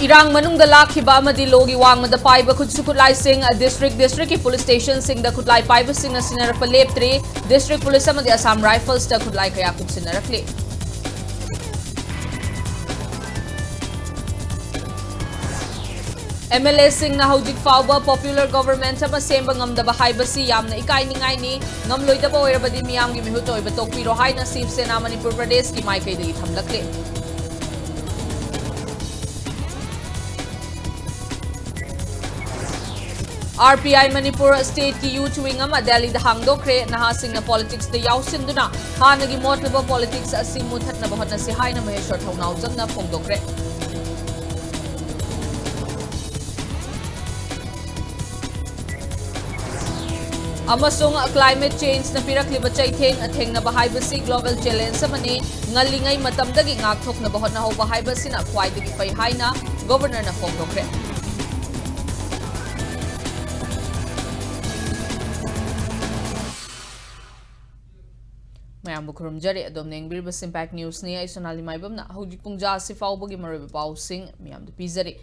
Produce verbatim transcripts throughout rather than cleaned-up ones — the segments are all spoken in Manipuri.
ꯏꯔꯥꯡ ꯃꯅꯨꯡꯗ ꯂꯥꯛꯈꯤꯕ ꯑꯃꯗꯤ ꯂꯣꯒꯤ ꯋꯥꯡꯃꯗ ꯄꯥꯏꯕ ꯈꯨꯠꯁꯨ ꯈꯨꯠꯂꯥꯏꯁꯤꯡ district districtꯀꯤ police stationꯁꯤꯡꯗ ꯈꯨꯠꯂꯥꯏ ꯄꯥꯏꯕꯁꯤꯡꯅ ꯁꯤꯟꯅꯔꯛꯄ ꯂꯦꯞꯇ꯭ꯔꯤ꯫ District police ꯑꯃꯗꯤ Assam Riflesꯇ ꯈꯨꯠꯂꯥꯏ ꯀꯌꯥ ꯈꯨꯠꯁꯤꯟꯅꯔꯛꯂꯤ꯫ MLAꯁꯤꯡꯅ ꯍꯧꯖꯤꯛ ꯐꯥꯎꯕ popular government ꯑꯃ ꯁꯦꯝꯕ ꯉꯝꯗꯕ ꯍꯥꯏꯕꯁꯤ ꯌꯥꯝꯅ ꯏꯀꯥꯏꯅꯤꯡꯉꯥꯏꯅꯤ꯫ ꯉꯝꯂꯣꯏꯗꯕ ꯑꯣꯏꯔꯕꯗꯤ ꯃꯤꯌꯥꯝꯒꯤ ꯃꯤꯍꯨꯠ ꯑꯣꯏꯕ ꯇꯣꯛꯄꯤꯔꯣ ꯍꯥꯏꯅ ꯁꯤꯕ ꯁꯦꯅꯥ ꯃꯅꯤꯄꯨꯔ ꯄ꯭ꯔꯗꯦꯁꯀꯤ ꯃꯥꯏꯀꯩꯗꯒꯤ ꯊꯝꯂꯛꯂꯤ꯫ RPI ꯃꯅꯤꯄꯨꯔ stateꯀꯤ youth wing ꯑꯃ ꯗꯦꯜꯂꯤꯗ ꯍꯥꯡꯗꯣꯛꯈ꯭ꯔꯦ꯫ ꯅꯍꯥꯁꯤꯡꯅ politicsꯇ ꯌꯥꯎꯁꯤꯟꯗꯨꯅ ꯍꯥꯟꯅꯒꯤ ꯃꯣꯠꯂꯕ politics ꯑꯁꯤ ꯃꯨꯊꯠꯅꯕ ꯍꯣꯠꯅꯁꯤ ꯍꯥꯏꯅ ꯃꯍꯦꯁ꯭ꯋꯔ ꯊꯧꯅꯥꯎꯖꯝꯅ ꯐꯣꯡꯗꯣꯛꯈ꯭ꯔꯦ꯫ ꯑꯃꯁꯨꯡ climate changeꯅ ꯄꯤꯔꯛꯂꯤꯕ ꯆꯩꯊꯦꯡ ꯊꯦꯡꯅꯕ ꯍꯥꯏꯕꯁꯤ global challenge ꯑꯃꯅꯤ꯫ ꯉꯜꯂꯤꯉꯩ ꯃꯇꯝꯗꯒꯤ ꯉꯥꯛꯊꯣꯛꯅꯕ ꯍꯣꯠꯅꯍꯧꯕ ꯍꯥꯏꯕꯁꯤꯅ ꯈ꯭ꯋꯥꯏꯗꯒꯤ ꯐꯩ ꯍꯥꯏꯅ governorꯅ ꯐꯣꯡꯗꯣꯛꯈ꯭ꯔꯦ꯫ ꯃꯌꯥꯝꯕꯨ ꯈꯨꯔꯨꯝꯖꯔꯤ꯫ ꯑꯗꯣꯝꯅ ꯌꯦꯡꯕꯤꯔꯤꯕꯁꯤ Impact Newsꯅꯤ꯫ ꯑꯩ ꯁꯣꯅꯥꯂꯤ ꯃꯥꯏꯕꯝꯅ ꯍꯧꯖꯤꯛ ꯄꯨꯡꯖꯥ ꯑꯁꯤ ꯐꯥꯎꯕꯒꯤ ꯃꯔꯨꯑꯣꯏꯕ ꯄꯥꯎꯁꯤꯡ ꯃꯌꯥꯝꯗ ꯄꯤꯖꯔꯤ꯫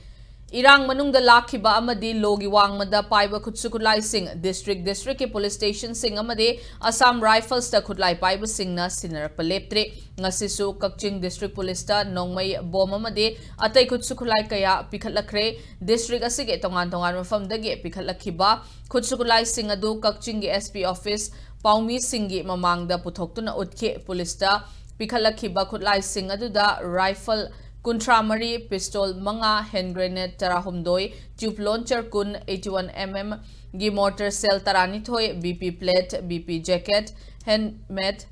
ꯏꯔꯥꯡ ꯃꯅꯨꯡꯗ ꯂꯥꯛꯈꯤꯕ ꯑꯃꯗꯤ ꯂꯣꯒꯤ ꯋꯥꯡꯃꯗ ꯄꯥꯏꯕ ꯈꯨꯠꯁꯨ ꯈꯨꯠꯂꯥꯏꯁꯤꯡ district districtꯀꯤ police stationꯁꯤꯡ ꯑꯃꯗꯤ Assam Riflesꯇ ꯈꯨꯠꯂꯥꯏ ꯄꯥꯏꯕꯁꯤꯡꯅ ꯁꯤꯟꯅꯔꯛꯄ ꯂꯦꯞꯇ꯭ꯔꯤ꯫ ꯉꯁꯤꯁꯨ ꯀꯛꯆꯤꯡ district policeꯇ ꯅꯣꯡꯃꯩ, ꯕꯣꯝ ꯑꯃꯗꯤ ꯑꯇꯩ ꯈꯨꯠꯁꯨ ꯈꯨꯠꯂꯥꯏ ꯀꯌꯥ ꯄꯤꯈꯠꯂꯛꯈ꯭ꯔꯦ꯫ District ꯑꯁꯤꯒꯤ ꯇꯣꯉꯥꯟ ꯇꯣꯉꯥꯟꯕ ꯃꯐꯝꯗꯒꯤ ꯄꯤꯈꯠꯂꯛꯈꯤꯕ ꯈꯨꯠꯁꯨ ꯈꯨꯠꯂꯥꯏꯁꯤꯡ ꯑꯗꯨ ꯀꯛꯆꯤꯡꯒꯤ SP office ꯄꯥꯎꯃꯤꯁꯤꯡꯒꯤ ꯃꯃꯥꯡꯗ ꯄꯨꯊꯣꯛꯇꯨꯅ ꯎꯠꯈꯤ꯫ Policeꯇ ꯄꯤꯈꯠꯂꯛꯈꯤꯕ ꯈꯨꯠꯂꯥꯏꯁꯤꯡ ꯑꯗꯨꯗ rifle ꯀꯨꯟꯊ꯭ꯔꯥ ꯃꯔꯤ, pistol ꯃꯉꯥ, hand grenade ꯇꯔꯥꯍꯨꯝꯗꯣꯏ, tube launcher ꯀꯨꯟ, eighty-one mmꯒꯤ mortar shell ꯇꯔꯥꯅꯤꯊꯣꯏ, BP plate, BP jacket, helmet,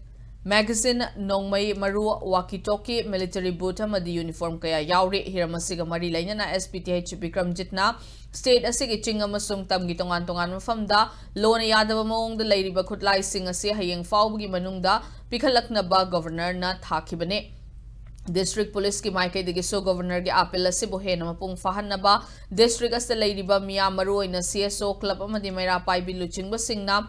magazine, ꯅꯣꯡꯃꯩ ꯃꯔꯨ, walkie talkie, military boot ꯑꯃꯗꯤ uniform ꯀꯌꯥ ꯌꯥꯎꯔꯤ꯫ ꯍꯤꯔꯝ ꯑꯁꯤꯒ ꯃꯔꯤ ꯂꯩꯅꯅ SP th ꯕꯤꯀ꯭ꯔꯝꯖꯤꯠꯅ state ꯑꯁꯤꯒꯤ ꯆꯤꯡ ꯑꯃꯁꯨꯡ ꯇꯝꯒꯤ ꯇꯣꯉꯥꯟ ꯇꯣꯉꯥꯟꯕ ꯃꯐꯝꯗ ꯂꯣꯅ ꯌꯥꯗꯕ ꯃꯑꯣꯡꯗ ꯂꯩꯔꯤꯕ ꯈꯨꯠꯂꯥꯏꯁꯤꯡ ꯑꯁꯤ ꯍꯌꯦꯡ ꯐꯥꯎꯕꯒꯤ ꯃꯅꯨꯡꯗ ꯄꯤꯈꯠꯂꯛꯅꯕ governorꯅ ꯊꯥꯈꯤꯕꯅꯤ꯫ District policeꯀꯤ ꯃꯥꯏꯀꯩꯗꯒꯤꯁꯨ governorꯒꯤ appeal ꯑꯁꯤꯕꯨ ꯍꯦꯟꯅ ꯃꯄꯨꯡ ꯐꯥꯍꯟꯅꯕ district ꯑꯁꯤꯗ ꯂꯩꯔꯤꯕ ꯃꯤꯌꯥꯝ, ꯃꯔꯨꯑꯣꯏꯅ CSO club ꯑꯃꯗꯤ ꯃꯩꯔꯥ ꯄꯥꯏꯕꯤ ꯂꯨꯆꯤꯡꯕꯁꯤꯡꯅ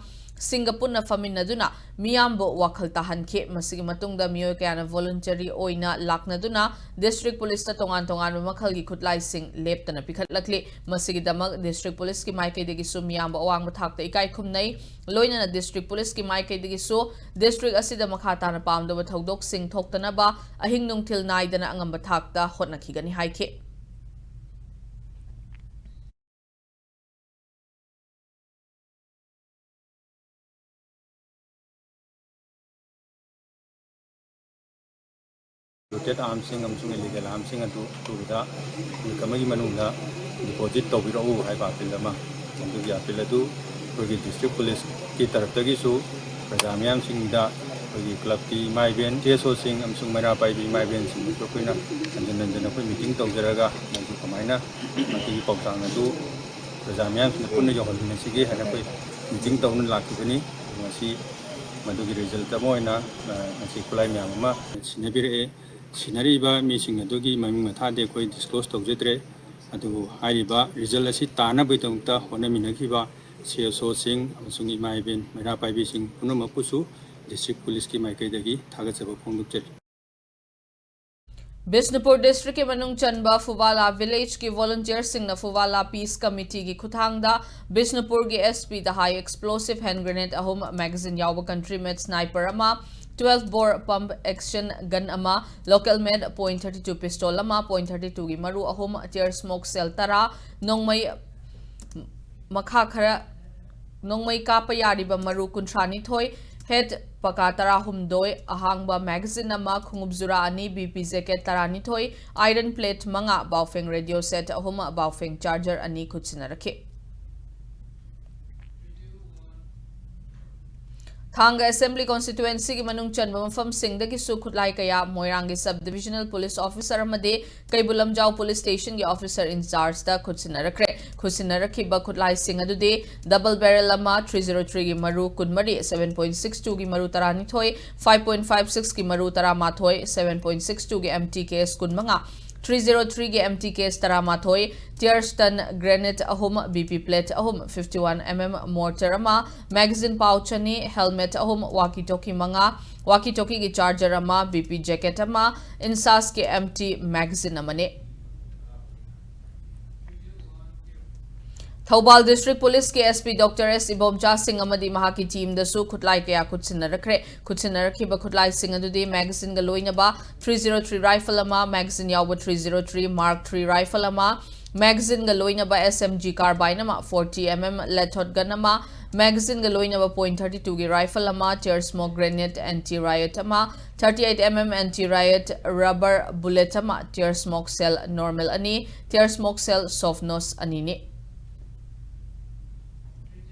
ꯁꯤꯡꯒ ꯄꯨꯟꯅ ꯐꯝꯃꯤꯟꯅꯗꯨꯅ ꯃꯤꯌꯥꯝꯕꯨ ꯋꯥꯈꯜ ꯇꯥꯍꯟꯈꯤ꯫ ꯃꯁꯤꯒꯤ ꯃꯇꯨꯡꯗ ꯃꯤꯑꯣꯏ ꯀꯌꯥꯅ voluntary ꯑꯣꯏꯅ ꯂꯥꯛꯅꯗꯨꯅ district police ꯇ ꯇꯣꯉꯥꯟ ꯇꯣꯉꯥꯟꯕ ꯃꯈꯜꯒꯤ ꯈꯨꯠꯂꯥꯏꯁꯤꯡ ꯂꯦꯞꯇꯅ ꯄꯤꯈꯠꯂꯛꯂꯤ꯫ ꯃꯁꯤꯒꯤꯗꯃꯛ district police ꯀꯤ ꯃꯥꯏꯀꯩꯗꯒꯤꯁꯨ ꯃꯤꯌꯥꯝꯕ ꯑꯋꯥꯡꯕ ꯊꯥꯛꯇ ꯏꯀꯥꯏ ꯈꯨꯝꯅꯩ꯫ ꯂꯣꯏꯅꯅ district police ꯀꯤ ꯃꯥꯏꯀꯩꯗꯒꯤꯁꯨ district ꯑꯁꯤꯗ ꯃꯈꯥ ꯇꯥꯅ ꯄꯥꯝꯗꯕ ꯊꯧꯗꯣꯛꯁꯤꯡ ꯊꯣꯛꯇꯅꯕ ꯑꯍꯤꯡ ꯅꯨꯡꯊꯤꯜ ꯅꯥꯏꯗꯅ ꯑꯉꯝꯕ ꯊꯥꯛꯇ ꯍꯣꯠꯅꯈꯤꯒꯅꯤ ꯍꯥꯏꯈꯤ꯫ Looted arms ꯁꯤꯡ ꯑꯃꯁꯨꯡ illegal arms ꯁꯤꯡ ꯑꯗꯨ ꯑꯊꯨꯕꯗ ꯅꯨꯃꯤꯠ ꯑꯃꯒꯤ ꯃꯅꯨꯡꯗ deposit ꯇꯧꯕꯤꯔꯛꯎ ꯍꯥꯏꯕ appeal ꯑꯃ, ꯑꯗꯨꯒꯤ appeal ꯑꯗꯨ ꯑꯩꯈꯣꯏꯒꯤ district police ꯀꯤ ꯇꯔꯞꯇꯒꯤꯁꯨ ꯄ꯭ꯔꯖꯥ ꯃꯤꯌꯥꯝꯁꯤꯡꯗ ꯑꯩꯈꯣꯏꯒꯤ club ꯀꯤ ꯏꯃꯥ ꯏꯕꯦꯟ, C S O ꯁꯤꯡ ꯑꯃꯁꯨꯡ ꯃꯩꯔꯥ ꯄꯥꯏꯕꯤ ꯏꯃꯥ ꯏꯕꯦꯟꯁꯤꯡꯗꯁꯨ ꯑꯩꯈꯣꯏꯅ ꯍꯟꯖꯤꯟ ꯍꯟꯖꯤꯟ ꯑꯩꯈꯣꯏ meeting ꯇꯧꯖꯔꯒ ꯃꯗꯨ ꯀꯃꯥꯏꯅ ꯃꯗꯨꯒꯤ ꯄꯥꯎꯇꯥꯛ ꯑꯗꯨ ꯄ꯭ꯔꯖꯥ ꯃꯤꯌꯥꯝꯁꯤꯡꯗ ꯄꯨꯟꯅ ꯌꯧꯍꯟꯃꯤꯟꯅꯁꯤꯒꯦ ꯍꯥꯏꯅ ꯑꯩꯈꯣꯏ meeting ꯇꯧꯅ ꯂꯥꯛꯈꯤꯕꯅꯤ꯫ ꯉꯁꯤ ꯃꯗꯨꯒꯤ result ꯑꯃ ꯑꯣꯏꯅ, ꯑ, ꯉꯁꯤ ꯈꯨꯠꯂꯥꯏ ꯃꯌꯥꯝ ꯑꯃ ꯁꯤꯟꯅꯕꯤꯔꯛꯑꯦ꯫ ꯁꯤꯟꯅꯔꯤꯕ ꯃꯤꯁꯤꯡ ꯑꯗꯨꯒꯤ ꯃꯃꯤꯡ ꯃꯊꯥꯗꯤ ꯑꯩꯈꯣꯏ disclose ꯇꯧꯖꯗ꯭ꯔꯦ꯫ ꯑꯗꯨꯕꯨ ꯍꯥꯏꯔꯤꯕ result ꯑꯁꯤ ꯇꯥꯅꯕꯒꯤꯗꯃꯛꯇ ꯍꯣꯠꯅꯃꯤꯟꯅꯈꯤꯕ C S O ꯁꯤꯡ ꯑꯃꯁꯨꯡ ꯏꯃꯥ ꯏꯕꯦꯟ ꯃꯩꯔꯥ ꯄꯥꯏꯕꯤꯁꯤꯡ ꯄꯨꯝꯅꯃꯛꯄꯨꯁꯨ district police ꯀꯤ ꯃꯥꯏꯀꯩꯗꯒꯤ ꯊꯥꯒꯠꯆꯕ ꯐꯣꯡꯗꯣꯛꯆꯔꯤ꯫ ꯕꯤꯁꯅꯨꯄꯨꯔ district ꯀꯤ ꯃꯅꯨꯡ ꯆꯟꯕ ꯐꯨꯕꯥꯂꯥ village ꯀꯤ volunteer ꯁꯤꯡꯅ ꯐꯨꯕꯥꯂꯥ peace committee ꯒꯤ ꯈꯨꯠꯊꯥꯡꯗ ꯕꯤꯁꯅꯨꯄꯨꯔꯒꯤ S P ꯗ high explosive hand grenade ꯑꯍꯨꯝ, magazine ꯌꯥꯎꯕ country made sniper ꯑꯃ, twelve bore pump action gun ꯑꯃ, local made point thirty two pistol ꯑꯃ, point thirty two ꯒꯤ ꯃꯔꯨ ꯑꯍꯨꯝ, tear smoke shell ꯇꯔꯥ, ꯅꯣꯡꯃꯩ ꯃꯈꯥ ꯈꯔ ꯅꯣꯡꯃꯩ ꯀꯥꯞꯄ ꯌꯥꯔꯤꯕ ꯃꯔꯨ ꯀꯨꯟꯊ꯭ꯔꯥ ꯅꯤꯊꯣꯏ, head ꯄꯀꯥ ꯇꯔꯥꯍꯨꯝꯗꯣꯏ, ꯑꯍꯥꯡꯕ magazine ꯑꯃ, ꯈꯣꯡꯎꯞ ꯖꯨꯔꯥ ꯑꯅꯤ, B P jacket ꯇꯔꯥꯅꯤꯊꯣꯏ, iron plate ꯃꯉꯥ, ꯕꯥꯎꯐꯦꯡ radio set ꯑꯍꯨꯝ, ꯕꯥꯎꯐꯦꯡ charger ꯑꯅꯤ ꯈꯨꯠꯁꯤꯟꯅꯔꯛꯈꯤ꯫ ꯊꯥꯡꯒ assembly constituency ꯒꯤ ꯃꯅꯨꯡ ꯆꯟꯕ ꯃꯐꯝꯁꯤꯡꯗꯒꯤꯁꯨ ꯈꯨꯠꯂꯥꯏ ꯀꯌꯥ ꯃꯣꯏꯔꯥꯡꯒꯤ sub divisional police officer ꯑꯃꯗꯤ ꯀꯩꯕꯨꯜ ꯂꯝꯖꯥꯎ police station ꯒꯤ officer in charge ꯇ ꯈꯨꯠꯁꯤꯟꯅꯔꯛꯈ꯭ꯔꯦ꯫ ꯈꯨꯠꯁꯤꯟꯅꯔꯛꯈꯤꯕ ꯈꯨꯠꯂꯥꯏꯁꯤꯡ ꯑꯗꯨꯗꯤ double barrel ꯑꯃ, three zero three ꯒꯤ ꯃꯔꯨ ꯀꯨꯟꯃꯔꯤ, seven point six two ꯒꯤ ꯃꯔꯨ ꯇꯔꯥꯅꯤꯊꯣꯏ, five point five six ꯀꯤ ꯃꯔꯨ ꯇꯔꯥꯃꯥꯊꯣꯏ, seven point six two ꯒꯤ M T K S ꯀꯨꯟꯃꯉꯥ, three zero three ꯒꯤ M T case ꯇꯔꯥꯃꯥꯊꯣꯏ, tear stun grenade ꯑꯍꯨꯝ, B P plate ꯑꯍꯨꯝ, fifty one M M mortar ꯑꯃ, magazine pouch ꯑꯅꯤ, helmet ꯑꯍꯨꯝ, walkie talkie ꯃꯉꯥ, walkie talkie ꯒꯤ charger ꯑꯃ, B P jacket ꯑꯃ, INSAS ꯀꯤ empty magazine ꯑꯃꯅꯤ꯫ ꯊꯧꯕꯥꯜ District Police ꯀꯤ S P Doctor S Ibomcha ꯁꯤꯡ ꯑꯃꯗꯤ ꯃꯍꯥꯛꯀꯤ team ꯗꯁꯨ ꯈꯨꯠꯂꯥꯏ ꯀꯌꯥ ꯈꯨꯠꯁꯤꯟꯅꯔꯛꯈ꯭ꯔꯦ꯫ ꯈꯨꯠꯁꯤꯟꯅꯔꯛꯈꯤꯕ ꯈꯨꯠꯂꯥꯏꯁꯤꯡ ꯑꯗꯨꯗꯤ magazine ꯒ ꯂꯣꯏꯅꯕ three zero three rifle ꯑꯃ, magazine ꯌꯥꯎꯕ three zero three Mark three rifle ꯑꯃ, magazine ꯒ ꯂꯣꯏꯅꯕ S M G carbine ꯑꯃ, forty M M lead shot gun ꯑꯃ, magazine ꯒ ꯂꯣꯏꯅꯕ point thirty two ꯒꯤ rifle ꯑꯃ, tear smoke grenade anti riot ꯑꯃ, thirty eight M M anti riot rubber bullet ꯑꯃ, tear smoke shell normal ꯑꯅꯤ, tear smoke shell soft nose ꯑꯅꯤꯅꯤ꯫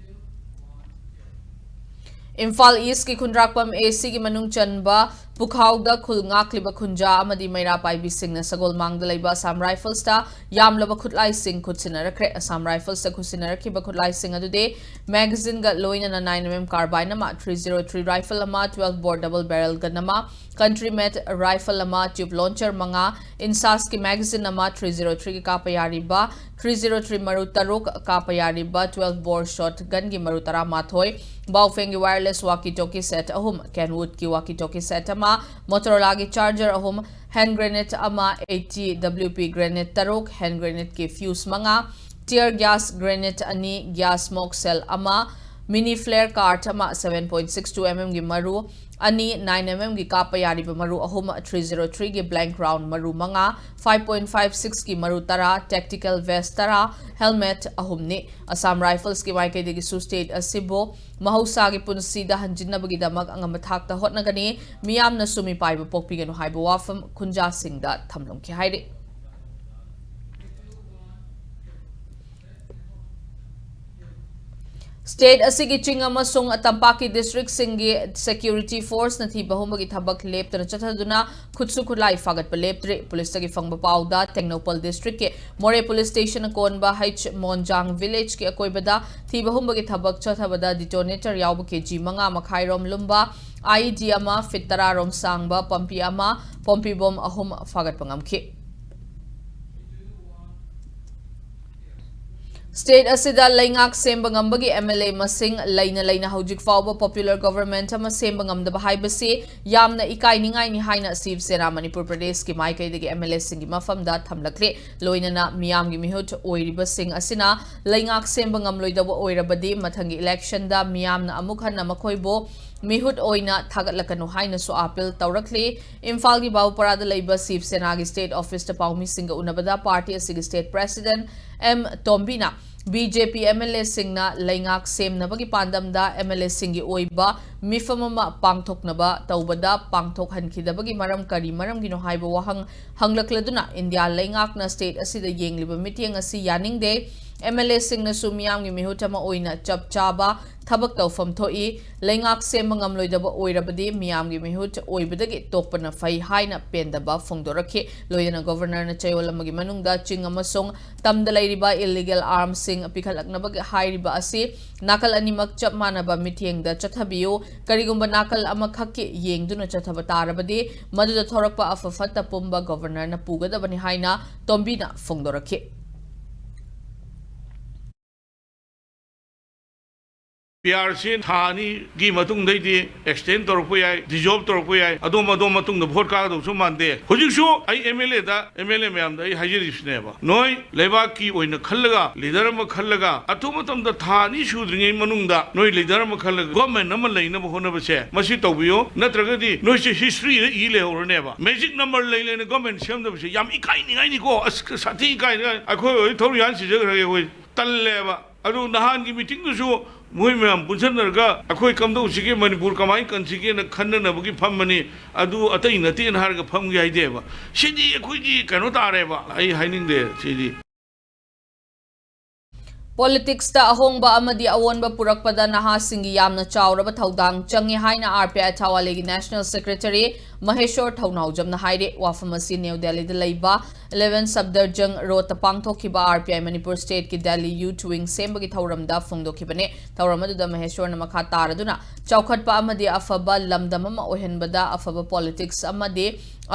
ꯏꯝꯐꯥꯜ East ꯀꯤ ꯈꯨꯟꯗ꯭ꯔꯥꯛꯄꯝ A C ꯒꯤ ꯃꯅꯨꯡ ꯆꯟꯕ ꯄꯨꯈꯥꯎꯗ ꯈꯨꯜ ꯉꯥꯛꯂꯤꯕ ꯈꯨꯟꯖꯥ ꯑꯃꯗꯤ ꯃꯩꯔꯥ ꯄꯥꯏꯕꯤꯁꯤꯡꯅ ꯁꯒꯣꯜ ꯃꯥꯡꯗ ꯂꯩꯕ Assam Rifles ꯇ ꯌꯥꯝꯂꯕ ꯈꯨꯠꯂꯥꯏꯁꯤꯡ ꯈꯨꯠꯁꯤꯟꯅꯔꯛꯈ꯭ꯔꯦ꯫ Assam Rifles ꯇ ꯈꯨꯠꯁꯤꯟꯅꯔꯛꯈꯤꯕ ꯈꯨꯠꯂꯥꯏꯁꯤꯡ ꯑꯗꯨꯗꯤ magazine ꯒ ꯂꯣꯏꯅꯅ nine M M carbine ꯑꯃ, three zero three rifle ꯑꯃ, twelve bore double barrel gun ꯑꯃ, country made rifle ꯑꯃ, tube launcher ꯃꯉꯥ, INSAS ꯀꯤ magazine ꯑꯃ, three zero three ꯒꯤ ꯀꯥꯞꯄ ꯌꯥꯔꯤꯕ three zero three ꯃꯔꯨ ꯇꯔꯨꯛ, ꯀꯥꯞꯄ ꯌꯥꯔꯤꯕ twelve bore shot gun ꯒꯤ ꯃꯔꯨ ꯇꯔꯥꯃꯥꯊꯣꯏ, Baofeng ꯒꯤ wireless walkie talkie set ꯑꯍꯨꯝ, Kenwood ꯀꯤ walkie talkie set ꯑꯃ, Motorola ꯒꯤ charger ꯑꯍꯨꯝ, hand grenade ꯑꯃ, eighty W P grenade ꯇꯔꯨꯛ, hand grenade ꯀꯤ fuse ꯃꯉꯥ, tear gas grenade ꯑꯅꯤ, gas smoke shell ꯑꯃ, mini flare cart ꯑꯃ, seven point six two M M ꯒꯤ ꯃꯔꯨ ꯑꯅꯤ, nine M M ꯒꯤ ꯀꯥꯞꯄ ꯌꯥꯔꯤꯕ ꯃꯔꯨ ꯑꯍꯨꯝ, three zero three ꯒꯤ blank round ꯃꯔꯨ ꯃꯉꯥ, five point five six ꯀꯤ ꯃꯔꯨ ꯇꯔꯥ, tactical vest ꯇꯔꯥ, helmet ꯑꯍꯨꯝꯅꯤ꯫ Assam Rifles ꯀꯤ ꯃꯥꯏꯀꯩꯗꯒꯤꯁꯨ state ꯑꯁꯤꯕꯨ ꯃꯍꯧꯁꯥꯒꯤ ꯄꯨꯟꯁꯤꯗ ꯍꯟꯖꯤꯟꯅꯕꯒꯤꯗꯃꯛ ꯑꯉꯝꯕ ꯊꯥꯛꯇ ꯍꯣꯠꯅꯒꯅꯤ, ꯃꯤꯌꯥꯝꯅꯁꯨ ꯃꯤꯄꯥꯏꯕ ꯄꯣꯛꯄꯤꯒꯅꯨ ꯍꯥꯏꯕ ꯋꯥꯐꯝ ꯈꯨꯟꯖꯥꯁꯤꯡꯗ ꯊꯝꯂꯝꯈꯤ ꯍꯥꯏꯔꯤ꯫ State ꯑꯁꯤꯒꯤ ꯆꯤꯡ ꯑꯃꯁꯨꯡ ꯇꯝꯄꯥꯛꯀꯤ district ꯁꯤꯡꯒꯤ security force ꯅ ꯊꯤꯕ ꯍꯨꯝꯕꯒꯤ ꯊꯕꯛ ꯂꯦꯞꯇꯅ ꯆꯠꯊꯗꯨꯅ ꯈꯨꯠꯁꯨ ꯈꯨꯠꯂꯥꯏ ꯐꯥꯒꯠꯄ ꯂꯦꯞꯇ꯭ꯔꯤ꯫ Police ꯇꯒꯤ ꯐꯪꯕ ꯄꯥꯎꯗ ꯇꯦꯡꯅꯧꯄꯜ district ꯀꯤ ꯃꯣꯔꯦ police station ꯅ ꯀꯣꯟꯕ H ꯃꯣꯟꯖꯥꯡ village ꯀꯤ ꯑꯀꯣꯏꯕꯗ ꯊꯤꯕ ꯍꯨꯝꯕꯒꯤ ꯊꯕꯛ ꯆꯠꯊꯕꯗ detonator ꯌꯥꯎꯕ K G ꯃꯉꯥ ꯃꯈꯥꯏ ꯔꯣꯝ ꯂꯨꯝꯕ, I E D ꯑꯃ, feet ꯇꯔꯥ ꯔꯣꯝ ꯁꯥꯡꯕ ꯄꯝꯄꯤ ꯑꯃ, ꯄꯣꯝꯄꯤ ꯕꯣꯝ ꯑꯍꯨꯝ ꯐꯥꯒꯠꯄ ꯉꯝꯈꯤ꯫ State ꯑꯁꯤꯗ ꯂꯩꯉꯥꯛ ꯁꯦꯝꯕ ꯉꯝꯕꯒꯤ M L A ꯃꯁꯤꯡ ꯂꯩꯅ ꯂꯩꯅ ꯍꯧꯖꯤꯛ ꯐꯥꯎꯕ popular government ꯑꯃ ꯁꯦꯝꯕ ꯉꯝꯗꯕ ꯍꯥꯏꯕꯁꯤ ꯌꯥꯝꯅ ꯏꯀꯥꯏꯅꯤꯡꯉꯥꯏꯅꯤ ꯍꯥꯏꯅ ꯁꯤꯕ ꯁꯦꯅꯥ ꯃꯅꯤꯄꯨꯔ ꯄ꯭ꯔꯗꯦꯁꯀꯤ ꯃꯥꯏꯀꯩꯗꯒꯤ M L A ꯁꯤꯡꯒꯤ ꯃꯐꯝꯗ ꯊꯝꯂꯛꯂꯤ꯫ ꯂꯣꯏꯅꯅ ꯃꯤꯌꯥꯝꯒꯤ ꯃꯤꯍꯨꯠ ꯑꯣꯏꯔꯤꯕꯁꯤꯡ ꯑꯁꯤꯅ ꯂꯩꯉꯥꯛ ꯁꯦꯝꯕ ꯉꯝꯂꯣꯏꯗꯕ ꯑꯣꯏꯔꯕꯗꯤ ꯃꯊꯪꯒꯤ election ꯗ ꯃꯤꯌꯥꯝꯅ ꯑꯃꯨꯛ ꯍꯟꯅ ꯃꯈꯣꯏꯕꯨ ꯃꯤꯍꯨꯠ ꯑꯣꯏꯅ ꯊꯥꯒꯠꯂꯛꯀꯅꯨ ꯍꯥꯏꯅꯁꯨ appeal ꯇꯧꯔꯛꯂꯤ꯫ ꯏꯝꯐꯥꯜꯒꯤ ꯕꯥꯕꯨꯄꯥꯔꯥꯗ ꯂꯩꯕ ꯁꯤꯕ ꯁꯦꯅꯥꯒꯤ state office ꯇ ꯄꯥꯎꯃꯤꯁꯤꯡꯒ ꯎꯅꯕꯗ party ꯑꯁꯤꯒꯤ state president M ꯇꯣꯝꯕꯤꯅ B J P M L A ꯁꯤꯡꯅ ꯂꯩꯉꯥꯛ ꯁꯦꯝꯅꯕꯒꯤ ꯄꯥꯟꯗꯝꯗ M L A ꯁꯤꯡꯒꯤ ꯑꯣꯏꯕ ꯃꯤꯐꯝ ꯑꯃ ꯄꯥꯡꯊꯣꯛꯅꯕ ꯇꯧꯕꯗ ꯄꯥꯡꯊꯣꯛꯍꯟꯈꯤꯗꯕꯒꯤ ꯃꯔꯝ ꯀꯔꯤ ꯃꯔꯝꯒꯤꯅꯣ ꯍꯥꯏꯕ ꯋꯥꯍꯪ ꯍꯪꯂꯛꯂꯗꯨꯅ ꯏꯟꯗꯤꯌꯥ ꯂꯩꯉꯥꯛꯅ state ꯑꯁꯤꯗ ꯌꯦꯡꯂꯤꯕ ꯃꯤꯠꯌꯦꯡ ꯑꯁꯤ ꯌꯥꯅꯤꯡꯗꯦ꯫ M L A ꯁꯤꯡꯅꯁꯨ ꯃꯤꯌꯥꯝꯒꯤ ꯃꯤꯍꯨꯠ ꯑꯃ ꯑꯣꯏꯅ ꯆꯞ ꯆꯥꯕ ꯊꯕꯛ ꯇꯧꯐꯝ ꯊꯣꯛꯏ꯫ ꯂꯩꯉꯥꯛ ꯁꯦꯝꯕ ꯉꯝꯂꯣꯏꯗꯕ ꯑꯣꯏꯔꯕꯗꯤ ꯃꯤꯌꯥꯝꯒꯤ ꯃꯤꯍꯨꯠ ꯑꯣꯏꯕꯗꯒꯤ ꯇꯣꯛꯄꯅ ꯐꯩ ꯍꯥꯏꯅ ꯄꯦꯟꯗꯕ ꯐꯣꯡꯗꯣꯔꯛꯈꯤ꯫ ꯂꯣꯏꯅꯅ ꯒꯣꯚꯔꯅꯔꯅ ꯆꯌꯣꯜ ꯑꯃꯒꯤ ꯃꯅꯨꯡꯗ ꯆꯤꯡ ꯑꯃꯁꯨꯡ ꯇꯝꯗ ꯂꯩꯔꯤꯕ illegal arms ꯁꯤꯡ ꯄꯤꯈꯠꯂꯛꯅꯕꯒꯤ ꯍꯥꯏꯔꯤꯕ ꯑꯁꯤ ꯅꯥꯀꯜ ꯑꯅꯤꯃꯛ ꯆꯞ ꯃꯥꯟꯅꯕ ꯃꯤꯠꯌꯦꯡꯗ ꯆꯠꯊꯕꯤꯌꯨ꯫ ꯀꯔꯤꯒꯨꯝꯕ ꯅꯥꯀꯜ ꯑꯃꯈꯛꯀꯤ ꯌꯦꯡꯗꯨꯅ ꯆꯠꯊꯕ ꯇꯥꯔꯕꯗꯤ ꯃꯗꯨꯗ ꯊꯣꯔꯛꯄ ꯑꯐ ꯐꯠꯇ ꯄꯨꯝꯕ ꯒꯣꯚꯔꯅꯔꯅ ꯄꯨꯒꯗꯕꯅꯤ ꯍꯥꯏꯅ ꯇꯣꯝꯕꯤꯅ ꯐꯣꯡꯗꯣꯔꯛꯈꯤ꯫ P R C ꯊꯥ ꯑꯅꯤꯒꯤ ꯃꯇꯨꯡꯗꯩꯗꯤ extend ꯇꯧꯔꯛꯄ ꯌꯥꯏ, dissolve ꯇꯧꯔꯛꯄ ꯌꯥꯏ꯫ ꯑꯗꯣꯝ ꯑꯗꯣꯝ ꯃꯇꯨꯡꯗ vote ꯀꯥꯒꯗꯧꯁꯨ ꯃꯥꯟꯗꯦ꯫ ꯍꯧꯖꯤꯛꯁꯨ ꯑꯩ M L A the, M L A ꯃꯌꯥꯝꯗ ꯑꯩ ꯍꯥꯏꯖꯔꯤꯁꯤꯅꯦꯕ, ꯅꯣꯏ ꯂꯩꯕꯥꯛꯀꯤ ꯑꯣꯏꯅ ꯈꯜꯂꯒ, leader ꯑꯃ ꯈꯜꯂꯒ, ꯑꯊꯨꯕ ꯃꯇꯝꯗ ꯊꯥ ꯑꯅꯤ ꯁꯨꯗ꯭ꯔꯤꯉꯩ ꯃꯅꯨꯡꯗ ꯅꯣꯏ leader ꯑꯃ ꯈꯜꯂꯒ government ꯑꯃ ꯂꯩꯅꯕ ꯍꯣꯠꯅꯕꯁꯦ, ꯃꯁꯤ ꯇꯧꯕꯤꯌꯨ꯫ ꯅꯠꯇ꯭ꯔꯒꯗꯤ ꯅꯣꯏꯁꯦ history ꯗ ꯏ ꯂꯩꯍꯧꯔꯅꯦꯕ꯫ Magic number ꯂꯩ ꯂꯩꯅ government ꯁꯦꯝꯗꯕꯁꯦ ꯌꯥꯝ ꯏꯀꯥꯏꯅꯤꯡꯉꯥꯏꯅꯤꯀꯣ꯫ ꯑꯁ, ꯁꯥꯊꯤ ꯏꯀꯥꯏꯅꯤꯡꯉꯥꯏ꯫ ꯑꯩꯈꯣꯏ ꯑꯣꯏ ꯊꯧꯔꯤꯌꯥꯟ ꯁꯤꯖꯈ꯭ꯔꯒꯦ ꯑꯩꯈꯣꯏ꯫ ꯇꯜꯂꯦꯕ꯫ ꯑꯗꯨ ꯅꯍꯥꯟꯒꯤ meeting ꯗꯨꯁꯨ ꯃꯣꯏ ꯃꯌꯥꯝ ꯄꯨꯟꯁꯤꯟꯅꯔꯒ ꯑꯩꯈꯣꯏ ꯀꯝꯗꯧꯁꯤꯒꯦ, ꯃꯅꯤꯄꯨꯔ ꯀꯃꯥꯏꯅ ꯀꯟꯁꯤꯒꯦꯅ ꯈꯟꯅꯅꯕꯒꯤ ꯐꯝꯕꯅꯤ, ꯑꯗꯨ ꯑꯇꯩ ꯅꯠꯇꯦꯅ ꯍꯥꯏꯔꯒ ꯐꯝꯒꯦ ꯍꯥꯏꯗꯦꯕ꯫ ꯁꯤꯗꯤ ꯑꯩꯈꯣꯏꯒꯤ ꯀꯩꯅꯣ ꯇꯥꯔꯦꯕ, ꯑꯩ ꯍꯥꯏꯅꯤꯡꯗꯦ ꯁꯤꯗꯤ꯫ Politics ꯇ ꯑꯍꯣꯡꯕ ꯑꯃꯗꯤ ꯑꯑꯣꯟꯕ ꯄꯨꯔꯛꯄꯗ ꯅꯍꯥꯁꯤꯡꯒꯤ ꯌꯥꯝꯅ ꯆꯥꯎꯔꯕ ꯊꯧꯗꯥꯡ ꯆꯪꯉꯤ ꯍꯥꯏꯅ R P I ꯊꯧꯕꯥꯜꯒꯤ National Secretary ꯃꯍꯦꯁꯣꯔ ꯊꯧꯅꯥꯎꯖꯝꯅ ꯍꯥꯏꯔꯤ꯫ ꯋꯥꯐꯝ ꯑꯁꯤ ꯅ꯭ꯌꯨ ꯗꯦꯜꯂꯤꯗ ꯂꯩꯕ ꯏꯂꯦꯚꯦꯟ ꯁꯕꯗꯔꯖꯪ ꯔꯣꯗꯇ ꯄꯥꯡꯊꯣꯛꯈꯤꯕ ꯑꯥꯔ ꯄꯤ ꯑꯥꯏ ꯃꯅꯤꯄꯨꯔ ꯁ꯭ꯇꯦꯠꯀꯤ ꯗꯦꯜꯂꯤ ꯌꯨꯊ ꯋꯤꯡ ꯁꯦꯝꯕꯒꯤ ꯊꯧꯔꯝꯗ ꯐꯣꯡꯗꯣꯛꯈꯤꯕꯅꯤ꯫ ꯊꯧꯔꯝ ꯑꯗꯨꯗ ꯃꯍꯦꯁꯣꯔꯅ ꯃꯈꯥ ꯇꯥꯔꯗꯨꯅ, ꯆꯥꯎꯈꯠꯄ ꯑꯃꯗꯤ ꯑꯐꯕ ꯂꯝꯗꯝ ꯑꯃ ꯑꯣꯏꯍꯟꯕꯗ ꯑꯐꯕ ꯄꯣꯂꯤꯇꯤꯛꯁ ꯑꯃꯗꯤ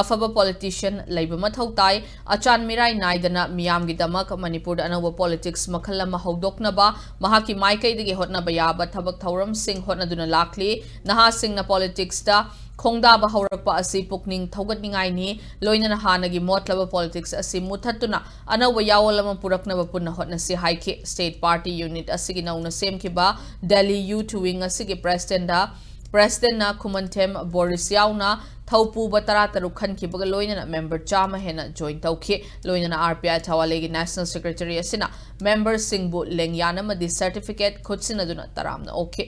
ꯑꯐꯕ ꯄꯣꯂꯤꯇꯤꯁꯤꯌꯟ ꯂꯩꯕ ꯃꯊꯧ ꯇꯥꯏ꯫ ꯑꯆꯥꯟ ꯃꯤꯔꯥꯏ ꯅꯥꯏꯗꯅ ꯃꯤꯌꯥꯝꯒꯤꯗꯃꯛ ꯃꯅꯤꯄꯨꯔꯗ ꯑꯅꯧꯕ ꯄꯣꯂꯤꯇꯤꯛꯁ ꯃꯈꯜ ꯑꯃ ꯍꯧꯗꯣꯛꯅꯕ ꯃꯍꯥꯛꯀꯤ ꯃꯥꯏꯀꯩꯗꯒꯤ ꯍꯣꯠꯅꯕ ꯌꯥꯕ ꯊꯕꯛ ꯊꯧꯔꯝꯁꯤꯡ ꯍꯣꯠꯅꯗꯨꯅ ꯂꯥꯛꯂꯤ꯫ ꯅꯍꯥꯁꯤꯡꯅ ꯄꯣꯂꯤꯇꯤꯛꯁꯇ ꯈꯣꯡꯗꯥꯕ ꯍꯧꯔꯛꯄ ꯑꯁꯤ ꯄꯨꯛꯅꯤꯡ ꯊꯧꯒꯠꯅꯤꯡꯉꯥꯏꯅꯤ꯫ ꯂꯣꯏꯅꯅ ꯍꯥꯟꯅꯒꯤ ꯃꯣꯠꯂꯕ ꯄꯣꯂꯤꯇꯤꯛꯁ ꯑꯁꯤ ꯃꯨꯊꯠꯇꯨꯅ ꯑꯅꯧꯕ ꯌꯥꯑꯣꯜ ꯑꯃ ꯄꯨꯔꯛꯅꯕ ꯄꯨꯟꯅ ꯍꯣꯠꯅꯁꯤ ꯍꯥꯏꯈꯤ꯫ ꯁ꯭ꯇꯦꯠ ꯄꯥꯔꯇꯤ ꯌꯨꯅꯤꯠ ꯑꯁꯤꯒꯤ ꯅꯧꯅ ꯁꯦꯝꯈꯤꯕ ꯗꯦꯜꯂꯤ ꯌꯨꯊ ꯋꯤꯡ ꯑꯁꯤꯒꯤ ꯄ꯭ꯔꯦꯁꯤꯗꯦꯟꯗ, ꯄ꯭ꯔꯦꯁꯤꯗꯦꯟꯅ ꯈꯨꯃꯟꯊꯦꯝ ꯕꯣꯔꯤꯁ ꯌꯥꯎꯅ ꯊꯧꯄꯨꯕ ꯇꯔꯥꯇꯔꯨꯛ ꯈꯟꯈꯤꯕꯒ ꯂꯣꯏꯅꯅ ꯃꯦꯝꯕꯔ ꯆꯥꯝꯃ ꯍꯦꯟꯅ ꯖꯣꯏꯟ ꯇꯧꯈꯤ꯫ ꯂꯣꯏꯅꯅ ꯑꯥꯔ ꯄꯤ ꯑꯥꯏ ꯊꯧꯋꯥꯂꯦꯒꯤ ꯅꯦꯁꯅꯦꯜ ꯁꯦꯀ꯭ꯔꯦꯇꯔꯤ ꯑꯁꯤꯅ ꯃꯦꯝꯕꯔꯁꯤꯡꯕꯨ ꯂꯦꯡꯌꯥꯟ ꯑꯃꯗꯤ ꯁꯔꯇꯤꯐꯤꯀꯦꯠ ꯈꯨꯠꯁꯤꯟꯅꯗꯨꯅ ꯇꯔꯥꯝꯅ ꯑꯣꯛꯈꯤ꯫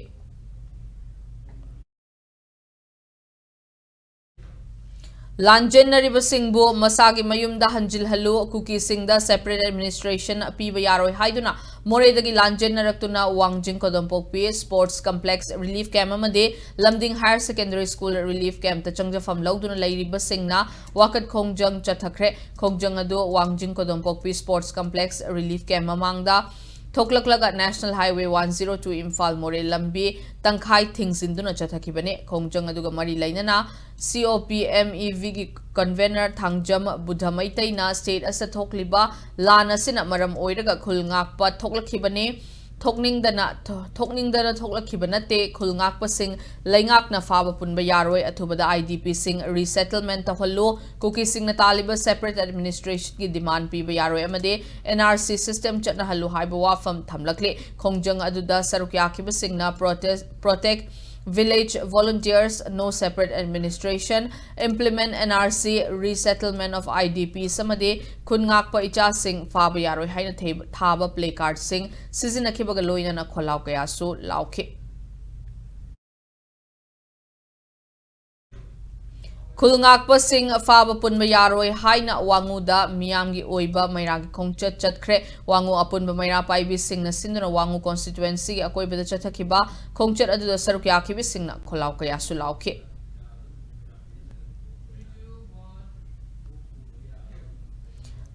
ꯂꯥꯟꯖꯦꯟꯅꯔꯤꯕꯁꯤꯡꯕꯨ ꯃꯁꯥꯒꯤ ꯃꯌꯨꯝꯗ ꯍꯟꯖꯤꯜꯍꯜꯂꯨ, ꯀꯨꯀꯤꯁꯤꯡꯗ ꯁꯦꯄꯔꯦꯠ ꯑꯦꯗꯃꯤꯅꯤꯁꯇ꯭ꯔꯦꯁꯟ ꯄꯤꯕ ꯌꯥꯔꯣꯏ ꯍꯥꯏꯗꯨꯅ ꯃꯣꯔꯦꯗꯒꯤ ꯂꯥꯟꯖꯦꯟꯅꯔꯛꯇꯨꯅ Wangjing Kodompokpi sports complex relief camp ꯑꯃꯗꯤ Lamding higher secondary school relief ꯀꯦꯝꯞꯇ ꯆꯪꯖꯐꯝ ꯂꯧꯗꯨꯅ ꯂꯩꯔꯤꯕꯁꯤꯡꯅ ꯋꯥꯀꯠ ꯈꯣꯡꯖꯪ ꯆꯠꯊꯈ꯭ꯔꯦ꯫ ꯈꯣꯡꯖꯪ ꯑꯗꯨ Wangjing Kodompokpi sports complex relief camp ꯃꯃꯥꯡꯗ ꯊꯣꯛꯂꯛꯂꯒ national highway one zero two Imphal Moreh ꯂꯝꯕꯤ ꯇꯪꯈꯥꯏ ꯊꯤꯡꯖꯤꯟꯗꯨꯅ ꯆꯠꯊꯈꯤꯕꯅꯤ꯫ ꯈꯣꯡꯖꯪ ꯑꯗꯨꯒ ꯃꯔꯤ ꯂꯩꯅꯅ ꯁꯤ ꯑꯣ ꯄꯤ ꯑꯦꯝ ꯏ ꯚꯤꯒꯤ ꯀꯟꯚꯦꯅꯔ ꯊꯥꯡꯖꯝ ꯕꯨꯙ ꯃꯩꯇꯩꯅ ꯁ꯭ꯇꯦꯠ ꯑꯁꯤꯗ ꯊꯣꯛꯂꯤꯕ ꯂꯥꯟ ꯑꯁꯤꯅ ꯃꯔꯝ ꯑꯣꯏꯔꯒ ꯈꯨꯜ ꯉꯥꯛꯄ ꯊꯣꯛꯂꯛꯈꯤꯕꯅꯤ꯫ ꯊꯣꯛꯅꯤꯡꯗꯅ, ꯊꯣ-, ꯊꯣꯛꯅꯤꯡꯗꯅ ꯊꯣꯛꯂꯛꯈꯤꯕ ꯅꯠꯇꯦ꯫ ꯈꯨꯜ ꯉꯥꯛꯄꯁꯤꯡ ꯂꯩꯉꯥꯛꯅ ꯐꯥꯕ ꯄꯨꯟꯕ ꯌꯥꯔꯣꯏ꯫ ꯑꯊꯨꯕꯗ ꯑꯥꯏ ꯗꯤ ꯄꯤꯁꯤꯡ ꯔꯤꯁꯦꯇꯜꯃꯦꯟ ꯇꯧꯍꯜꯂꯨ꯫ ꯀꯨꯀꯤꯁꯤꯡꯅ ꯇꯥꯜꯂꯤꯕ ꯁꯦꯄꯔꯦꯠ ꯑꯦꯗꯃꯤꯅꯤꯁꯇ꯭ꯔꯦꯁꯟꯒꯤ ꯗꯤꯃꯥꯟ ꯄꯤꯕ ꯌꯥꯔꯣꯏ ꯑꯃꯗꯤ ꯑꯦꯟ ꯑꯥꯔ ꯁꯤ ꯁꯤꯁꯇꯦꯝ ꯆꯠꯅꯍꯜꯂꯨ ꯍꯥꯏꯕ ꯋꯥꯐꯝ ꯊꯝꯂꯛꯂꯤ꯫ ꯈꯣꯡꯖꯪ ꯑꯗꯨꯗ ꯁꯔꯨꯛ ꯌꯥꯈꯤꯕꯁꯤꯡꯅ protest-, Protect Village Volunteers, No Separate Administration, Implement N R C, Resettlement of I D Ps ꯑꯃꯗꯤ ꯈꯨꯟ ꯉꯥꯛꯄ ꯏꯆꯥꯁꯤꯡ ꯐꯥꯕ ꯌꯥꯔꯣꯏ ꯍꯥꯏꯅ ꯊꯦ-, ꯊꯥꯕ ꯄ꯭ꯂꯦ ꯀꯥꯔꯗꯁꯤꯡ ꯁꯤꯖꯤꯟꯅꯈꯤꯕꯒ ꯂꯣꯏꯅꯅ ꯈꯣꯜꯂꯥꯎ ꯀꯌꯥꯁꯨ ꯂꯥꯎꯈꯤ꯫ ꯈꯨꯜ ꯉꯥꯛꯄꯁꯤꯡ ꯐꯥꯕ ꯄꯨꯟꯕ ꯌꯥꯔꯣꯏ ꯍꯥꯏꯅ ꯋꯥꯉꯨꯗ ꯃꯤꯌꯥꯝꯒꯤ ꯑꯣꯏꯕ ꯃꯩꯔꯥꯒꯤ ꯈꯣꯡꯆꯠ ꯆꯠꯈ꯭ꯔꯦ꯫ ꯋꯥꯉꯨ ꯑꯄꯨꯟꯕ ꯃꯩꯔꯥ ꯄꯥꯏꯕꯤꯁꯤꯡꯅ ꯁꯤꯟꯗꯨꯅ ꯋꯥꯉꯨ ꯀꯣꯟꯁꯇꯤꯇ꯭ꯋꯦꯟꯁꯤꯒꯤ ꯑꯀꯣꯏꯕꯗ ꯆꯠꯊꯈꯤꯕ ꯈꯣꯡꯆꯠ ꯑꯗꯨꯗ ꯁꯔꯨꯛ ꯌꯥꯈꯤꯕꯁꯤꯡꯅ ꯈꯣꯜꯂꯥꯎ ꯀꯌꯥꯁꯨ ꯂꯥꯎꯈꯤ꯫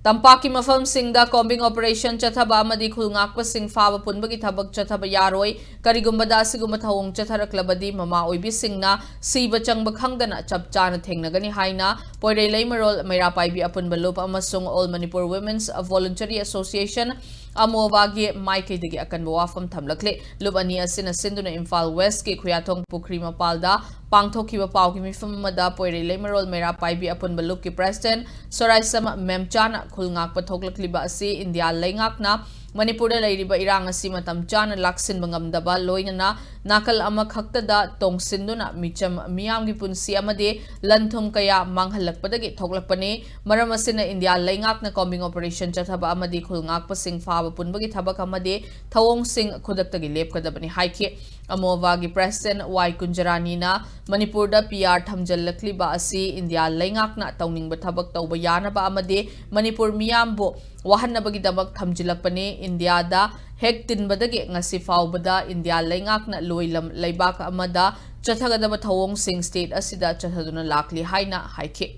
ꯇꯝꯄꯥꯛꯀꯤ ꯃꯐꯝꯁꯤꯡꯗ combing operation ꯆꯠꯊꯕ ꯑꯃꯗꯤ ꯈꯨꯜ ꯉꯥꯛꯄꯁꯤꯡ ꯐꯥꯕ ꯄꯨꯟꯕꯒꯤ ꯊꯕꯛ ꯆꯠꯊꯕ ꯌꯥꯔꯣꯏ꯫ ꯀꯔꯤꯒꯨꯝꯕꯗ ꯑꯁꯤꯒꯨꯝꯕ ꯊꯧꯑꯣꯡ ꯆꯠꯊꯔꯛꯂꯕꯗꯤ ꯃꯃꯥ ꯑꯣꯏꯕꯤꯁꯤꯡꯅ ꯁꯤꯕ ꯆꯪꯕ ꯈꯪꯗꯅ ꯆꯞ ꯆꯥꯅ ꯊꯦꯡꯅꯒꯅꯤ ꯍꯥꯏꯅ ꯄꯣꯏꯔꯩ ꯂꯩꯃꯔꯣꯜ ꯃꯩꯔꯥ ꯄꯥꯏꯕꯤ ꯑꯄꯨꯟꯕ ꯂꯨꯞ ꯑꯃꯁꯨꯡ All Manipur Women's Voluntary Association, ꯑꯃꯣꯕꯥꯒꯤ ꯃꯥꯏꯀꯩꯗꯒꯤ ꯑꯀꯟꯕ ꯋꯥꯐꯝ ꯊꯝꯂꯛꯂꯤ꯫ ꯂꯨꯞ ꯑꯅꯤ ꯑꯁꯤꯅ ꯁꯤꯟꯗꯨꯅ ꯏꯝꯐꯥꯜ ꯋꯦꯁꯀꯤ ꯈꯨꯌꯥꯊꯣꯡ ꯄꯨꯈ꯭ꯔꯤ ꯃꯄꯥꯜꯗ ꯄꯥꯡꯊꯣꯛꯈꯤꯕ ꯄꯥꯎꯒꯤ ꯃꯤꯐꯝ ꯑꯃꯗ ꯄꯣꯏꯔꯩ ꯂꯩꯃꯔꯣꯜ ꯃꯩꯔꯥ ꯄꯥꯏꯕꯤ ꯑꯄꯨꯟꯕ ꯂꯨꯞꯀꯤ ꯄ꯭ꯔꯦꯁꯤꯗꯦꯟꯠ ꯁꯣꯔꯥꯏꯁꯝ ꯃꯦꯝꯆꯥꯅ ꯈꯨꯜ ꯉꯥꯛꯄ ꯊꯣꯛꯂꯛꯂꯤꯕ ꯑꯁꯤ ꯏꯟꯗꯤꯌꯥ ꯂꯩꯉꯥꯛꯅ ꯃꯅꯤꯄꯨꯔꯗ ꯂꯩꯔꯤꯕ ꯏꯔꯥꯡ ꯑꯁꯤ ꯃꯇꯝ ꯆꯥꯅ ꯂꯥꯛꯁꯤꯟꯕ ꯉꯝꯗꯕ, ꯂꯣꯏꯅꯅ ꯅꯥꯀꯜ ꯑꯃꯈꯛꯇꯗ ꯇꯣꯡꯁꯤꯟꯗꯨꯅ ꯃꯤꯆꯝ ꯃꯤꯌꯥꯝꯒꯤ ꯄꯨꯟꯁꯤ ꯑꯃꯗꯤ ꯂꯟ ꯊꯨꯝ ꯀꯌꯥ ꯃꯥꯡꯍꯜꯂꯛꯄꯗꯒꯤ ꯊꯣꯛꯂꯛꯄꯅꯤ꯫ ꯃꯔꯝ ꯑꯁꯤꯅ ꯏꯟꯗꯤꯌꯥ ꯂꯩꯉꯥꯛꯅ combing operation ꯆꯠꯊꯕ ꯑꯃꯗꯤ ꯈꯨꯜ ꯉꯥꯛꯄꯁꯤꯡ ꯐꯥꯕ ꯄꯨꯟꯕꯒꯤ ꯊꯕꯛ ꯑꯃꯗꯤ ꯊꯧꯑꯣꯡꯁꯤꯡ ꯈꯨꯗꯛꯇꯒꯤ ꯂꯦꯞꯀꯗꯕꯅꯤ ꯍꯥꯏꯈꯤ꯫ ꯑꯃꯣꯕꯥꯒꯤ ꯄ꯭ꯔꯦꯁꯤꯗꯦꯟꯠ ꯋꯥꯏ ꯀꯨꯟꯖꯔꯥꯅꯤꯅ ꯃꯅꯤꯄꯨꯔꯗ ꯄꯤ ꯑꯥꯔ ꯊꯝꯖꯤꯜꯂꯛꯂꯤꯕ ꯑꯁꯤ ꯏꯟꯗꯤꯌꯥ ꯂꯩꯉꯥꯛꯅ ꯇꯧꯅꯤꯡꯕ ꯊꯕꯛ ꯇꯧꯕ ꯌꯥꯅꯕ ꯑꯃꯗꯤ ꯃꯅꯤꯄꯨꯔ ꯃꯤꯌꯥꯝꯕꯨ ꯋꯥꯍꯟꯅꯕꯒꯤꯗꯃꯛ ꯊꯝꯖꯤꯜꯂꯛꯄꯅꯤ꯫ ꯏꯟꯗꯤꯌꯥꯗ ꯍꯦꯛ ꯇꯤꯟꯕꯗꯒꯤ ꯉꯁꯤ ꯐꯥꯎꯕꯗ ꯏꯟꯗꯤꯌꯥ ꯂꯩꯉꯥꯛꯅ ꯂꯣꯏꯂꯝ ꯂꯩꯕꯥꯛ ꯑꯃꯗ ꯆꯠꯊꯒꯗꯕ ꯊꯧꯑꯣꯡꯁꯤꯡ ꯁ꯭ꯇꯦꯠ ꯑꯁꯤꯗ ꯆꯠꯊꯗꯨꯅ ꯂꯥꯛꯂꯤ ꯍꯥꯏꯅ ꯍꯥꯏꯈꯤ꯫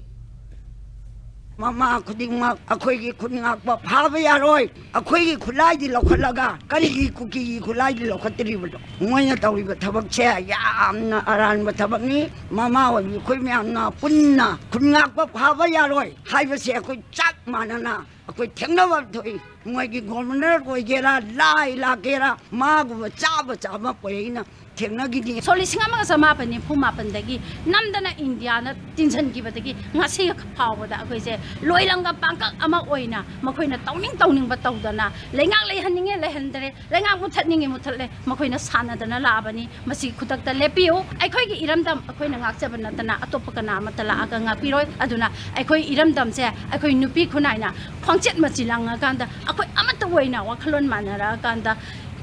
ꯃꯃꯥ ꯈꯨꯗꯤꯡꯃꯛ ꯑꯩꯈꯣꯏꯒꯤ ꯈꯨꯟ ꯉꯥꯛꯄ ꯐꯥꯕ ꯌꯥꯔꯣꯏ꯫ ꯑꯩꯈꯣꯏꯒꯤ ꯈꯨꯠꯂꯥꯏꯗꯤ ꯂꯧꯈꯠꯂꯒ ꯀꯔꯤꯒꯤ ꯀꯨꯀꯤꯒꯤ ꯈꯨꯠꯂꯥꯏꯗꯤ ꯂꯧꯈꯠꯇ꯭ꯔꯤꯕꯅꯣ? ꯃꯣꯏꯅ ꯇꯧꯔꯤꯕ ꯊꯕꯛꯁꯦ ꯌꯥꯝꯅ ꯑꯔꯥꯟꯕ ꯊꯕꯛꯅꯤ꯫ ꯃꯃꯥ ꯑꯣꯏꯕꯤ ꯑꯩꯈꯣꯏ ꯃꯌꯥꯝꯅ ꯄꯨꯟꯅ ꯈꯨꯟ ꯉꯥꯛꯄ ꯐꯥꯕ ꯌꯥꯔꯣꯏ ꯍꯥꯏꯕꯁꯦ ꯑꯩꯈꯣꯏ ꯆꯞ ꯃꯥꯟꯅꯅ ꯑꯩꯈꯣꯏ ꯊꯦꯡꯅꯕ ꯊꯣꯛꯏ꯫ ꯃꯣꯏꯒꯤ ꯒꯣꯕꯔꯅꯔ ꯑꯣꯏꯒꯦꯔꯥ, ꯂꯥꯏ ꯂꯥꯛꯀꯦꯔꯥ, ꯃꯥꯒꯨꯝꯕ ꯆꯥꯕ ꯆꯥꯕ ꯄꯣꯏꯅ ꯊꯦꯡꯅꯈꯤꯅꯤ꯫ ꯁꯣꯛ ꯂꯤꯁꯤꯡ ꯑꯃꯒ ꯆꯃꯥꯄꯟ ꯅꯤꯐꯨ ꯃꯥꯄꯟꯗꯒꯤ ꯅꯝꯗꯅ ꯏꯟꯗꯤꯌꯥꯅ ꯇꯤꯟꯁꯤꯟꯈꯤꯕꯗꯒꯤ ꯉꯁꯤ ꯐꯥꯎꯕꯗ ꯑꯩꯈꯣꯏꯁꯦ ꯂꯣꯏꯂꯝꯒ ꯄꯥꯡꯀꯛ ꯑꯃ ꯑꯣꯏꯅ ꯃꯈꯣꯏꯅ ꯇꯧꯅꯤꯡ ꯇꯧꯅꯤꯡꯕ ꯇꯧꯗꯅ, ꯂꯩꯉꯥꯛ ꯂꯩꯍꯟꯅꯤꯡꯉꯦ ꯂꯩꯍꯟꯗ꯭ꯔꯦ, ꯂꯩꯉꯥꯛ ꯃꯨꯠꯊꯠꯅꯤꯡꯉꯦ ꯃꯨꯠꯊꯠꯂꯦ, ꯃꯈꯣꯏꯅ ꯁꯥꯟꯅꯗꯅ ꯂꯥꯛꯑꯕꯅꯤ꯫ ꯃꯁꯤ ꯈꯨꯗꯛꯇ ꯂꯦꯞꯄꯤꯌꯨ꯫ ꯑꯩꯈꯣꯏꯒꯤ ꯏꯔꯝꯗꯝ ꯑꯩꯈꯣꯏꯅ ꯉꯥꯛꯆꯕ ꯅꯠꯇꯅ ꯑꯇꯣꯞꯄ ꯀꯅꯥ ꯑꯃꯠꯇ ꯂꯥꯛꯑꯒ ꯉꯥꯛꯄꯤꯔꯣꯏ꯫ ꯑꯗꯨꯅ ꯑꯩꯈꯣꯏ ꯏꯔꯝꯗꯝꯁꯦ ꯑꯩꯈꯣꯏ ꯅꯨꯄꯤ ꯈꯨꯟꯅꯥꯏꯅ ꯈꯣꯡꯆꯦꯠ ꯃꯆꯤ ꯂꯥꯡꯉꯀꯥꯟꯗ, ꯑꯩꯈꯣꯏ ꯑꯃꯠꯇ ꯑꯣꯏꯅ ꯋꯥꯈꯜꯂꯣꯟ ꯃꯥꯟꯅꯔꯛꯑꯀꯥꯟꯗ,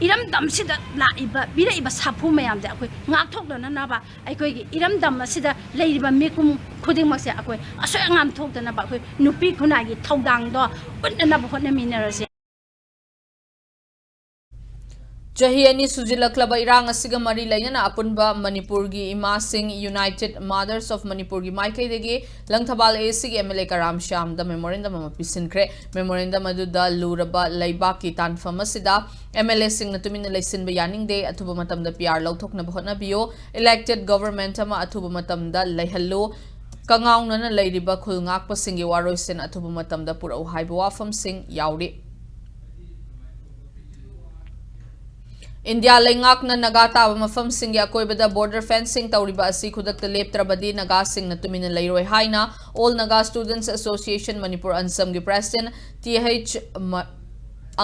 ꯏꯔꯝꯗꯝꯁꯤꯗ ꯂꯥꯛꯏꯕ, ꯄꯤꯔꯛꯏꯕ ꯁꯥꯐꯨ ꯃꯌꯥꯝꯁꯦ ꯑꯩꯈꯣꯏ ꯉꯥꯛꯊꯣꯛꯅꯅꯕ, ꯑꯩꯈꯣꯏꯒꯤ ꯏꯔꯝꯗꯝ ꯑꯁꯤꯗ ꯂꯩꯔꯤꯕ ꯃꯤꯄꯨꯝ ꯈꯨꯗꯤꯡꯃꯛꯁꯦ ꯑꯩꯈꯣꯏ ꯑꯁꯣꯏ ꯑꯉꯥꯝ ꯊꯣꯛꯇꯅꯕ ꯑꯩꯈꯣꯏ ꯅꯨꯄꯤ ꯈꯨꯟꯅꯥꯏꯒꯤ ꯊꯧꯗꯥꯡꯗꯣ ꯎꯠꯅꯅꯕ ꯍꯣꯠꯅꯃꯤꯟꯅꯔꯁꯦ꯫ ꯆꯍꯤ ꯑꯅꯤ ꯁꯨꯖꯤꯜꯂꯛꯂꯕ ꯏꯔꯥꯡ ꯑꯁꯤꯒ ꯃꯔꯤ ꯂꯩꯅꯅ ꯑꯄꯨꯟꯕ ꯃꯅꯤꯄꯨꯔꯒꯤ ꯏꯃꯥꯁꯤꯡ United Mothers of ꯃꯅꯤꯄꯨꯔꯒꯤ ꯃꯥꯏꯀꯩꯗꯒꯤ Langthabal A Cꯒꯤ M L A Karam ꯁ꯭ꯌꯥꯝꯗ memorandum ꯑꯃ ꯄꯤꯁꯤꯟꯈ꯭ꯔꯦ꯫ Memorandum ꯑꯗꯨꯗ ꯂꯨꯔꯕ ꯂꯩꯕꯥꯛꯀꯤ ꯇꯥꯟꯐꯝ ꯑꯁꯤꯗ M L Aꯁꯤꯡꯅ ꯇꯨꯃꯤꯟꯅ ꯂꯩꯁꯤꯟꯕ ꯌꯥꯅꯤꯡꯗꯦ, ꯑꯊꯨꯕ ꯃꯇꯝꯗ P R ꯂꯧꯊꯣꯛꯅꯕ ꯍꯣꯠꯅꯕꯤꯌꯨ, elected government ꯑꯃ ꯑꯊꯨꯕ ꯃꯇꯝꯗ ꯂꯩꯍꯜꯂꯨ, ꯀꯉꯥꯎꯅꯅ ꯂꯩꯔꯤꯕ ꯈꯨꯜ ꯉꯥꯛꯄꯁꯤꯡꯒꯤ ꯋꯥꯔꯣꯏꯁꯤꯟ ꯑꯊꯨꯕ ꯃꯇꯝꯗ ꯄꯨꯔꯛꯎ ꯍꯥꯏꯕ ꯋꯥꯐꯝꯁꯤꯡ ꯌꯥꯎꯔꯤ꯫ ꯏꯟꯗꯤꯌꯥ ꯂꯩꯉꯥꯛꯅ ꯅꯥꯒꯥ ꯇꯥꯕ ꯃꯐꯝꯁꯤꯡꯒꯤ ꯑꯀꯣꯏꯕꯗ border fencing ꯇꯧꯔꯤꯕ ꯑꯁꯤ ꯈꯨꯗꯛꯇ ꯂꯦꯞꯇ꯭ꯔꯕꯗꯤ ꯅꯥꯒꯥꯁꯤꯡꯅ ꯇꯨꯃꯤꯟꯅ ꯂꯩꯔꯣꯏ ꯍꯥꯏꯅ All Naga Students Association Manipur ANSAMꯒꯤ president Th. ꯃ-,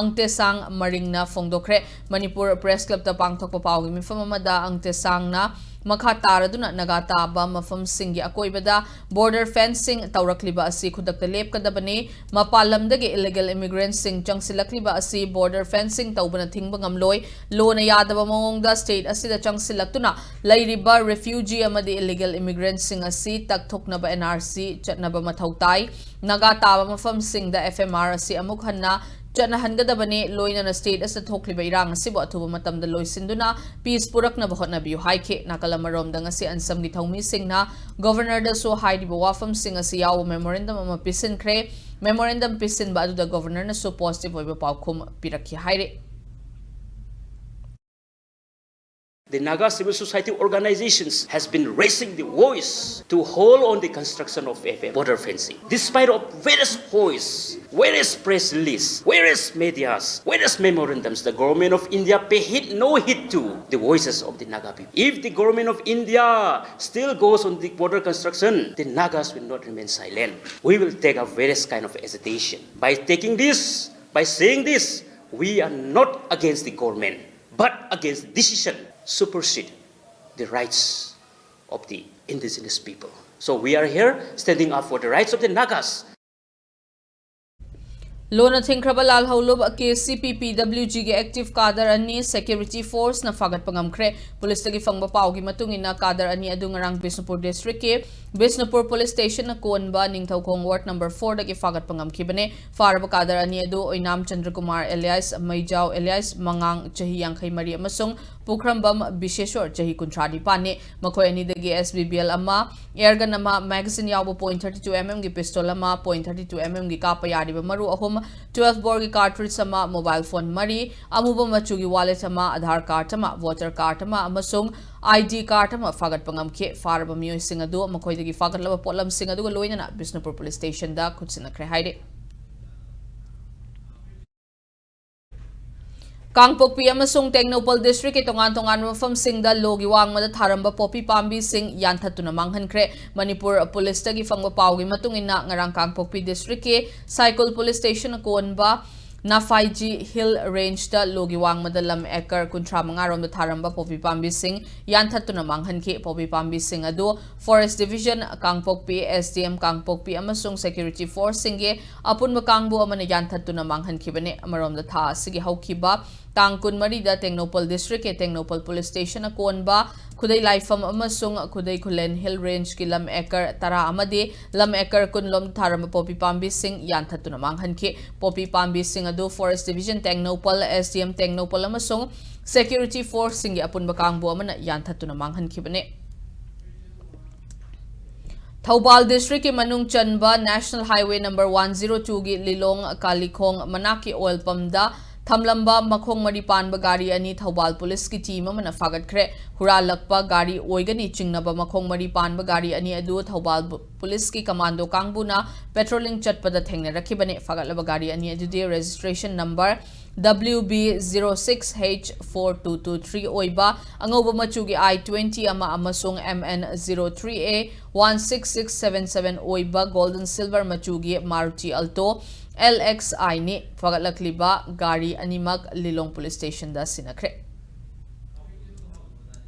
ꯑꯪꯇꯦꯁꯥꯡ ꯃꯔꯤꯡꯅ ꯐꯣꯡꯗꯣꯛꯈ꯭ꯔꯦ꯫ ꯃꯅꯤꯄꯨꯔ Press Clubꯇ ꯄꯥꯡꯊꯣꯛꯄ ꯄꯥꯎꯒꯤ ꯃꯤꯐꯝ ꯑꯃꯗ ꯑꯪꯇꯦꯁꯥꯡꯅ ꯃꯈꯥ ꯇꯥꯔꯗꯨꯅ ꯅꯥꯒꯥ ꯇꯥꯕ ꯃꯐꯝꯁꯤꯡꯒꯤ ꯑꯀꯣꯏꯕꯗ border fencing ꯇꯧꯔꯛꯂꯤꯕ ꯑꯁꯤ ꯈꯨꯗꯛꯇ ꯂꯦꯞꯀꯗꯕꯅꯤ꯫ ꯃꯄꯥꯟ ꯂꯝꯗꯒꯤ illegal immigrantꯁꯤꯡ ꯆꯪꯁꯤꯜꯂꯛꯂꯤꯕ ꯑꯁꯤ border fencing ꯇꯧꯕꯅ ꯊꯤꯡꯕ ꯉꯝꯂꯣꯏ꯫ ꯂꯣꯅ ꯌꯥꯗꯕ ꯃꯑꯣꯡꯗ state ꯑꯁꯤꯗ ꯆꯪꯁꯤꯜꯂꯛꯇꯨꯅ ꯂꯩꯔꯤꯕ refugee ꯑꯃꯗꯤ illegal immigrantꯁꯤꯡ ꯑꯁꯤ ꯇꯛꯊꯣꯛꯅꯕ N R C ꯆꯠꯅꯕ ꯃꯊꯧ ꯇꯥꯏ꯫ ꯅꯥꯒꯥ ꯇꯥꯕ ꯃꯐꯝꯁꯤꯡꯗ F M R ꯑꯁꯤ ꯑꯃꯨꯛ ꯍꯟꯅ ꯆꯠꯅꯍꯟꯒꯗꯕꯅꯤ, ꯂꯣꯏꯅꯅ state ꯑꯁꯤꯗ ꯊꯣꯛꯂꯤꯕ ꯏꯔꯥꯡ ꯑꯁꯤꯕꯨ ꯑꯊꯨꯕ ꯃꯇꯝꯗ ꯂꯣꯏꯁꯤꯟꯗꯨꯅ peace ꯄꯨꯔꯛꯅꯕ ꯍꯣꯠꯅꯕꯤꯌꯨ ꯍꯥꯏꯈꯤ꯫ ꯅꯥꯀꯜ ꯑꯃꯔꯣꯝꯗ ꯉꯁꯤ ꯑꯟꯁꯝꯒꯤ ꯊꯧꯃꯤꯁꯤꯡꯅ governorꯗꯁꯨ ꯍꯥꯏꯔꯤꯕ ꯋꯥꯐꯝꯁꯤꯡ ꯑꯁꯤ ꯌꯥꯎꯕ memorandum ꯑꯃ ꯄꯤꯁꯤꯟꯈ꯭ꯔꯦ꯫ Memorandum ꯄꯤꯁꯤꯟꯕ ꯑꯗꯨꯗ governorꯅꯁꯨ positive ꯑꯣꯏꯕ ꯄꯥꯎꯈꯨꯝ ꯄꯤꯔꯛꯈꯤ ꯍꯥꯏꯔꯤ꯫ The Naga civil society organizations has been raising the voice to hold on the construction of F M border fencing. Despite of various voice, various press release, various medias, various memorandums, the government of India pay heed, no heed to the voices of the Naga people. If the government of India still goes on the border construction, the Nagas will not remain silent. We will take a various kind of agitation. By taking this, by saying this, we are not against the government, but against the decision supersede the rights of the indigenous people. So we are here standing up for the rights of the Nagas. ꯂꯣꯟꯅ ꯊꯤꯡꯈ꯭ꯔꯕ ꯂꯥꯜꯍꯧꯂꯨꯞ ꯀꯦ ꯁꯤ ꯄꯤ ꯄꯤ ꯗꯕ꯭ꯂꯤꯎ ꯖꯤꯒꯤ ꯑꯦꯛꯇꯤꯚ ꯀꯥꯗꯔ ꯑꯅꯤ ꯁꯦꯀ꯭ꯌꯨꯔꯤꯇꯤ ꯐꯣꯔꯁꯅ ꯐꯥꯒꯠꯄ ꯉꯝꯈ꯭ꯔꯦ꯫ ꯄꯨꯂꯤꯁꯇꯒꯤ ꯐꯪꯕ ꯄꯥꯎꯒꯤ ꯃꯇꯨꯡ ꯏꯟꯅ, ꯀꯥꯗꯔ ꯑꯅꯤ ꯑꯗꯨ ꯉꯔꯥꯡ ꯕꯤꯁꯅꯨꯄꯨꯔ ꯗꯤꯁꯇ꯭ꯔꯤꯛꯀꯤ ꯕꯤꯁꯅꯨꯄꯨꯔ ꯄꯨꯂꯤꯁ ꯁ꯭ꯇꯦꯁꯟꯅ ꯀꯣꯟꯕ ꯅꯤꯡꯊꯧꯈꯣꯡ ꯋꯥꯔꯗ ꯅꯝꯕꯔ ꯐꯣꯔꯗꯒꯤ ꯐꯥꯒꯠꯄ ꯉꯝꯈꯤꯕꯅꯦ꯫ ꯐꯥꯔꯕ ꯀꯥꯗꯔ ꯑꯅꯤ ꯑꯗꯨ ꯑꯣꯏꯅꯥꯝ ꯆꯟꯗ꯭ꯔꯀꯨꯃꯥꯔ ꯑꯦꯂꯤꯌꯥꯁ ꯃꯩꯖꯥꯎ ꯑꯦꯂꯤꯌꯥꯁ ꯃꯉꯥꯡ, ꯆꯍꯤ ꯌꯥꯡꯈꯩ ꯃꯔꯤ, ꯑꯃꯁꯨꯡ ꯄꯨꯈ꯭ꯔꯝꯕꯝ ꯕꯤꯁꯦꯁꯣꯔ, ꯆꯍꯤ ꯀꯨꯟꯊ꯭ꯔꯥ ꯅꯤꯄꯥꯟꯅꯤ꯫ ꯃꯈꯣꯏ ꯑꯅꯤꯗꯒꯤ ꯑꯦꯁ ꯕꯤ ꯕꯤ ꯑꯦꯜ ꯑꯃ, ꯑꯦꯌꯔꯒꯟ ꯑꯃ, ꯃꯦꯒꯥꯖꯤꯟ ꯌꯥꯎꯕ ꯄꯣꯏꯟ ꯊꯥꯔꯇꯤ ꯇꯨ ꯑꯦꯝ ꯑꯦꯝꯒꯤ ꯄꯤꯁꯇꯣꯜ ꯑꯃ, ꯄꯣꯏꯟ ꯊꯥꯔꯇꯤ ꯇꯨ ꯑꯦꯝ ꯑꯦꯝꯒꯤ ꯀꯥꯞꯄ ꯌꯥꯔꯤꯕ ꯃꯔꯨ ꯑꯍꯨꯝ, ꯇ꯭ꯋꯦꯜꯐ ꯕꯣꯔꯒꯤ ꯀꯥꯔꯇ꯭ꯔꯤꯖ ꯑꯃ, ꯃꯣꯕꯥꯏꯜ ꯐꯣꯟ ꯃꯔꯤ, ꯑꯃꯨꯕ ꯃꯆꯨꯒꯤ ꯋꯥꯂꯦꯠ ꯑꯃ, ꯑꯥꯙꯥꯔ ꯀꯥꯔꯗ ꯑꯃ, ꯚꯣꯇꯔ ꯀꯥꯔꯗ ꯑꯃ ꯑꯃꯁꯨꯡ ꯑꯥꯏ ꯗꯤ ꯀꯥꯔꯗ ꯑꯃ ꯐꯥꯒꯠꯄ ꯉꯝꯈꯤ꯫ ꯐꯥꯔꯕ ꯃꯤꯑꯣꯏꯁꯤꯡ ꯑꯗꯨ ꯃꯈꯣꯏꯗꯒꯤ ꯐꯥꯒꯠꯂꯕ ꯄꯣꯠꯂꯝꯁꯤꯡ ꯑꯗꯨꯒ ꯂꯣꯏꯅꯅ ꯕꯤꯁꯅꯨꯄꯨꯔ ꯄꯨꯂꯤꯁ ꯁ꯭ꯇꯦꯁꯟꯗ ꯈꯨꯠꯁꯤꯟꯅꯈ꯭ꯔꯦ ꯍꯥꯏꯔꯤ꯫ ꯀꯥꯡꯄꯣꯛꯄꯤ ꯑꯃꯁꯨꯡ ꯇꯦꯡꯅꯧꯄꯜ ꯗꯤꯁꯇ꯭ꯔꯤꯛꯀꯤ ꯇꯣꯉꯥꯟ ꯇꯣꯉꯥꯟꯕ ꯃꯐꯝꯁꯤꯡꯗ ꯂꯣꯒꯤ ꯋꯥꯡꯃꯗ ꯊꯥꯔꯝꯕ ꯄꯣꯄꯤ ꯄꯥꯝꯕꯤꯁꯤꯡ ꯌꯥꯟꯊꯠꯇꯨꯅ ꯃꯥꯡꯍꯟꯈ꯭ꯔꯦ꯫ ꯃꯅꯤꯄꯨꯔ ꯄꯨꯂꯤꯁꯇꯒꯤ ꯐꯪꯕ ꯄꯥꯎꯒꯤ ꯃꯇꯨꯡ ꯏꯟꯅ, ꯉꯔꯥꯡ ꯀꯥꯡꯄꯣꯛꯄꯤ ꯗꯤꯁꯇ꯭ꯔꯤꯛꯀꯤ ꯁꯥꯏꯀꯨꯜ ꯄꯨꯂꯤꯁ ꯁ꯭ꯇꯦꯁꯟꯅ ꯀꯣꯟꯕ ꯅꯥꯐꯥꯏꯖꯤ ꯍꯤꯜ ꯔꯦꯟꯖꯇ ꯂꯣꯒꯤ ꯋꯥꯡꯃꯗ ꯂꯝ ꯑꯦꯀꯔ ꯀꯨꯟꯊ꯭ꯔꯥ ꯃꯉꯥ ꯔꯣꯝꯗ ꯊꯥꯔꯝꯕ ꯄꯣꯄꯤ ꯄꯥꯝꯕꯤꯁꯤꯡ ꯌꯥꯟꯊꯠꯇꯨꯅ ꯃꯥꯡꯍꯟꯈꯤ꯫ ꯄꯣꯄꯤ ꯄꯥꯝꯕꯤꯁꯤꯡ ꯑꯗꯨ ꯐꯣꯔꯦꯁ ꯗꯤꯚꯤꯖꯟ ꯀꯥꯡꯄꯣꯛꯄꯤ, ꯑꯦꯁ ꯗꯤ ꯑꯦꯝ ꯀꯥꯡꯄꯣꯛꯄꯤ ꯑꯃꯁꯨꯡ ꯁꯦꯀ꯭ꯌꯨꯔꯤꯇꯤ ꯐꯣꯔꯁꯁꯤꯡꯒꯤ ꯑꯄꯨꯟꯕ ꯀꯥꯡꯕꯨ ꯑꯃꯅ ꯌꯥꯟꯊꯠꯇꯨꯅ ꯃꯥꯡꯍꯟꯈꯤꯕꯅꯤ꯫ ꯑꯃꯔꯣꯝꯗ, ꯊꯥ ꯑꯁꯤꯒꯤ ꯍꯧꯈꯤꯕ ꯇꯥꯡ ꯀꯨꯟꯃꯔꯤꯗ ꯇꯦꯡꯅꯧꯄꯜ ꯗꯤꯁꯇ꯭ꯔꯤꯛꯀꯤ ꯇꯦꯡꯅꯧꯄꯜ ꯄꯨꯂꯤꯁ ꯁ꯭ꯇꯦꯁꯟꯅ ꯀꯣꯟꯕ ꯈꯨꯗꯩ ꯂꯥꯏꯐꯝ ꯑꯃꯁꯨꯡ ꯈꯨꯗꯩ ꯈꯨꯂꯦꯟ ꯍꯤꯜ ꯔꯦꯟꯖꯀꯤ ꯂꯝ ꯑꯦꯀꯔ ꯇꯔꯥ ꯑꯃꯗꯤ ꯂꯝ ꯑꯦꯀꯔ ꯀꯨꯟ ꯂꯣꯝꯗ ꯊꯥꯔꯝꯕ ꯄꯣꯄꯤ ꯄꯥꯝꯕꯤꯁꯤꯡ ꯌꯥꯟꯊꯠꯇꯨꯅ ꯃꯥꯡꯍꯟꯈꯤ꯫ ꯄꯣꯄꯤ ꯄꯥꯝꯕꯤꯁꯤꯡ ꯑꯗꯨ forest division Tengnoupal, S D M Tengnoupal ꯑꯃꯁꯨꯡ ꯁꯦꯀ꯭ꯌꯨꯔꯤꯇꯤ ꯐꯣꯔꯁꯁꯤꯡꯒꯤ ꯑꯄꯨꯟꯕ ꯀꯥꯡꯕꯨ ꯑꯃꯅ ꯌꯥꯟꯊꯠꯇꯨꯅ ꯃꯥꯡꯍꯟꯈꯤꯕꯅꯤ꯫ ꯊꯧꯕꯥꯜ ꯗꯤꯁꯇ꯭ꯔꯤꯛꯀꯤ ꯃꯅꯨꯡ ꯆꯟꯕ national highway number one zero ꯇꯨꯒꯤ ꯂꯤꯂꯣꯡ ꯀꯥꯂꯤꯈꯣꯡ ꯃꯅꯥꯛꯀꯤ ꯑꯣꯏꯜ ꯄꯝꯗ ꯊꯝꯂꯝꯕ ꯃꯈꯣꯡ ꯃꯔꯤ ꯄꯥꯟꯕ ꯒꯥꯔꯤ ꯑꯅꯤ ꯊꯧꯕꯥꯜ ꯄꯨꯂꯤꯁꯀꯤ ꯇꯤꯝ ꯑꯃꯅ ꯐꯥꯒꯠꯈ꯭ꯔꯦ꯫ ꯍꯨꯔꯥꯜꯂꯛꯄ ꯒꯥꯔꯤ ꯑꯣꯏꯒꯅꯤ ꯆꯤꯡꯅꯕ ꯃꯈꯣꯡ ꯃꯔꯤ ꯄꯥꯟꯕ ꯒꯥꯔꯤ ꯑꯅꯤ ꯑꯗꯨ ꯊꯧꯕꯥꯜ ꯕꯨ-, ꯄꯨꯂꯤꯁꯀꯤ ꯀꯃꯥꯟꯗꯣ ꯀꯥꯡꯕꯨꯅ ꯄꯦꯇ꯭ꯔꯣꯂꯤꯡ ꯆꯠꯄꯗ ꯊꯦꯡꯅꯔꯛꯈꯤꯕꯅꯤ꯫ ꯐꯥꯒꯠꯂꯕ ꯒꯥꯔꯤ ꯑꯅꯤ ꯑꯗꯨꯗꯤ registration number W B zero six H four two two three ꯑꯣꯏꯕ ꯑꯉꯧꯕ ꯃꯆꯨꯒꯤ ꯑꯥꯏ ꯇ꯭ꯋꯦꯟꯇꯤ ꯑꯃ ꯑꯃꯁꯨꯡ M N zero three A one six six seven seven ꯑꯣꯏꯕ ꯒꯣꯜꯗꯟ ꯁꯤꯜꯚꯔ ꯃꯆꯨꯒꯤ ꯃꯥꯔꯨꯇꯤ ꯑꯜꯇꯣ ꯑꯦꯜ ꯑꯦꯛꯁ ꯑꯥꯏꯅꯤ꯫ ꯐꯒꯠꯂꯛꯂꯤꯕ ꯒꯥꯔꯤ ꯑꯅꯤꯃꯛ ꯂꯤꯂꯣꯡ ꯄꯨꯂꯤꯁ ꯁ꯭ꯇꯦꯁꯟꯗ ꯁꯤꯟꯅꯈ꯭ꯔꯦ꯫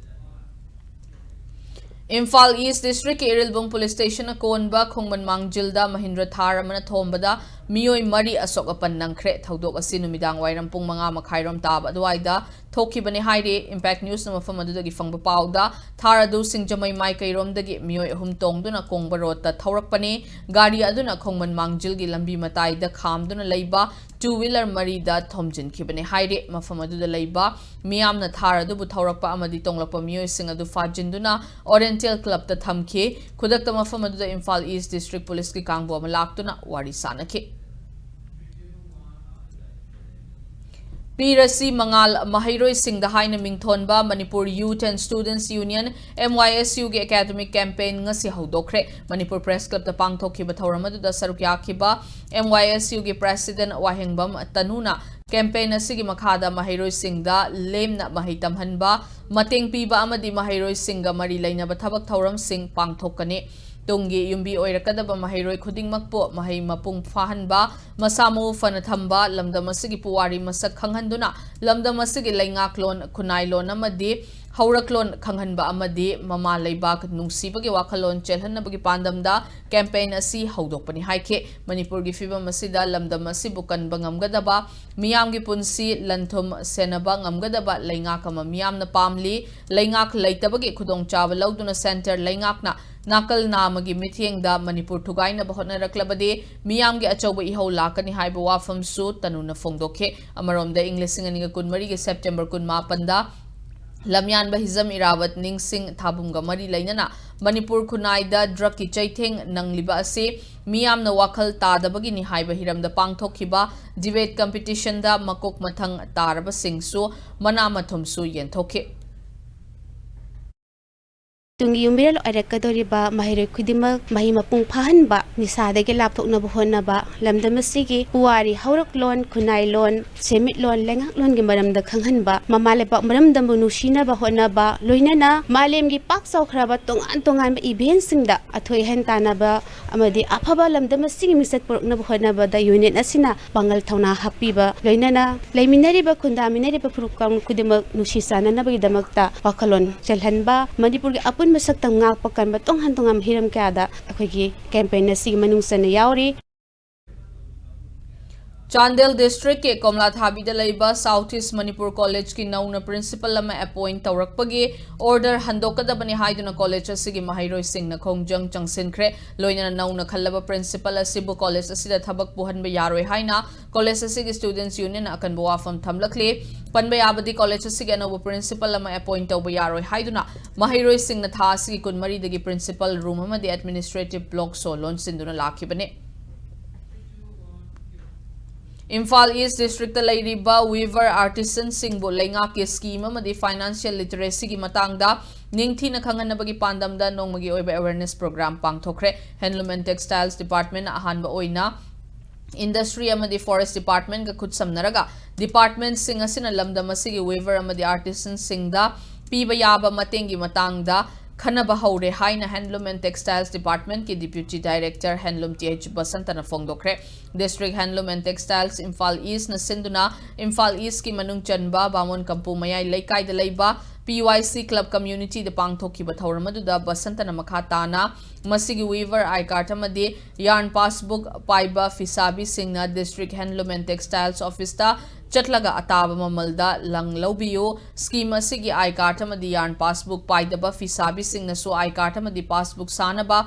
ꯏꯝꯐꯥꯜ ꯏꯁ ꯗꯤꯁꯇ꯭ꯔꯤꯛꯀꯤ ꯏꯔꯤꯜꯕꯨꯡ ꯄꯨꯂꯤꯁ ꯁ꯭ꯇꯦꯁꯟ ꯑꯀꯣꯟꯕ ꯈꯣꯡꯃꯟ ꯃꯥꯡꯖꯤꯜꯗ ꯃꯍꯤꯟꯗ꯭ꯔ ꯊꯥꯔ ꯑꯃꯅ ꯊꯣꯝꯕꯗ ꯃꯤꯑꯣꯏ ꯃꯔꯤ ꯑꯁꯣꯛ ꯑꯄꯟ ꯅꯪꯈ꯭ꯔꯦ꯫ ꯊꯧꯗꯣꯛ ꯑꯁꯤ ꯅꯨꯃꯤꯗꯥꯡ ꯋꯥꯏꯔꯝ ꯄꯨꯡ ꯃꯉꯥ ꯃꯈꯥꯏꯔꯣꯝ ꯇꯥꯕ ꯑꯗꯨꯋꯥꯏꯗ ꯊꯣꯛꯈꯤꯕꯅꯤ ꯍꯥꯏꯔꯤ꯫ ꯏꯝꯄꯦꯛ ꯅ꯭ꯌꯨꯁꯅ ꯃꯐꯝ ꯑꯗꯨꯗꯒꯤ ꯐꯪꯕ ꯄꯥꯎꯗ, ꯊꯥꯔ ꯑꯗꯨ ꯁꯤꯡꯖꯃꯩ ꯃꯥꯏꯀꯩꯔꯣꯝꯗꯒꯤ ꯃꯤꯑꯣꯏ ꯑꯍꯨꯝ ꯇꯣꯡꯗꯨꯅ ꯀꯣꯡꯕ ꯔꯣꯗꯇ ꯊꯧꯔꯛꯄꯅꯤ꯫ ꯒꯥꯔꯤ ꯑꯗꯨꯅ ꯈꯣꯡꯃꯟ ꯃꯥꯡꯖꯤꯜꯒꯤ ꯂꯝꯕꯤ ꯃꯇꯥꯏꯗ ꯈꯥꯝꯗꯨꯅ ꯂꯩꯕ ꯇꯨ ꯋꯤꯂꯔ ꯃꯔꯤꯗ ꯊꯣꯝꯖꯤꯟꯈꯤꯕꯅꯤ ꯍꯥꯏꯔꯤ꯫ ꯃꯐꯝ ꯑꯗꯨꯗ ꯂꯩꯕ ꯃꯤꯌꯥꯝꯅ ꯊꯥꯔ ꯑꯗꯨꯕꯨ ꯊꯧꯔꯛꯄ ꯑꯃꯗꯤ ꯇꯣꯡꯂꯛꯄ ꯃꯤꯑꯣꯏꯁꯤꯡ ꯑꯗꯨ ꯐꯥꯖꯤꯟꯗꯨꯅ ꯑꯣꯔꯤꯌꯦꯟꯇꯦꯜ ꯀ꯭ꯂꯕꯇ ꯊꯝꯈꯤ꯫ ꯈꯨꯗꯛꯇ ꯃꯐꯝ ꯑꯗꯨꯗ ꯏꯝꯐꯥꯜ ꯏꯁ ꯗꯤꯁꯇ꯭ꯔꯤꯛ ꯄꯨꯂꯤꯁꯀꯤ ꯀꯥꯡꯕꯨ ꯑꯃ ꯂꯥꯛꯇꯨꯅ ꯋꯥꯔꯤ ꯁꯥꯅꯈꯤ꯫ ꯄꯤ ꯔꯁꯤ ꯃꯉꯥꯜ ꯃꯍꯩꯔꯣꯏꯁꯤꯡꯗ ꯍꯥꯏꯅ ꯃꯤꯡꯊꯣꯟꯕ Manipur youth and students union, M Y S ꯌꯨꯒꯤ ꯑꯦꯀꯥꯗꯃꯤꯛ ꯀꯦꯝꯄꯦꯟ ꯉꯁꯤ ꯍꯧꯗꯣꯛꯈ꯭ꯔꯦ꯫ ꯃꯅꯤꯄꯨꯔ ꯄ꯭ꯔꯦꯁ ꯀ꯭ꯂꯕꯇ ꯄꯥꯡꯊꯣꯛꯈꯤꯕ ꯊꯧꯔꯝ ꯑꯗꯨꯗ ꯁꯔꯨꯛ ꯌꯥꯈꯤꯕ ꯑꯦꯝ ꯋꯥꯏ ꯑꯦꯁ ꯌꯨꯒꯤ ꯄ꯭ꯔꯦꯁꯤꯗꯦꯟꯠ ꯋꯥꯍꯦꯡꯕꯝ ꯇꯅꯨꯅ ꯀꯦꯝꯄꯦꯟ ꯑꯁꯤꯒꯤ ꯃꯈꯥꯗ ꯃꯍꯩꯔꯣꯏꯁꯤꯡꯗ ꯂꯦꯝꯅ ꯃꯍꯩ ꯇꯝꯍꯟꯕ, ꯃꯇꯦꯡ ꯄꯤꯕ ꯑꯃꯗꯤ ꯃꯍꯩꯔꯣꯏꯁꯤꯡꯒ ꯃꯔꯤ ꯂꯩꯅꯕ ꯊꯕꯛ ꯊꯧꯔꯝꯁꯤꯡ ꯄꯥꯡꯊꯣꯛꯀꯅꯤ꯫ ꯇꯨꯡꯒꯤ ꯌꯨꯝꯕꯤ ꯑꯣꯏꯔꯛꯀꯗꯕ ꯃꯍꯩꯔꯣꯏ ꯈꯨꯗꯤꯡꯃꯛꯄꯨ ꯃꯍꯩ ꯃꯄꯨꯡ ꯐꯥꯍꯟꯕ, ꯃꯁꯥ ꯃꯎ ꯐꯅ ꯊꯝꯕ, ꯂꯝꯗꯝ ꯑꯁꯤꯒꯤ ꯄꯨꯋꯥꯔꯤ ꯃꯁꯛ ꯈꯪꯍꯟꯗꯨꯅ ꯂꯝꯗꯝ ꯑꯁꯤꯒꯤ ꯂꯩꯉꯥꯛꯂꯣꯟ, ꯈꯨꯟꯅꯥꯏꯂꯣꯟ ꯑꯃꯗꯤ ꯍꯧꯔꯛꯂꯣꯟ ꯈꯪꯍꯟꯕ ꯑꯃꯗꯤ ꯃꯃꯥ ꯂꯩꯕꯥꯛ ꯅꯨꯡꯁꯤꯕꯒꯤ ꯋꯥꯈꯜꯂꯣꯟ ꯆꯦꯜꯍꯟꯅꯕꯒꯤ ꯄꯥꯟꯗꯝꯗ ꯀꯦꯝꯄꯦꯟ ꯑꯁꯤ ꯍꯧꯗꯣꯛꯄꯅꯤ ꯍꯥꯏꯈꯤ꯫ ꯃꯅꯤꯄꯨꯔꯒꯤ ꯐꯤꯕꯝ ꯑꯁꯤꯗ ꯂꯝꯗꯝ ꯑꯁꯤꯕꯨ ꯀꯟꯕ ꯉꯝꯒꯗꯕ, ꯃꯤꯌꯥꯝꯒꯤ ꯄꯨꯟꯁꯤ ꯂꯟ-ꯊꯨꯝ ꯁꯦꯟꯅꯕ ꯉꯝꯒꯗꯕ ꯂꯩꯉꯥꯛ ꯑꯃ ꯃꯤꯌꯥꯝꯅ ꯄꯥꯝꯂꯤ꯫ ꯂꯩꯉꯥꯛ ꯂꯩꯇꯕꯒꯤ ꯈꯨꯗꯣꯡꯆꯥꯕ ꯂꯧꯗꯨꯅ ꯁꯦꯟꯇꯔ ꯂꯩꯉꯥꯛꯅ ꯅꯥꯀꯜ ꯅꯥꯝꯃꯒꯤ ꯃꯤꯠꯌꯦꯡꯗ ꯃꯅꯤꯄꯨꯔ ꯊꯨꯒꯥꯏꯅꯕ ꯍꯣꯠꯅꯔꯛꯂꯕꯗꯤ ꯃꯤꯌꯥꯝꯒꯤ ꯑꯆꯧꯕ ꯏꯍꯧ ꯂꯥꯛꯀꯅꯤ ꯍꯥꯏꯕ ꯋꯥꯐꯝꯁꯨ ꯇꯅꯨꯅ ꯐꯣꯡꯗꯣꯛꯈꯤ꯫ ꯑꯃꯔꯣꯝꯗ, ꯏꯪ ꯂꯤꯁꯤꯡ ꯑꯅꯤꯒ ꯀꯨꯟꯃꯔꯤꯒꯤ ꯁꯦꯞꯇꯦꯝꯕꯔ ꯀꯨꯟꯃꯥꯄꯟꯗ ꯂꯝꯌꯥꯟꯕ ꯍꯤꯖꯝ ꯏꯔꯥꯕꯠ ꯅꯤꯡꯁꯤꯡ ꯊꯥꯕꯨꯝꯒ ꯃꯔꯤ ꯂꯩꯅꯅ ꯃꯅꯤꯄꯨꯔ ꯈꯨꯟꯅꯥꯏꯗ ꯗ꯭ꯔꯒꯀꯤ ꯆꯩꯊꯦꯡ ꯅꯪꯂꯤꯕ ꯑꯁꯤ ꯃꯤꯌꯥꯝꯅ ꯋꯥꯈꯜ ꯇꯥꯗꯕꯒꯤꯅꯤ ꯍꯥꯏꯕ ꯍꯤꯔꯝꯗ ꯄꯥꯡꯊꯣꯛꯈꯤꯕ ꯗꯤꯕꯦꯠ ꯀꯝꯄꯤꯇꯤꯁꯟꯗ ꯃꯀꯣꯛ ꯃꯊꯪ ꯇꯥꯔꯕꯁꯤꯡꯁꯨ ꯃꯅꯥ ꯃꯊꯨꯝꯁꯨ ꯌꯦꯟꯊꯣꯛꯈꯤ꯫ ꯇꯨꯡꯒꯤ ꯌꯨꯝꯕꯤꯔꯦꯜ ꯑꯣꯏꯔꯛꯀꯗꯧꯔꯤꯕ ꯃꯍꯩꯔꯣꯏ ꯈꯨꯗꯤꯡꯃꯛ ꯃꯍꯩ ꯃꯄꯨꯡ ꯐꯥꯍꯟꯕ, ꯅꯤꯁꯥꯗꯒꯤ ꯂꯥꯞꯊꯣꯛꯅꯕ ꯍꯣꯠꯅꯕ, ꯂꯝꯗꯝ ꯑꯁꯤꯒꯤ ꯄꯨꯋꯥꯔꯤ, ꯍꯧꯔꯛꯂꯣꯟ, ꯈꯨꯟꯅꯥꯏꯂꯣꯟ, ꯁꯦꯟꯃꯤꯠꯂꯣꯟ, ꯂꯩꯉꯥꯛꯂꯣꯟꯒꯤ ꯃꯔꯝꯗ ꯈꯪꯍꯟꯕ, ꯃꯃꯥ ꯂꯩꯕꯥꯛ ꯃꯔꯝꯗꯝꯕꯨ ꯅꯨꯡꯁꯤꯅꯕ ꯍꯣꯠꯅꯕ, ꯂꯣꯏꯅꯅ ꯃꯥꯂꯦꯝꯒꯤ ꯄꯥꯛ ꯆꯥꯎꯈ꯭ꯔꯕ ꯇꯣꯉꯥꯟ ꯇꯣꯉꯥꯟꯕ ꯏꯚꯦꯟꯁꯤꯡꯗ ꯑꯊꯣꯏ ꯑꯍꯦꯟ ꯇꯥꯟꯅꯕ ꯑꯃꯗꯤ ꯑꯐꯕ ꯂꯝꯗꯝ ꯑꯁꯤꯒꯤ ꯃꯤꯁꯛ ꯄꯨꯔꯛꯅꯕ ꯍꯣꯠꯅꯕꯗ ꯌꯨꯅꯤꯌꯟ ꯑꯁꯤꯅ ꯄꯥꯡꯒꯜ ꯊꯧꯅꯥ ꯍꯥꯞꯄꯤꯕ, ꯂꯣꯏꯅꯅ ꯂꯩꯃꯤꯟꯅꯔꯤꯕ ꯈꯨꯟꯗꯥꯃꯤꯟꯅꯔꯤꯕ ꯐꯨꯔꯨꯞ ꯀꯥꯡꯂꯨꯞ ꯈꯨꯗꯤꯡꯃꯛ ꯅꯨꯡꯁꯤ ꯆꯥꯟꯅꯅꯕꯒꯤꯗꯃꯛꯇ ꯋꯥꯈꯜꯂꯣꯟ ꯆꯦꯜꯍꯟꯕ, ꯃꯅꯤꯄꯨꯔꯒꯤ ꯑꯄꯨꯟꯕ ꯃꯁꯛꯇꯝ ꯉꯥꯛꯄ ꯀꯟꯕ ꯇꯣꯉꯥꯟ ꯇꯣꯉꯥꯟꯕ ꯍꯤꯔꯝ ꯀꯌꯥꯗ ꯑꯩꯈꯣꯏꯒꯤ campaign ꯑꯁꯤꯒꯤ ꯃꯅꯨꯡ ꯆꯟꯅ ꯌꯥꯎꯔꯤ꯫ ꯆꯥꯟꯗꯦꯜ district ꯀꯤ ꯀꯣꯝꯂꯥꯊꯥꯕꯤꯗ ꯂꯩꯕ South East Manipur College ꯀꯤ ꯅꯧꯅ principal ꯑꯃ appoint ꯇꯧꯔꯛꯄꯒꯤ order ꯍꯟꯗꯣꯛꯀꯗꯕꯅꯤ ꯍꯥꯏꯗꯨꯅ college ꯑꯁꯤꯒꯤ ꯃꯍꯩꯔꯣꯏꯁꯤꯡꯅ ꯈꯣꯡꯖꯪ ꯆꯪꯁꯤꯟꯈ꯭ꯔꯦ꯫ ꯂꯣꯏꯅꯅ ꯅꯧꯅ ꯈꯜꯂꯕ principal ꯑꯁꯤꯕꯨ college ꯑꯁꯤꯗ ꯊꯕꯛ ꯄꯨꯍꯟꯕ ꯌꯥꯔꯣꯏ ꯍꯥꯏꯅ college ꯑꯁꯤꯒꯤ students union ꯅ ꯑꯀꯟꯕ ꯋꯥꯐꯝ ꯊꯝꯂꯛꯂꯤ꯫ ꯄꯟꯕ ꯌꯥꯕꯗꯤ college ꯑꯁꯤꯒꯤ ꯑꯅꯧꯕ principal ꯑꯃ appoint ꯇꯧꯕ ꯌꯥꯔꯣꯏ ꯍꯥꯏꯗꯨꯅ ꯃꯍꯩꯔꯣꯏꯁꯤꯡꯅ ꯊꯥ ꯑꯁꯤꯒꯤ ꯀꯨꯟꯃꯔꯤꯗꯒꯤ principal room ꯑꯃꯗꯤ administrative block ꯁꯣ ꯂꯣꯟꯁꯤꯟꯗꯨꯅ ꯂꯥꯛꯈꯤꯕꯅꯤ꯫ ꯏꯝꯐꯥꯜ East district ꯇ ꯂꯩꯔꯤꯕ weaver artisan ꯁꯤꯡꯕꯨ ꯂꯩꯉꯥꯛꯀꯤ scheme ꯑꯃꯗꯤ financial literacy ꯒꯤ ꯃꯇꯥꯡꯗ ꯅꯤꯡꯊꯤꯅ ꯈꯪꯍꯟꯅꯕꯒꯤ ꯄꯥꯟꯗꯝꯗ ꯅꯣꯡꯃꯒꯤ ꯑꯣꯏꯕ awareness program ꯄꯥꯡꯊꯣꯛꯈ꯭ꯔꯦ꯫ Handloom and Textiles Department ꯅ ꯑꯍꯥꯟꯕ ꯑꯣꯏꯅ Industry ꯑꯃꯗꯤ Forest Department ꯀ ꯈꯨꯠꯁꯝꯅꯔꯒ department ꯁꯤꯡ ꯑꯁꯤꯅ ꯂꯝꯗꯝ ꯑꯁꯤꯒꯤ weaver ꯑꯃꯗꯤ artisan ꯁꯤꯡꯗ ꯄꯤꯕ ꯌꯥꯕ ꯃꯇꯦꯡꯒꯤ ꯃꯇꯥꯡꯗ ꯈꯟꯅꯕ ꯍꯧꯔꯦ ꯍꯥꯏꯅ Handloom and Textiles Department ꯀꯤ Deputy Director Handloom T H ꯕꯁꯟꯇꯅ ꯐꯣꯡꯗꯣꯛꯈ꯭ꯔꯦ꯫ District Handloom and Textiles Imphal East ꯅ ꯁꯤꯟꯗꯨꯅ Imphal East ꯀꯤ ꯃꯅꯨꯡ ꯆꯟꯕ ꯕꯥꯃꯣꯟ ꯀꯝꯄꯨ ꯃꯌꯥꯏ ꯂꯩꯀꯥꯏꯗ ꯂꯩꯕ P Y C Club Community ꯗ ꯄꯥꯡꯊꯣꯛꯈꯤꯕ ꯊꯧꯔꯝ ꯑꯗꯨꯗ ꯕꯁꯟꯇꯅ ꯃꯈꯥ ꯇꯥꯅ ꯃꯁꯤꯒꯤ weaver I card ꯑꯃꯗꯤ yarn passbook ꯄꯥꯏꯕ ꯐꯤꯁꯥꯕꯤꯁꯤꯡꯅ District Handloom and Textiles Office ꯇ ꯆꯠꯂꯒ ꯑꯇꯥꯕ ꯃꯃꯜꯗ ꯂꯪ ꯂꯧꯕꯤꯌꯨ꯫ Scheme ꯑꯁꯤꯒꯤ I card ꯑꯃꯗꯤ yarn passbook ꯄꯥꯏꯗꯕ ꯐꯤꯁꯥꯕꯤꯁꯤꯡꯅꯁꯨ I card ꯑꯃꯗꯤ passbook ꯁꯥꯅꯕ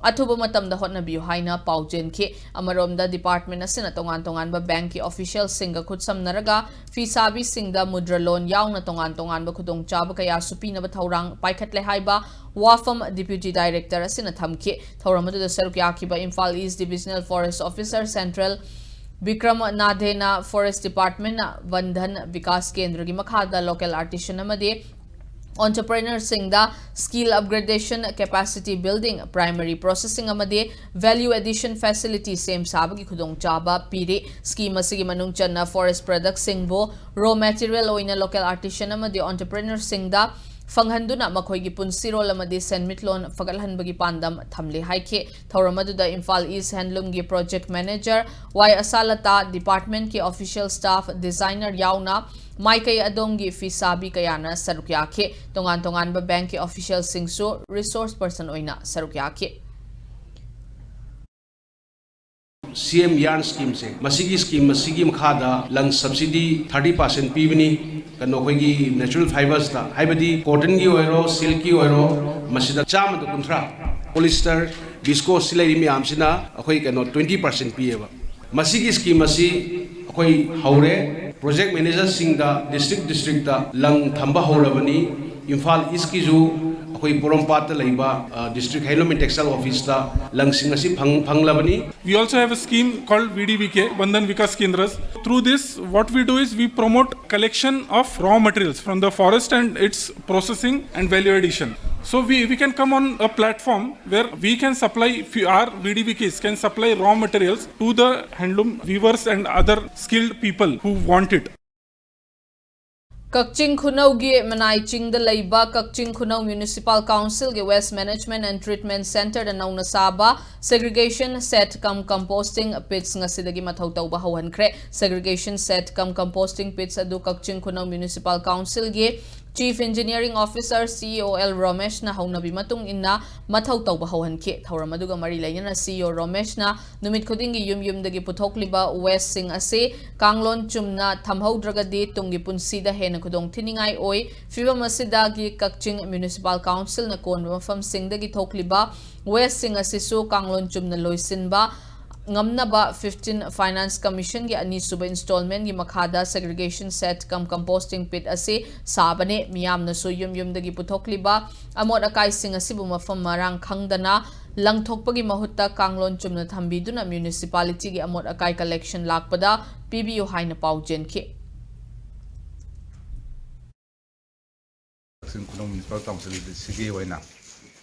ꯑꯊꯨꯕ ꯃꯇꯝꯗ ꯍꯣꯠꯅꯕꯤꯌꯨ ꯍꯥꯏꯅ ꯄꯥꯎꯖꯦꯟꯈꯤ꯫ ꯑꯃꯔꯣꯝꯗ department ꯑꯁꯤꯅ ꯇꯣꯉꯥꯟ ꯇꯣꯉꯥꯟꯕ bank ꯀꯤ official ꯁꯤꯡꯒ ꯈꯨꯠꯁꯝꯅꯔꯒ ꯐꯤꯁꯥꯕꯤꯁꯤꯡꯗ ꯃꯨꯗ꯭ꯔ loan ꯌꯥꯎꯅ ꯇꯣꯉꯥꯟ ꯇꯣꯉꯥꯟꯕ ꯈꯨꯗꯣꯡꯆꯥꯕ ꯀꯌꯥꯁꯨ ꯄꯤꯅꯕ ꯊꯧꯔꯥꯡ ꯄꯥꯏꯈꯠꯂꯦ ꯍꯥꯏꯕ ꯋꯥꯐꯝ Deputy Director ꯑꯁꯤꯅ ꯊꯝꯈꯤ꯫ ꯊꯧꯔꯝ ꯑꯗꯨꯗ ꯁꯔꯨꯛ ꯌꯥꯈꯤꯕ Imphal East Divisional Forest Officer Central Bikram ꯅꯥꯊꯦꯅ Forest Department ꯅ ꯕꯟꯙꯟ ꯕꯤꯀꯥꯁ ꯀꯦꯟꯗ꯭ꯔꯒꯤ ꯃꯈꯥꯗ local artisan ꯑꯃꯗꯤ entrepreneur ꯁꯤꯡꯗ skill upgradation, capacity building, primary processing ꯑꯃꯗꯤ value addition facility ꯁꯦꯝ ꯁꯥꯕꯒꯤ ꯈꯨꯗꯣꯡꯆꯥꯕ ꯄꯤꯔꯤ꯫ Scheme ꯑꯁꯤꯒꯤ ꯃꯅꯨꯡ ꯆꯟꯅ forest product ꯁꯤꯡꯕꯨ raw material ꯑꯣꯏꯅ local artisan ꯑꯃꯗꯤ entrepreneur ꯁꯤꯡꯗ ꯐꯪꯍꯟꯗꯨꯅ ꯃꯈꯣꯏꯒꯤ ꯄꯨꯟꯁꯤꯔꯣꯜ ꯑꯃꯗꯤ ꯁꯦꯟꯃꯤꯠꯂꯣꯟ ꯐꯒꯠꯍꯟꯕꯒꯤ ꯄꯥꯟꯗꯝ ꯊꯝꯂꯤ ꯍꯥꯏꯈꯤ꯫ ꯊꯧꯔꯝ ꯑꯗꯨꯗ Imphal East Handloom ꯒꯤ project manager ꯋꯥꯏ ꯑꯁꯥꯂꯇꯥ, department ꯀꯤ official staff, designer ꯌꯥꯎꯅ ꯃꯥꯏꯀꯩ ꯑꯗꯣꯝꯒꯤ ꯐꯤꯁꯥꯕꯤ ꯀꯌꯥꯅ ꯁꯔꯨꯛ ꯌꯥꯈꯤ꯫ ꯇꯣꯉꯥꯟ ꯇꯣꯉꯥꯟꯕ ꯕꯦꯡꯛꯀꯤ ꯑꯣꯐꯤꯁꯤꯌꯦꯜꯁꯤꯡꯁꯨ ꯔꯤꯁꯣꯔꯁ ꯄꯔꯁꯟ ꯑꯣꯏꯅ ꯁꯔꯨꯛ ꯌꯥꯈꯤ꯫ ꯁꯤ ꯑꯦꯝ ꯌꯥꯔꯟ ꯁ꯭ꯀꯤꯝꯁꯦ, ꯃꯁꯤꯒꯤ ꯁ꯭ꯀꯤꯝ ꯑꯁꯤꯒꯤ ꯃꯈꯥꯗ ꯂꯪ ꯁꯕꯁꯤꯗꯤ ꯊꯥꯔꯇꯤ ꯄꯥꯔꯁꯦꯟ ꯄꯤꯕꯅꯤ꯫ ꯀꯩꯅꯣ, ꯑꯩꯈꯣꯏꯒꯤ natural fibersꯇ, ꯍꯥꯏꯕꯗꯤ cottonꯒꯤ ꯑꯣꯏꯔꯣ, silkꯀꯤ ꯑꯣꯏꯔꯣ, ꯃꯁꯤꯗ ꯆꯥꯝꯃꯗ ꯀꯨꯟꯊ꯭ꯔꯥ꯫ Polyester, viscose ꯁꯤ ꯂꯩꯔꯤ ꯃꯌꯥꯝꯁꯤꯅ ꯑꯩꯈꯣꯏ, ꯀꯩꯅꯣ, twenty percent ꯄꯤꯌꯦꯕ꯫ ꯃꯁꯤꯒꯤ ꯁ꯭ꯀꯤꯝ ꯑꯁꯤ ꯑꯩꯈꯣꯏ ꯍꯧꯔꯦ꯫ ꯄ꯭ꯔꯣꯖꯦꯛ ꯃꯦꯅꯦꯖꯔꯁꯤꯡꯗ ꯗꯤꯁꯇ꯭ꯔꯤꯛ ꯗꯤꯁꯇ꯭ꯔꯤꯛꯇ ꯂꯪ ꯊꯝꯕ ꯍꯧꯔꯕꯅꯤ꯫ ꯏꯝꯐꯥꯜ ꯏꯁꯀꯤꯁꯨ ꯑꯩꯈꯣꯏ ꯄꯣꯔꯣꯝꯄꯥꯠꯇ ꯂꯩꯕ, ꯑ, district handloom and textile officeꯇ ꯂꯪꯁꯤꯡ ꯑꯁꯤ ꯐꯪ-, ꯐꯪꯂꯕꯅꯤ꯫ We also have a scheme called V D V K, Vandan Vikas Kendras. Through this, what we do is we promote collection of raw materials from the forest and its processing and value addition. So we, we can come on a platform where we can supply, our V D V Ks can supply raw materials to the handloom weavers and other skilled people who want it. ꯀꯛꯆꯤꯡ ꯈꯨꯅꯧꯒꯤ ꯃꯅꯥꯏ ꯆꯤꯡꯗ ꯂꯩꯕ ꯀꯛꯆꯤꯡ ꯈꯨꯅꯧ Municipal Councilꯒꯤ Waste Management and Treatment Centreꯗ ꯅꯧꯅ ꯁꯥꯕ Segregation Shed cum Composting Pits ꯉꯁꯤꯗꯒꯤ ꯃꯊꯧ ꯇꯧꯕ ꯍꯧꯍꯟꯈ꯭ꯔꯦ꯫ Segregation Shed cum Composting Pits ꯑꯗꯨ ꯀꯛꯆꯤꯡ ꯈꯨꯅꯧ Municipal Councilꯒꯤ Chief Engineering Officer C E O L ꯔꯣꯃꯦꯁꯅ ꯍꯧꯅꯕꯤ ꯃꯇꯨꯡ ꯏꯟꯅ ꯃꯊꯧ ꯇꯧꯕ ꯍꯧꯍꯟꯈꯤ꯫ ꯊꯧꯔꯝ ꯑꯗꯨꯒ ꯃꯔꯤ ꯂꯩꯅꯅ C E O ꯔꯣꯃꯦꯁꯅ ꯅꯨꯃꯤꯠ ꯈꯨꯗꯤꯡꯒꯤ ꯌꯨꯝ ꯌꯨꯝꯗꯒꯤ ꯄꯨꯊꯣꯛꯂꯤꯕ wasteꯁꯤꯡ ꯑꯁꯤ ꯀꯥꯡꯂꯣꯟ ꯆꯨꯝꯅ ꯊꯝꯍꯧꯗ꯭ꯔꯒꯗꯤ ꯇꯨꯡꯒꯤ ꯄꯨꯟꯁꯤꯗ ꯍꯦꯟꯅ ꯈꯨꯗꯣꯡ ꯊꯤꯅꯤꯡꯉꯥꯏ ꯑꯣꯏ꯫ ꯐꯤꯕꯝ ꯑꯁꯤꯗꯒꯤ ꯀꯛꯆꯤꯡ Municipal Councilꯅ ꯀꯣꯟꯕ ꯃꯐꯝꯁꯤꯡꯗꯒꯤ ꯊꯣꯛꯂꯤꯕ wasteꯁꯤꯡ ꯑꯁꯤꯁꯨ ꯀꯥꯡꯂꯣꯟ ꯆꯨꯝꯅ ꯂꯣꯏꯁꯤꯟꯕ ꯉꯝꯅꯕ fifteen Finance Commissionꯒꯤ ꯑꯅꯤꯁꯨꯕ installmentꯀꯤ ꯃꯈꯥꯗ Segregation Shed cum Composting Pit ꯑꯁꯤ ꯁꯥꯕꯅꯤ꯫ ꯃꯤꯌꯥꯝꯅꯁꯨ ꯌꯨꯝ ꯌꯨꯝꯗꯒꯤ ꯄꯨꯊꯣꯛꯂꯤꯕ ꯑꯃꯣꯠ ꯑꯀꯥꯏꯁꯤꯡ ꯑꯁꯤꯕꯨ ꯃꯐꯝ ꯃꯔꯥꯡ ꯈꯪꯗꯅ ꯂꯪꯊꯣꯛꯄꯒꯤ ꯃꯍꯨꯠꯇ ꯀꯥꯡꯂꯣꯟ ꯆꯨꯝꯅ ꯊꯝꯕꯤꯗꯨꯅ municipalityꯒꯤ ꯑꯃꯣꯠ ꯑꯀꯥꯏ collection ꯂꯥꯛꯄꯗ ꯄꯤꯕꯤꯌꯨ ꯍꯥꯏꯅ ꯄꯥꯎ ꯆꯦꯟꯈꯤ꯫ ꯀꯛꯆꯤꯡ ꯈꯨꯅꯧ Municipal Councilꯁꯤꯒꯤ ꯑꯣꯏꯅ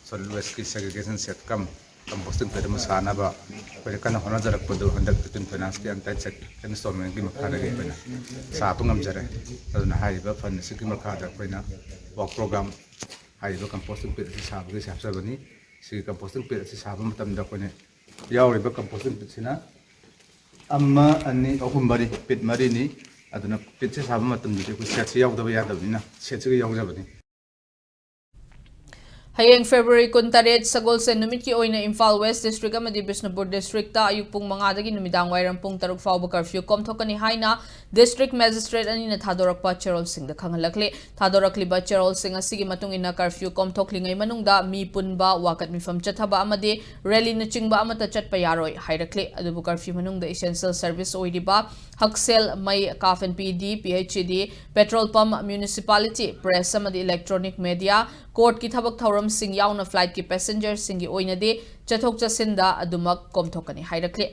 solid wasteꯀꯤ segregation shed cum composting pit ꯑꯃ ꯁꯥꯅꯕ ꯑꯩꯈꯣꯏꯅ ꯀꯟꯅ ꯍꯣꯠꯅꯖꯔꯛꯄꯗꯨ ꯍꯟꯗꯛ fifteen Financeꯀꯤ ꯑꯟꯇꯥꯏ check installmentꯀꯤ ꯃꯈꯥꯗꯒꯤ ꯑꯩꯈꯣꯏꯅ ꯁꯥꯕ ꯉꯝꯖꯔꯦ꯫ ꯑꯗꯨꯅ ꯍꯥꯏꯔꯤꯕ fund ꯑꯁꯤꯒꯤ ꯃꯈꯥꯗ ꯑꯩꯈꯣꯏꯅ work program, ꯍꯥꯏꯔꯤꯕ composting pit ꯑꯁꯤ ꯁꯥꯕꯒꯤ ꯍꯥꯞꯆꯕꯅꯤ꯫ ꯁꯤꯒꯤ composting pit ꯑꯁꯤ ꯁꯥꯕ ꯃꯇꯝꯗ ꯑꯩꯈꯣꯏꯅ ꯌꯥꯎꯔꯤꯕ composting pitꯁꯤꯅ ꯑꯃ, ꯑꯅꯤ, ꯑꯍꯨꯝ, ꯃꯔꯤ, pit ꯃꯔꯤꯅꯤ꯫ ꯑꯗꯨꯅ ꯄꯤꯠꯁꯦ ꯁꯥꯕ ꯃꯇꯝꯗꯗꯤ ꯑꯩꯈꯣꯏ ꯁꯦꯠꯁꯦ ꯌꯥꯎꯗꯕ ꯌꯥꯗꯕꯅꯤꯅ ꯁꯦꯠꯁꯤꯒ ꯌꯥꯎꯖꯕꯅꯤ꯫ ꯍꯌꯦꯡ February ꯀꯨꯟꯇꯔꯦꯠ ꯁꯒꯣꯜꯁꯦꯟ ꯅꯨꯃꯤꯠꯀꯤ ꯑꯣꯏꯅ ꯏꯝꯐꯥꯜ West District ꯑꯃꯗꯤ ꯕꯤꯁꯅꯨꯄꯨꯔ District ꯑꯌꯨꯛ ꯄꯨꯡ ꯃꯉꯥꯗꯒꯤ ꯅꯨꯃꯤꯗꯥꯡ ꯋꯥꯏꯔꯝ ꯄꯨꯡ ꯇꯔꯨꯛ ꯐꯥꯎꯕ curfew ꯀꯣꯝꯊꯣꯛꯀꯅꯤ ꯍꯥꯏꯅ District Magistrate ꯑꯅꯤꯅ ꯊꯥꯗꯣꯔꯛꯄ ꯆꯦꯔꯣꯜꯁꯤꯡꯗ ꯈꯪꯍꯜꯂꯛꯂꯤ꯫ ꯊꯥꯗꯣꯔꯛꯂꯤꯕ ꯆꯦꯔꯣꯜꯁꯤꯡ ꯑꯁꯤꯒꯤ ꯃꯇꯨꯡ ꯏꯟꯅ curfew ꯀꯣꯝꯊꯣꯛꯂꯤꯉꯩ ꯃꯅꯨꯡꯗ ꯃꯤ ꯄꯨꯟꯕ, ꯋꯥꯀꯠ ꯃꯤꯐꯝ ꯆꯠꯊꯕ ꯑꯃꯗꯤ rally ꯅꯆꯤꯡꯕ ꯑꯃꯠꯇ ꯆꯠꯄ ꯌꯥꯔꯣꯏ ꯍꯥꯏꯔꯛꯂꯤ꯫ ꯑꯗꯨꯕꯨ curfew ꯃꯅꯨꯡꯗ essential service ꯑꯣꯏꯔꯤꯕ ꯍꯛꯁꯦꯜ, ꯃꯩ, ꯀꯥꯐꯟ ꯄꯤꯗꯤ, P H E D, petrol pump, municipality, press ꯑꯃꯗꯤ electronic media, courtꯀꯤ ꯊꯕꯛ ꯊꯧꯔꯝꯁꯤꯡ ꯌꯥꯎꯅ flightꯀꯤ passengerꯁꯤꯡꯒꯤ ꯑꯣꯏꯅꯗꯤ ꯆꯠꯊꯣꯛ ꯆꯠꯁꯤꯟꯗ ꯑꯗꯨꯃꯛ ꯀꯣꯝꯊꯣꯛꯀꯅꯤ ꯍꯥꯏꯔꯛꯂꯤ꯫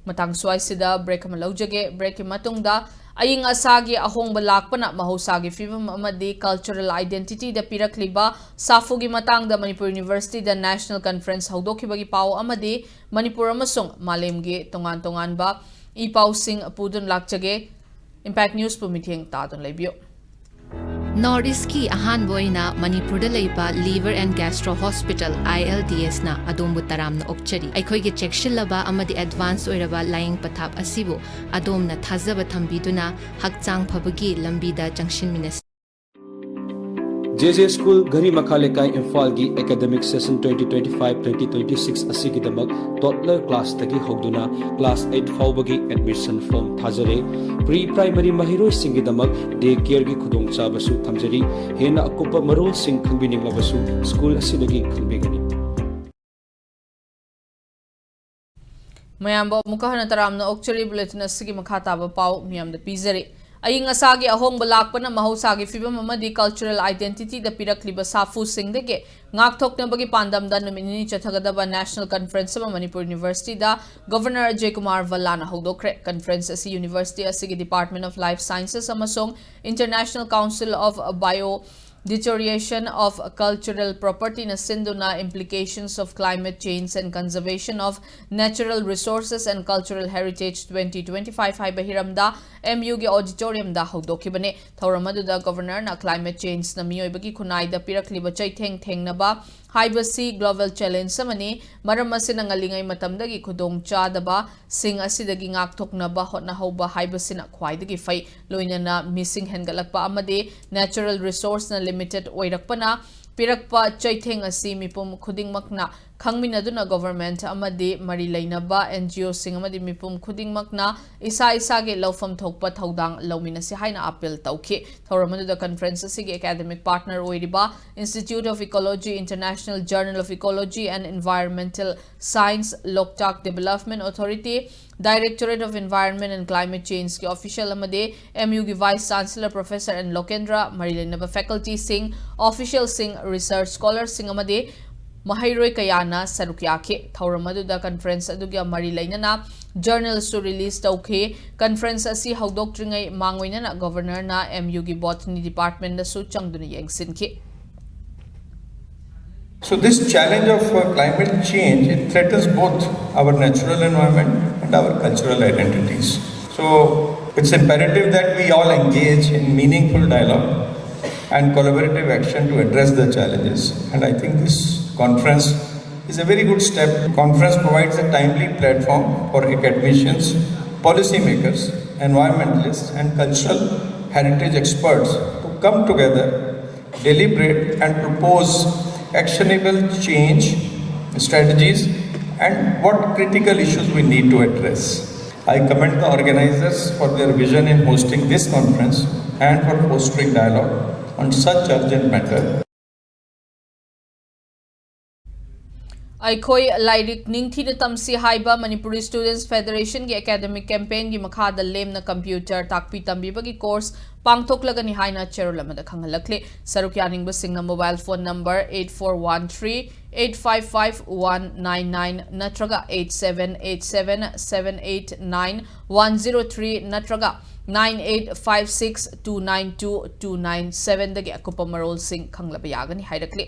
ꯃꯇꯥꯡ ꯁ꯭ꯋꯥꯏꯁꯤꯗ break ꯑꯃ ꯂꯧꯖꯒꯦ꯫ Breakꯀꯤ ꯃꯇꯨꯡꯗ ꯑꯏꯪ ꯑꯁꯥꯒꯤ ꯑꯍꯣꯡꯕ ꯂꯥꯛꯄꯅ ꯃꯍꯧꯁꯥꯒꯤ ꯐꯤꯕꯝ ꯑꯃꯗꯤ cultural identityꯗ ꯄꯤꯔꯛꯂꯤꯕ ꯁꯥꯐꯨꯒꯤ ꯃꯇꯥꯡꯗ ꯃꯅꯤꯄꯨꯔ Universityꯗ National Conference ꯍꯧꯗꯣꯛꯈꯤꯕꯒꯤ ꯄꯥꯎ ꯑꯃꯗꯤ ꯃꯅꯤꯄꯨꯔ ꯑꯃꯁꯨꯡ ꯃꯥꯂꯦꯝꯒꯤ ꯇꯣꯉꯥꯟ ꯇꯣꯉꯥꯟꯕ ꯏ ꯄꯥꯎꯁꯤꯡ ꯄꯨꯗꯨꯅ ꯂꯥꯛꯆꯒꯦ꯫ Impact Newsꯄꯨ ꯃꯤꯠꯌꯦꯡ ꯇꯥꯗꯨꯅ ꯂꯩꯕꯤꯌꯨ꯫ North Eastꯀꯤ ꯑꯍꯥꯟꯕ ꯑꯣꯏꯅ ꯃꯅꯤꯄꯨꯔꯗ ꯂꯩꯕ Liver and Gastro Hospital, I L D Sꯅ ꯑꯗꯣꯝꯕꯨ ꯇꯔꯥꯝꯅ ꯑꯣꯛꯆꯔꯤ꯫ ꯑꯩꯈꯣꯏꯒꯤ ꯆꯦꯛꯁꯤꯜꯂꯕ ꯑꯃꯗꯤ advance ꯑꯣꯏꯔꯕ ꯂꯥꯌꯦꯡ ꯄꯊꯥꯞ ꯑꯁꯤꯕꯨ ꯑꯗꯣꯝꯅ ꯊꯥꯖꯕ ꯊꯝꯕꯤꯗꯨꯅ ꯍꯛꯆꯥꯡ ꯐꯕꯒꯤ ꯂꯝꯕꯤꯗ ꯆꯪꯁꯤꯟꯃꯤꯟꯅꯁꯤ꯫ J J School ꯘꯔꯤꯃꯈꯥ ꯂꯩꯀꯥꯏ ꯏꯝꯐꯥꯜꯒꯤ academic session twenty twenty-five twenty twenty-six ꯑꯁꯤꯒꯤꯗꯃꯛ toddler classꯇꯒꯤ ꯍꯧꯗꯨꯅ class eight ꯐꯥꯎꯕꯒꯤ admission form ꯊꯥꯖꯔꯦ꯫ Pre primary ꯃꯍꯩꯔꯣꯏꯁꯤꯡꯒꯤꯗꯃꯛ day careꯒꯤ ꯈꯨꯗꯣꯡꯆꯥꯕꯁꯨ ꯊꯝꯖꯔꯤ꯫ ꯍꯦꯟꯅ ꯑꯀꯨꯞꯄ ꯃꯔꯣꯜꯁꯤꯡ ꯈꯪꯕꯤꯅꯤꯡꯂꯕꯁꯨ school ꯑꯁꯤꯗꯒꯤ ꯈꯪꯕꯤꯒꯅꯤ꯫ ꯃꯌꯥꯝꯕꯨ ꯑꯃꯨꯛꯀ ꯍꯟꯅ ꯇꯔꯥꯝꯅ ꯑꯣꯛꯆꯔꯤ꯫ Bulletin ꯑꯁꯤꯒꯤ ꯃꯈꯥ ꯇꯥꯕ ꯄꯥꯎ ꯃꯤꯌꯥꯝꯗ ꯄꯤꯖꯔꯤ꯫ ꯑꯏꯪ ꯑꯁꯥꯒꯤ ꯑꯍꯣꯡꯕ ꯂꯥꯛꯄꯅ ꯃꯍꯧꯁꯥꯒꯤ ꯐꯤꯕꯝ ꯑꯃꯗꯤ cultural identityꯗ ꯄꯤꯔꯛꯂꯤꯕ ꯁꯥꯐꯨꯁꯤꯡꯗꯒꯤ ꯉꯥꯛꯊꯣꯛꯅꯕꯒꯤ ꯄꯥꯟꯗꯝꯗ ꯅꯨꯃꯤꯠ ꯅꯤꯅꯤ ꯆꯠꯊꯒꯗꯕ National Conference ꯑꯃ ꯃꯅꯤꯄꯨꯔ Universityꯗ Governor ꯑꯖꯌ ꯀꯨꯃꯥꯔ ꯚꯜꯂꯥꯅ ꯍꯧꯗꯣꯛꯈ꯭ꯔꯦ꯫ Conference ꯑꯁꯤ university ꯑꯁꯤꯒꯤ Department of Life Sciences ꯑꯃꯁꯨꯡ International Council of Bio Deterioration of Cultural Propertyꯅ ꯁꯤꯟꯗꯨꯅ Implications of Climate Change and Conservation of Natural Resources and Cultural Heritage twenty twenty-five ꯍꯥꯏꯕ ꯍꯤꯔꯝꯗ M Uꯒꯤ auditoriumꯗ ꯍꯧꯗꯣꯛꯈꯤꯕꯅꯤ꯫ ꯊꯧꯔꯝ ꯑꯗꯨꯗ Governorꯅ climate changeꯅ ꯃꯤꯑꯣꯏꯕꯒꯤ ꯈꯨꯟꯅꯥꯏꯗ ꯄꯤꯔꯛꯂꯤꯕ ꯆꯩꯊꯦꯡ ꯊꯦꯡꯅꯕ ꯍꯥꯏꯕꯁꯤ global challenge ꯑꯃꯅꯤ꯫ ꯃꯔꯝ ꯑꯁꯤꯅ ꯉꯜꯂꯤꯉꯩ ꯃꯇꯝꯗꯒꯤ ꯈꯨꯗꯣꯡ ꯆꯥꯗꯕꯁꯤꯡ ꯑꯁꯤꯗꯒꯤ ꯉꯥꯛꯊꯣꯛꯅꯕ ꯍꯣꯠꯅꯍꯧꯕ ꯍꯥꯏꯕꯁꯤꯅ ꯈ꯭ꯋꯥꯏꯗꯒꯤ ꯐꯩ꯫ ꯂꯣꯏꯅꯅ ꯃꯤꯁꯤꯡ ꯍꯦꯟꯒꯠꯂꯛꯄ ꯑꯃꯗꯤ natural resource ꯅ limited ꯑꯣꯏꯔꯛꯄꯅ ꯄꯤꯔꯛꯄ ꯆꯩꯊꯦꯡ ꯑꯁꯤ ꯃꯤꯄꯨꯝ ꯈꯨꯗꯤꯡꯃꯛꯅ ꯈꯪꯃꯤꯟꯅꯗꯨꯅ government ꯑꯃꯗꯤ ꯃꯔꯤ ꯂꯩꯅꯕ N G O ꯁꯤꯡ ꯑꯃꯗꯤ ꯃꯤꯄꯨꯝ ꯈꯨꯗꯤꯡꯃꯛꯅ ꯏꯁꯥ ꯏꯁꯥꯒꯤ ꯂꯧꯐꯝ ꯊꯣꯛꯄ ꯊꯧꯗꯥꯡ ꯂꯧꯃꯤꯟꯅꯁꯤ ꯍꯥꯏꯅ appeal ꯇꯧꯈꯤ꯫ ꯊꯧꯔꯝ ꯑꯗꯨꯗ conference ꯑꯁꯤꯒꯤ academic partner ꯑꯣꯏꯔꯤꯕ Institute of Ecology International Journal of Ecology and Environmental Science, Loktak Development Authority, Directorate of Environment and Climate Change ꯀꯤ official ꯑꯃꯗꯤ M U ꯒꯤ Vice Chancellor Professor N Lokendra, ꯃꯔꯤ ꯂꯩꯅꯕ faculty ꯁꯤꯡ, official ꯁꯤꯡ, research scholar ꯁꯤꯡ ꯑꯃꯗꯤ ꯃꯍꯩꯔꯣꯏ ꯀꯌꯥꯅ ꯁꯔꯨꯛ ꯌꯥꯈꯤ꯫ ꯊꯧꯔꯝ ꯑꯗꯨꯗ conference ꯑꯗꯨꯒ ꯃꯔꯤ ꯂꯩꯅꯅ journal ꯁꯨ release ꯇꯧꯈꯤ꯫ Conference ꯑꯁꯤ ꯍꯧꯗꯣꯛꯇ꯭ꯔꯤꯉꯩ ꯃꯥꯡꯑꯣꯏꯅꯅ Governor ꯅ M U ꯒꯤ Botany Department ꯗꯁꯨ ꯆꯪꯗꯨꯅ ꯌꯦꯡꯁꯤꯟꯈꯤ꯫ So this challenge of uh, climate change, it threatens both our natural environment and our cultural identities. So it's imperative that we all engage in meaningful dialogue and collaborative action to address the challenges. And I think this conference is a very good step. Conference provides a timely platform for academicians, policymakers, environmentalists, and cultural heritage experts to come together, deliberate, and propose actionable change strategies and what critical issues we need to address. I commend the organizers for their vision in hosting this conference and for fostering dialogue on such urgent matter. ꯑꯩꯈꯣꯏ ꯂꯥꯏꯔꯤꯛ ꯅꯤꯡꯊꯤꯅ ꯇꯝꯁꯤ ꯍꯥꯏꯕ Manipuri Students Federation ꯒꯤ academic campaign ꯒꯤ ꯃꯈꯥꯗ ꯂꯦꯝꯅ computer ꯇꯥꯛꯄꯤ ꯇꯝꯕꯤꯕꯒꯤ course ꯄꯥꯡꯊꯣꯛꯂꯒꯅꯤ ꯍꯥꯏꯅ ꯆꯦꯔꯣꯜ ꯑꯃꯗ ꯈꯪꯍꯜꯂꯛꯂꯤ꯫ ꯁꯔꯨꯛ ꯌꯥꯅꯤꯡꯕꯁꯤꯡꯅ mobile phone number eight four one three eight five five one nine nine ꯅꯠꯇ꯭ꯔꯒ eight seven eight seven seven eight nine one zero three ꯅꯠꯇ꯭ꯔꯒ nine eight five six two nine two two nine seven ꯗꯒꯤ ꯑꯀꯨꯞꯄ ꯃꯔꯣꯜꯁꯤꯡ ꯈꯪꯂꯕ ꯌꯥꯒꯅꯤ ꯍꯥꯏꯔꯛꯂꯤ꯫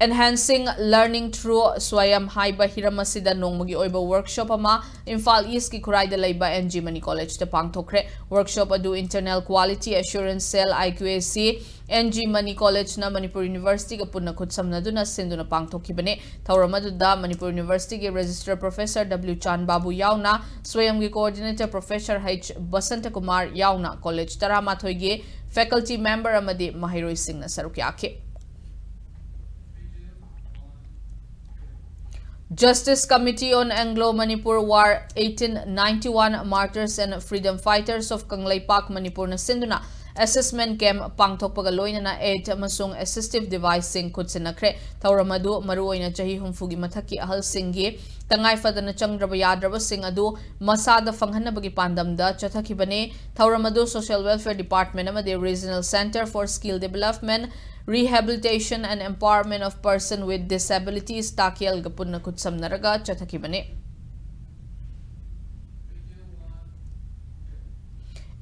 Enhancing Learning Through Swayam ꯍꯥꯏꯕ ꯍꯤꯔꯝ ꯑꯁꯤꯗ ꯅꯣꯡꯃꯒꯤ ꯑꯣꯏꯕ workshop ꯑꯃ ꯏꯝꯐꯥꯜ ꯏꯁꯀꯤ ꯈꯨꯔꯥꯏꯗ ꯂꯩꯕ ꯑꯦꯟ ꯖꯤ ꯃꯅꯤ ꯀꯣꯂꯦꯖꯇ ꯄꯥꯡꯊꯣꯛꯈ꯭ꯔꯦ꯫ Workshop ꯑꯗꯨ Internal Quality Assurance Cell, I Q A C, N G Mani ꯀꯣꯂꯦꯖꯅ ꯃꯅꯤꯄꯨꯔ ꯌꯨꯅꯤꯚꯔꯁꯤꯇꯤꯒ ꯄꯨꯟꯅ ꯈꯨꯠꯁꯝꯅꯗꯨꯅ ꯁꯤꯟꯗꯨꯅ ꯄꯥꯡꯊꯣꯛꯈꯤꯕꯅꯤ꯫ ꯊꯧꯔꯝ ꯑꯗꯨꯗ ꯃꯅꯤꯄꯨꯔ ꯌꯨꯅꯤꯚꯔꯁꯤꯇꯤꯒꯤ Registrar Professor W ꯆꯥꯟ ꯕꯥꯕꯨ ꯌꯥꯎꯅ, ꯁ꯭ꯋꯥꯌꯝꯒꯤ Coordinator Professor H Basanta Kumar ꯌꯥꯎꯅ ꯀꯣꯂꯦꯖ ꯇꯔꯥꯃꯥꯊꯣꯏꯒꯤ faculty member ꯑꯃꯗꯤ ꯃꯍꯩꯔꯣꯏꯁꯤꯡꯅ ꯁꯔꯨꯛ ꯌꯥꯈꯤ꯫ Justice Committee on Anglo-Manipur War, eighteen ninety-one Martyrs and Freedom Fighters of Kangleipak Manipurꯅ ꯁꯤꯟꯗꯨꯅ assessment camp ꯄꯥꯡꯊꯣꯛꯄꯒ ꯂꯣꯏꯅꯅ aid ꯑꯃꯁꯨꯡ assistive deviceꯁꯤꯡ ꯈꯨꯠꯁꯤꯟꯅꯈ꯭ꯔꯦ꯫ ꯊꯧꯔꯝ ꯑꯗꯨ ꯃꯔꯨꯑꯣꯏꯅ ꯆꯍꯤ ꯍꯨꯝꯐꯨꯒꯤ ꯃꯊꯛꯀꯤ ꯑꯍꯜꯁꯤꯡꯒꯤ ꯇꯉꯥꯏ ꯐꯗꯅ ꯆꯪꯗ꯭ꯔꯕ ꯌꯥꯗ꯭ꯔꯕꯁꯤꯡ ꯑꯗꯨ ꯃꯁꯥꯗ ꯐꯪꯍꯟꯅꯕꯒꯤ ꯄꯥꯟꯗꯝꯗ ꯆꯠꯊꯈꯤꯕꯅꯤ꯫ ꯊꯧꯔꯝ ꯑꯗꯨ Social Welfare Department ꯑꯃꯗꯤ Regional Centre for Skill Development, Rehabilitation and Empowerment of Person with Disabilities, ꯇꯥꯀꯦꯜꯒ ꯄꯨꯟꯅ ꯈꯨꯠꯁꯝꯅꯔꯒ ꯆꯠꯊꯈꯤꯕꯅꯤ꯫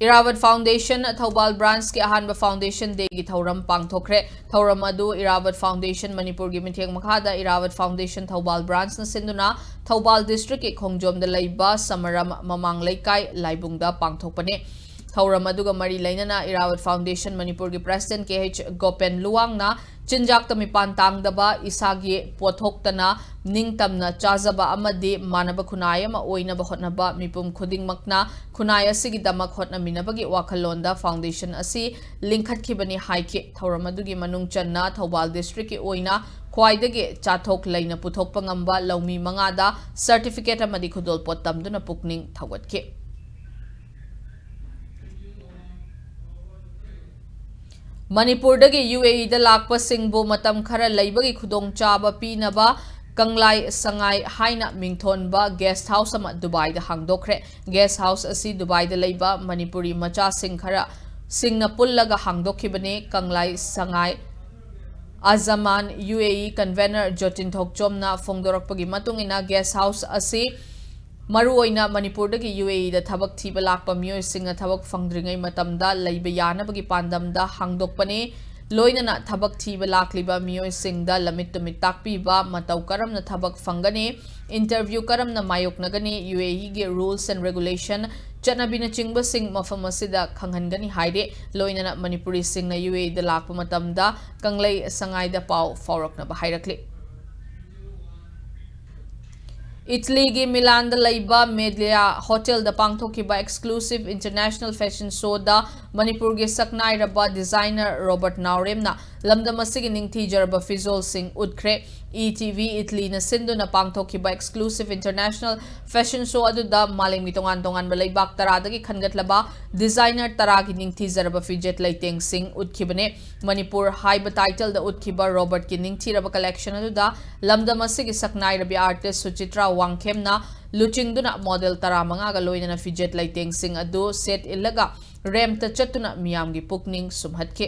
Irrawaddy Foundation ꯊꯧꯕꯥꯜ branchꯀꯤ ꯑꯍꯥꯟꯕ Foundation Dayꯒꯤ ꯊꯧꯔꯝ ꯄꯥꯡꯊꯣꯛꯈ꯭ꯔꯦ꯫ ꯊꯧꯔꯝ ꯑꯗꯨ Irrawaddy Foundation ꯃꯅꯤꯄꯨꯔꯒꯤ ꯃꯤꯠꯌꯦꯡ ꯃꯈꯥꯗ Irrawaddy Foundation ꯊꯧꯕꯥꯜ branchꯅ ꯁꯤꯟꯗꯨꯅ ꯊꯧꯕꯥꯜ districtꯀꯤ ꯈꯣꯡꯖꯣꯝꯗ ꯂꯩꯕ ꯁꯃꯔꯝ ꯃꯃꯥꯡ ꯂꯩꯀꯥꯏ ꯂꯥꯏꯕꯨꯡꯗ ꯄꯥꯡꯊꯣꯛꯄꯅꯤ꯫ ꯊꯧꯔꯝ ꯑꯗꯨꯒ ꯃꯔꯤ ꯂꯩꯅꯅ Irrawaddy Foundation ꯃꯅꯤꯄꯨꯔꯒꯤ President ꯀꯦ ꯑꯩꯆ ꯒꯣꯄꯦꯟ ꯂꯨꯋꯥꯡꯅ ꯆꯤꯟꯖꯥꯛꯇ ꯃꯤꯄꯥꯟ ꯇꯥꯡꯗꯕ, ꯏꯁꯥꯒꯤ ꯄꯣꯠꯊꯣꯛꯇꯅ ꯅꯤꯡꯇꯝꯅ ꯆꯥꯖꯕ ꯑꯃꯗꯤ ꯃꯥꯟꯅꯕ ꯈꯨꯟꯅꯥꯏ ꯑꯃ ꯑꯣꯏꯅꯕ ꯍꯣꯠꯅꯕ ꯃꯤꯄꯨꯝ ꯈꯨꯗꯤꯡꯃꯛꯅ ꯈꯨꯟꯅꯥꯏ ꯑꯁꯤꯒꯤꯗꯃꯛ ꯍꯣꯠꯅꯃꯤꯟꯅꯕꯒꯤ ꯋꯥꯈꯜꯂꯣꯟꯗ Foundation ꯑꯁꯤ ꯂꯤꯡꯈꯠꯈꯤꯕꯅꯤ ꯍꯥꯏꯈꯤ꯫ ꯊꯧꯔꯝ ꯑꯗꯨꯒꯤ ꯃꯅꯨꯡ ꯆꯟꯅ ꯊꯧꯕꯥꯜ districtꯀꯤ ꯑꯣꯏꯅ ꯈ꯭ꯋꯥꯏꯗꯒꯤ ꯆꯥꯊꯣꯛ ꯂꯩꯅ ꯄꯨꯊꯣꯛꯄ ꯉꯝꯕ ꯂꯧꯃꯤ ꯃꯉꯥꯗ certificate ꯑꯃꯗꯤ ꯈꯨꯗꯣꯜꯄꯣꯠ ꯇꯝꯗꯨꯅ ꯄꯨꯛꯅꯤꯡ ꯊꯧꯒꯠꯈꯤ꯫ ꯃꯅꯤꯄꯨꯔꯗꯒꯤ ꯌꯨ ꯑꯦ ꯏꯗ ꯂꯥꯛꯄꯁꯤꯡꯕꯨ ꯃꯇꯝ ꯈꯔ ꯂꯩꯕꯒꯤ ꯈꯨꯗꯣꯡꯆꯥꯕ ꯄꯤꯅꯕ ꯀꯪꯂꯥꯏ ꯁꯉꯥꯏ ꯍꯥꯏꯅ ꯃꯤꯡꯊꯣꯟꯕ guest house ꯑꯃ ꯗꯨꯕꯥꯏꯗ ꯍꯥꯡꯗꯣꯛꯈ꯭ꯔꯦ꯫ Guest house ꯑꯁꯤ ꯗꯨꯕꯥꯏꯗ ꯂꯩꯕ ꯃꯅꯤꯄꯨꯔꯤ ꯃꯆꯥꯁꯤꯡ ꯈꯔ ꯁꯤꯡꯅ ꯄꯨꯜꯂꯒ ꯍꯥꯡꯗꯣꯛꯈꯤꯕꯅꯤ꯫ ꯀꯪꯂꯥꯏ ꯁꯉꯥꯏ ꯑꯖꯃꯥꯟ ꯌꯨ ꯑꯦ ꯏ convener ꯖꯣꯇꯤꯟ ꯊꯣꯛꯆꯣꯝꯅ ꯐꯣꯡꯗꯣꯔꯛꯄꯒꯤ ꯃꯇꯨꯡ ꯏꯟꯅ, guest house ꯑꯁꯤ ꯃꯔꯨꯑꯣꯏꯅ ꯃꯅꯤꯄꯨꯔꯗꯒꯤ ꯌꯨ ꯑꯦ ꯏꯗ ꯊꯕꯛ ꯊꯤꯕ ꯂꯥꯛꯄ ꯃꯤꯑꯣꯏꯁꯤꯡꯅ ꯊꯕꯛ ꯐꯪꯗ꯭ꯔꯤꯉꯩ ꯃꯇꯝꯗ ꯂꯩꯕ ꯌꯥꯅꯕꯒꯤ ꯄꯥꯟꯗꯝꯗ ꯍꯥꯡꯗꯣꯛꯄꯅꯤ꯫ ꯂꯣꯏꯅꯅ ꯊꯕꯛ ꯊꯤꯕ ꯂꯥꯛꯂꯤꯕ ꯃꯤꯑꯣꯏꯁꯤꯡꯗ ꯂꯝꯃꯤꯠ ꯇꯨꯃꯤꯠ ꯇꯥꯛꯄꯤꯕ, ꯃꯇꯧ ꯀꯔꯝꯅ ꯊꯕꯛ ꯐꯪꯒꯅꯤ, interview ꯀꯔꯝꯅ ꯃꯥꯌꯣꯛꯅꯒꯅꯤ, UAE ꯒꯤ rules and regulation, ꯆꯠꯅꯕꯤꯅꯆꯤꯡꯕꯁꯤꯡ ꯃꯐꯝ ꯑꯁꯤꯗ ꯈꯪꯍꯟꯒꯅꯤ ꯍꯥꯏꯔꯤ꯫ ꯂꯣꯏꯅꯅ ꯃꯅꯤꯄꯨꯔꯤꯁꯤꯡꯅ UAE ꯗ ꯂꯥꯛꯄ ꯃꯇꯝꯗ ꯀꯪꯂꯩ ꯁꯉꯥꯏꯗ ꯄꯥꯎ ꯐꯥꯎꯔꯛꯅꯕ ꯍꯥꯏꯔꯛꯂꯤ꯫ ꯏꯇꯂꯤꯒꯤ ꯃꯤꯂꯥꯟꯗ ꯂꯩꯕ ꯃꯦꯗꯤꯌꯥ ꯍꯣꯇꯦꯜꯗ ꯄꯥꯡꯊꯣꯛꯈꯤꯕ exclusive international fashion show ꯗ ꯃꯅꯤꯄꯨꯔꯒꯤ ꯁꯛꯅꯥꯏꯔꯕ designer ꯔꯣꯕꯔꯠ ꯅꯥꯎꯔꯦꯝꯅ ꯂꯝꯗꯝ ꯑꯁꯤꯒꯤ ꯅꯤꯡꯊꯤꯖꯔꯕ ꯐꯤꯖꯣꯜꯁꯤꯡ ꯎꯠꯈ꯭ꯔꯦ꯫ ETV ꯏꯇꯂꯤꯅ ꯁꯤꯟꯗꯨꯅ ꯄꯥꯡꯊꯣꯛꯈꯤꯕ exclusive international fashion show ꯑꯗꯨꯗ ꯃꯥꯂꯦꯝꯒꯤ ꯇꯣꯉꯥꯟ ꯇꯣꯉꯥꯟꯕ ꯂꯩꯕꯥꯛ ꯇꯔꯥꯗꯒꯤ ꯈꯟꯒꯠꯂꯕ designer ꯇꯔꯥꯒꯤ ꯅꯤꯡꯊꯤꯖꯔꯕ ꯐꯤꯖꯦꯠ ꯂꯩꯇꯦꯡꯁꯤꯡ ꯎꯠꯈꯤꯕꯅꯦ꯫ ꯃꯅꯤꯄꯨꯔ ꯍꯥꯏꯕ title ꯗ ꯎꯠꯈꯤꯕ ꯔꯣꯕꯔꯠꯀꯤ ꯅꯤꯡꯊꯤꯔꯕ collection ꯑꯗꯨꯗ ꯂꯝꯗꯝ ꯑꯁꯤꯒꯤ ꯁꯛꯅꯥꯏꯔꯕꯤ artist ꯁꯨꯆꯤꯇ꯭ꯔꯥ ꯋꯥꯡꯈꯦꯝꯅ ꯂꯨꯆꯤꯡꯗꯨꯅ model ꯇꯔꯥꯃꯉꯥꯒ ꯂꯣꯏꯅꯅ ꯐꯤꯖꯦꯠ ꯂꯩꯇꯦꯡꯁꯤꯡ ꯑꯗꯨ ꯁꯦꯠ ꯏꯜꯂꯒ ramp ꯇ ꯆꯠꯇꯨꯅ ꯃꯤꯌꯥꯝꯒꯤ ꯄꯨꯛꯅꯤꯡ ꯁꯨꯝꯍꯠꯈꯤ꯫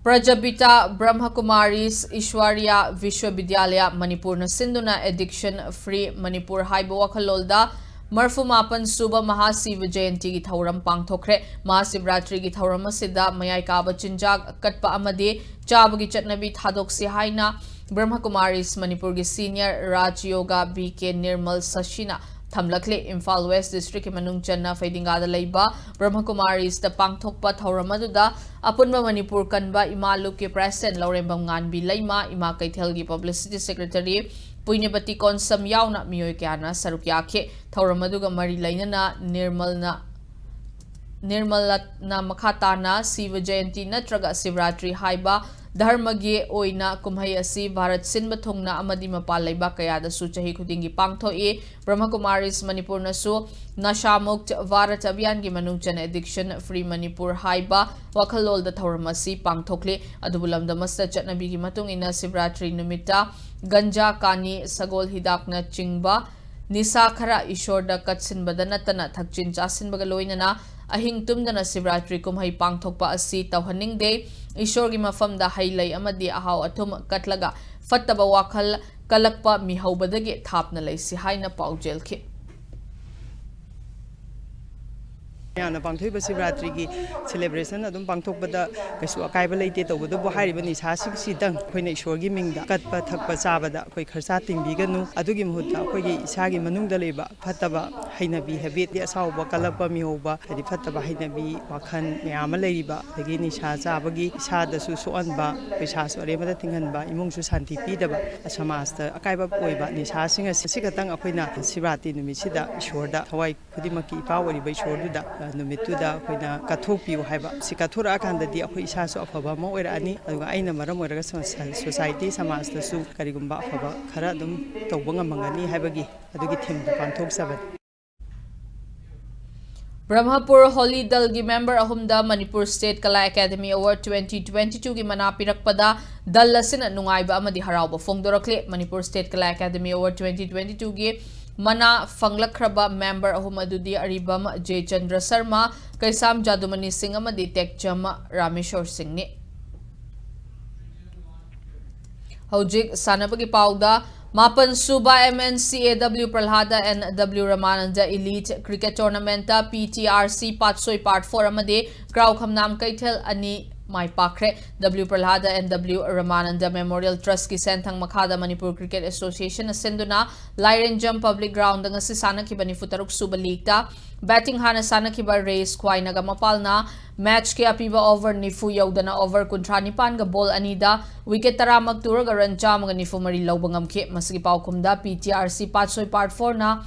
ꯄ꯭ꯔꯖꯥꯄꯤꯇꯥ ꯕ꯭ꯔꯍ꯭ꯃꯀꯨꯃꯥꯔꯤꯁ ꯏꯁ꯭ꯋꯔꯤꯌꯥ ꯕꯤꯁ꯭ꯋꯕꯤꯗ꯭ꯌꯥꯂꯌ ꯃꯅꯤꯄꯨꯔꯅ ꯁꯤꯟꯗꯨꯅ addiction free ꯃꯅꯤꯄꯨꯔ ꯍꯥꯏꯕ ꯋꯥꯈꯜꯂꯣꯟꯗ ꯃꯔꯐꯨ ꯃꯥꯄꯟ ꯁꯨꯕ ꯃꯍꯥꯁꯤꯕ ꯖꯌꯟꯇꯤꯒꯤ ꯊꯧꯔꯝ ꯄꯥꯡꯊꯣꯛꯈ꯭ꯔꯦ꯫ ꯃꯍꯥꯁꯤꯕꯔꯥꯇ꯭ꯔꯤꯒꯤ ꯊꯧꯔꯝ ꯑꯁꯤꯗ ꯃꯌꯥꯏ ꯀꯥꯕ ꯆꯤꯟꯖꯥꯛ ꯀꯠꯄ ꯑꯃꯗꯤ ꯆꯥꯕꯒꯤ ꯆꯠꯅꯕꯤ ꯊꯥꯗꯣꯛꯁꯤ ꯍꯥꯏꯅ ꯕ꯭ꯔꯍ꯭ꯃꯀꯨꯃꯥꯔꯤꯁ ꯃꯅꯤꯄꯨꯔꯒꯤ senior ꯔꯥꯖ ꯌꯣꯒ ꯕꯤ ꯀꯦ ꯅꯤꯔꯃꯜ ꯁꯁꯤꯅ ꯊꯝꯂꯛꯂꯤ꯫ ꯏꯝꯐꯥꯜ West District ꯀꯤ ꯃꯅꯨꯡ ꯆꯟꯅ ꯐꯩꯗꯤꯡꯒꯥꯗ ꯂꯩꯕ ꯕ꯭ꯔꯍ꯭ꯃꯀꯨꯃꯥꯔꯤꯁꯇ ꯄꯥꯡꯊꯣꯛꯄ ꯊꯧꯔꯝ ꯑꯗꯨꯗ ꯑꯄꯨꯟꯕ ꯃꯅꯤꯄꯨꯔ ꯀꯟꯕ ꯏꯃꯥ ꯂꯨꯞꯀꯤ President ꯂꯧꯔꯦꯝꯕꯝ ꯉꯥꯟꯕꯤ ꯂꯩꯃ, ꯏꯃꯥ ꯀꯩꯊꯦꯜꯒꯤ Publicity Secretary ꯄꯨꯏꯅꯕꯇꯤ ꯀꯣꯟꯁꯝ ꯌꯥꯎꯅ ꯃꯤꯑꯣꯏ ꯀꯌꯥꯅ ꯁꯔꯨꯛ ꯌꯥꯈꯤ꯫ ꯊꯧꯔꯝ ꯑꯗꯨꯒ ꯃꯔꯤ ꯂꯩꯅꯅ ꯅꯤꯔꯃꯜꯅ ꯅꯤꯔꯃꯂꯅ ꯃꯈꯥ ꯇꯥꯅ ꯁꯤꯕ ꯖꯌꯟꯇꯤ ꯅꯠꯇ꯭ꯔꯒ ꯁꯤꯕꯔꯥꯇ꯭ꯔꯤ ꯍꯥꯏꯕ ꯙꯔꯃꯒꯤ ꯑꯣꯏꯅ ꯀꯨꯝꯍꯩ ꯑꯁꯤ ꯚꯥꯔꯠ ꯁꯤꯟꯕ ꯊꯨꯡꯅ ꯑꯃꯗꯤ ꯃꯄꯥꯟ ꯂꯩꯕꯥꯛ ꯀꯌꯥꯗꯁꯨ ꯆꯍꯤ ꯈꯨꯗꯤꯡꯒꯤ ꯄꯥꯡꯊꯣꯛꯏ꯫ ꯕ꯭ꯔꯍ꯭ꯃꯀꯨꯃꯥꯔꯤꯁ ꯃꯅꯤꯄꯨꯔꯅꯁꯨ ꯅꯁꯥ ꯃꯨꯛꯇ ꯚꯥꯔꯠ ꯑꯚꯤꯌꯥꯟꯒꯤ ꯃꯅꯨꯡ ꯆꯟꯅ addiction free ꯃꯅꯤꯄꯨꯔ ꯍꯥꯏꯕ ꯋꯥꯈꯜꯂꯣꯟꯗ ꯊꯧꯔꯝ ꯑꯁꯤ ꯄꯥꯡꯊꯣꯛꯂꯤ꯫ ꯑꯗꯨꯕꯨ ꯂꯝꯗꯝ ꯑꯁꯤꯗ ꯆꯠꯅꯕꯤꯒꯤ ꯃꯇꯨꯡ ꯏꯟꯅ ꯁꯤꯕꯔꯥꯇ꯭ꯔꯤ ꯅꯨꯃꯤꯠꯇ ꯒꯟꯖꯥ, ꯀꯥꯅꯤ, ꯁꯒꯣꯜ ꯍꯤꯗꯥꯛꯅꯆꯤꯡꯕ ꯅꯤꯁꯥ ꯈꯔ ꯏꯁꯣꯔꯗ ꯀꯠꯁꯤꯟꯕꯗ ꯅꯠꯇꯅ ꯊꯛꯆꯤꯟ ꯆꯥꯁꯤꯟꯕꯒ ꯂꯣꯏꯅꯅ ꯑꯍꯤꯡ ꯇꯨꯝꯗꯅ ꯁꯤꯕꯔꯥꯇ꯭ꯔꯤ ꯀꯨꯝꯍꯩ ꯄꯥꯡꯊꯣꯛꯄ ꯑꯁꯤ ꯇꯧꯍꯟꯅꯤꯡꯗꯦ꯫ ꯏꯁꯣꯔꯒꯤ ꯃꯐꯝꯗ ꯍꯩ ꯂꯩ ꯑꯃꯗꯤ ꯑꯍꯥꯎ ꯑꯊꯨꯝ ꯀꯠꯂꯒ ꯐꯠꯇꯕ ꯋꯥꯈꯜ ꯀꯜꯂꯛꯄ ꯃꯤꯍꯧꯕꯗꯒꯤ ꯊꯥꯞꯅ ꯂꯩꯁꯤ ꯍꯥꯏꯅ ꯄꯥꯎꯖꯦꯜꯈꯤ꯫ ꯃꯌꯥꯝꯅ ꯄꯥꯡꯊꯣꯛꯏꯕ ꯁꯤꯕꯔꯥꯇ꯭ꯔꯤꯒꯤ celebration ꯑꯗꯨꯝ ꯄꯥꯡꯊꯣꯛꯄꯗ ꯀꯩꯁꯨ ꯑꯀꯥꯏꯕ ꯂꯩꯇꯦ꯫ ꯇꯧꯕꯇꯕꯨ ꯍꯥꯏꯔꯤꯕ ꯅꯤꯁꯥꯁꯤꯡꯁꯤꯗꯪ ꯑꯩꯈꯣꯏꯅ ꯏꯁꯣꯔꯒꯤ ꯃꯤꯡꯗ ꯀꯠꯄ ꯊꯛꯄ ꯆꯥꯕꯗ ꯑꯩꯈꯣꯏ ꯈꯔꯁꯥ ꯇꯤꯡꯕꯤꯒꯅꯨ꯫ ꯑꯗꯨꯒꯤ ꯃꯍꯨꯠꯇ ꯑꯩꯈꯣꯏꯒꯤ ꯏꯁꯥꯒꯤ ꯃꯅꯨꯡꯗ ꯂꯩꯕ ꯐꯠꯇꯕ ꯍꯩꯅꯕꯤ, habit, ꯑꯁꯥꯎꯕ, ꯀꯜꯂꯛꯄ, ꯃꯤꯍꯧꯕ, ꯍꯥꯏꯗꯤ ꯐꯠꯇꯕ ꯍꯩꯅꯕꯤ, ꯋꯥꯈꯜ ꯃꯌꯥꯝ ꯑꯃ ꯂꯩꯔꯤꯕ, ꯑꯗꯒꯤ ꯅꯤꯁꯥ ꯆꯥꯕꯒꯤ ꯏꯁꯥꯗꯁꯨ ꯁꯣꯛꯍꯟꯕ, ꯄꯩꯁꯥꯁꯨ ꯑꯔꯦꯝꯕꯗ ꯇꯤꯡꯍꯟꯕ, ꯏꯃꯨꯡꯁꯨ ꯁꯥꯟꯇꯤ ꯄꯤꯗꯕ, ꯁꯃꯥꯖꯇ ꯑꯀꯥꯏꯕ ꯑꯣꯏꯕ ꯅꯤꯁꯥꯁꯤꯡ ꯑꯁꯤ, ꯑꯁꯤ ꯈꯛꯇꯪ ꯑꯩꯈꯣꯏꯅ ꯁꯤꯕꯔꯥꯇ꯭ꯔꯤ ꯅꯨꯃꯤꯠꯁꯤꯗ ꯏꯁꯣꯔꯗ ꯊꯋꯥꯏ ꯈꯨꯗꯤꯡꯃꯛꯀꯤ ꯏꯄꯥ ꯑꯣꯏꯔꯤꯕ ꯏꯁꯣꯔꯗꯨꯗ, ꯑ, ꯅꯨꯃꯤꯠꯇꯨꯗ ꯑꯩꯈꯣꯏꯅ ꯀꯠꯊꯣꯛꯄꯤꯌꯨ ꯍꯥꯏꯕ꯫ ꯁꯤ ꯀꯠꯊꯣꯔꯛꯑꯀꯥꯟꯗꯗꯤ ꯑꯩꯈꯣꯏ ꯏꯁꯥꯁꯨ ꯑꯐꯕ ꯑꯃ ꯑꯣꯏꯔꯛꯑꯅꯤ, ꯑꯗꯨꯒ ꯑꯩꯅ ꯃꯔꯝ ꯑꯣꯏꯔꯒ ꯁꯣ-, ꯁꯣ-, society, ꯁꯃꯥꯖꯇꯁꯨ ꯀꯔꯤꯒꯨꯝꯕ ꯑꯐꯕ ꯈꯔ ꯑꯗꯨꯝ ꯇꯧꯕ ꯉꯝꯃꯝꯒꯅꯤ ꯍꯥꯏꯕꯒꯤ ꯑꯗꯨꯒꯤ themeꯗ ꯄꯥꯡꯊꯣꯛꯆꯕꯅꯤ꯫ ꯕ꯭ꯔꯍꯃꯄꯨꯔ ꯍꯣꯂꯤ ꯗꯜꯒꯤ member ꯑꯍꯨꯝꯗ Manipur State Kala Academy Award twenty twenty-twoꯒꯤ ꯃꯅꯥ ꯄꯤꯔꯛꯄꯗ ꯗꯜ ꯑꯁꯤꯅ ꯅꯨꯡꯉꯥꯏꯕ ꯑꯃꯗꯤ ꯍꯔꯥꯎꯕ ꯐꯣꯡꯗꯣꯔꯛꯂꯤ꯫ Manipur State Kala Academy Award twenty twenty-twoꯒꯤ ꯃꯅꯥ ꯐꯪꯂꯛꯈ꯭ꯔꯕ member ꯑꯍꯨꯝ ꯑꯗꯨꯗꯤ ꯑꯔꯤꯕꯝ ꯖꯦ ꯆꯟꯗ꯭ꯔ ꯁꯔꯃ, ꯀꯩꯁꯥꯝ ꯖꯥꯗꯨꯃꯅꯤ ꯁꯤꯡ ꯑꯃꯗꯤ ꯇꯦꯛꯆꯝ ꯔꯥꯃꯦꯁꯣꯔ ꯁꯤꯡꯅꯤ꯫ ꯍꯧꯖꯤꯛ ꯁꯥꯟꯅꯕꯒꯤ ꯄꯥꯎꯗ, ꯃꯥꯄꯟ ꯁꯨꯕ M N C A W Prahlada and W Ramananda Elite Cricket Tournamentꯇ P T R C Patsoi Part four ꯑꯃꯗꯤ ꯀ꯭ꯔꯥꯎ ꯈꯝꯅꯥꯝ ꯀꯩꯊꯦꯜ ꯑꯅꯤ ꯃꯥꯏ ꯄꯥꯛꯈ꯭ꯔꯦ꯫ W Prahlada and W Ramananda Memorial Trustꯀꯤ ꯁꯦꯟꯊꯪ ꯃꯈꯥꯗ ꯃꯅꯤꯄꯨꯔ Cricket Associationꯅ ꯁꯤꯟꯗꯨꯅ ꯂꯥꯏꯔꯦꯟꯖꯝ Public Groundꯗ ꯉꯁꯤ ꯁꯥꯟꯅꯈꯤꯕ ꯅꯤꯐꯨ ꯇꯔꯨꯛ ꯁꯨꯕ leagueꯇ batting ꯍꯥꯟꯅ ꯁꯥꯟꯅꯈꯤꯕ ꯔꯦꯁ ꯈ꯭ꯋꯥꯏꯅꯒ ꯃꯄꯥꯜꯅ matchꯀꯤ ꯑꯄꯤꯕ over ꯅꯤꯐꯨ ꯌꯧꯗꯅ over ꯀꯨꯟꯊ꯭ꯔꯥ ꯅꯤꯄꯥꯟꯒ ball ꯑꯅꯤꯗ wicket ꯇꯔꯥꯃꯛ ꯇꯨꯔꯒ run ꯆꯥꯝꯃꯒ ꯅꯤꯐꯨ ꯃꯔꯤ ꯂꯧꯕ ꯉꯝꯈꯤ꯫ ꯃꯁꯤꯒꯤ ꯄꯥꯎꯈꯨꯝꯗ P T R C ꯄꯥꯠꯁꯣꯏ Part fourꯅ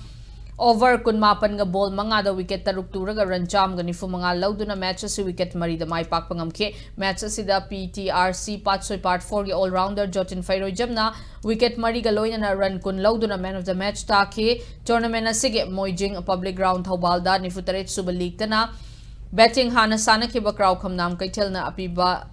over ꯀꯨꯟꯃꯥꯄꯟꯒ ball ꯃꯉꯥꯗ wicket ꯇꯔꯨꯛ ꯇꯨꯔꯒ run ꯆꯥꯝꯃꯒ ꯅꯤꯐꯨ ꯃꯉꯥ ꯂꯧꯗꯨꯅ match ꯑꯁꯤ wicket ꯃꯔꯤꯗ ꯃꯥꯏ ꯄꯥꯛꯄ ꯉꯝꯈꯤ꯫ Match ꯑꯁꯤꯗ P T R C ꯄꯥꯠꯁꯣꯏ Part fourꯒꯤ all-rounder ꯖꯣꯇꯤꯟ ꯐꯩꯔꯣꯏꯖꯝꯅ wicket ꯃꯔꯤꯒ ꯂꯣꯏꯅꯅ run ꯀꯨꯟ ꯂꯧꯗꯨꯅ man of the match ꯇꯥꯈꯤ꯫ Tournament ꯑꯁꯤꯒꯤ ꯃꯣꯏꯖꯤꯡ Public Ground ꯊꯧꯕꯥꯜꯗ ꯅꯤꯐꯨ ꯇꯔꯦꯠ ꯁꯨꯕ leagueꯇꯅ batting ꯍꯥꯟꯅ ꯁꯥꯟꯅꯈꯤꯕ ꯀ꯭ꯔꯥꯎ ꯈꯝꯅꯥꯝ ꯀꯩꯊꯦꯜꯅ ꯑꯄꯤꯕ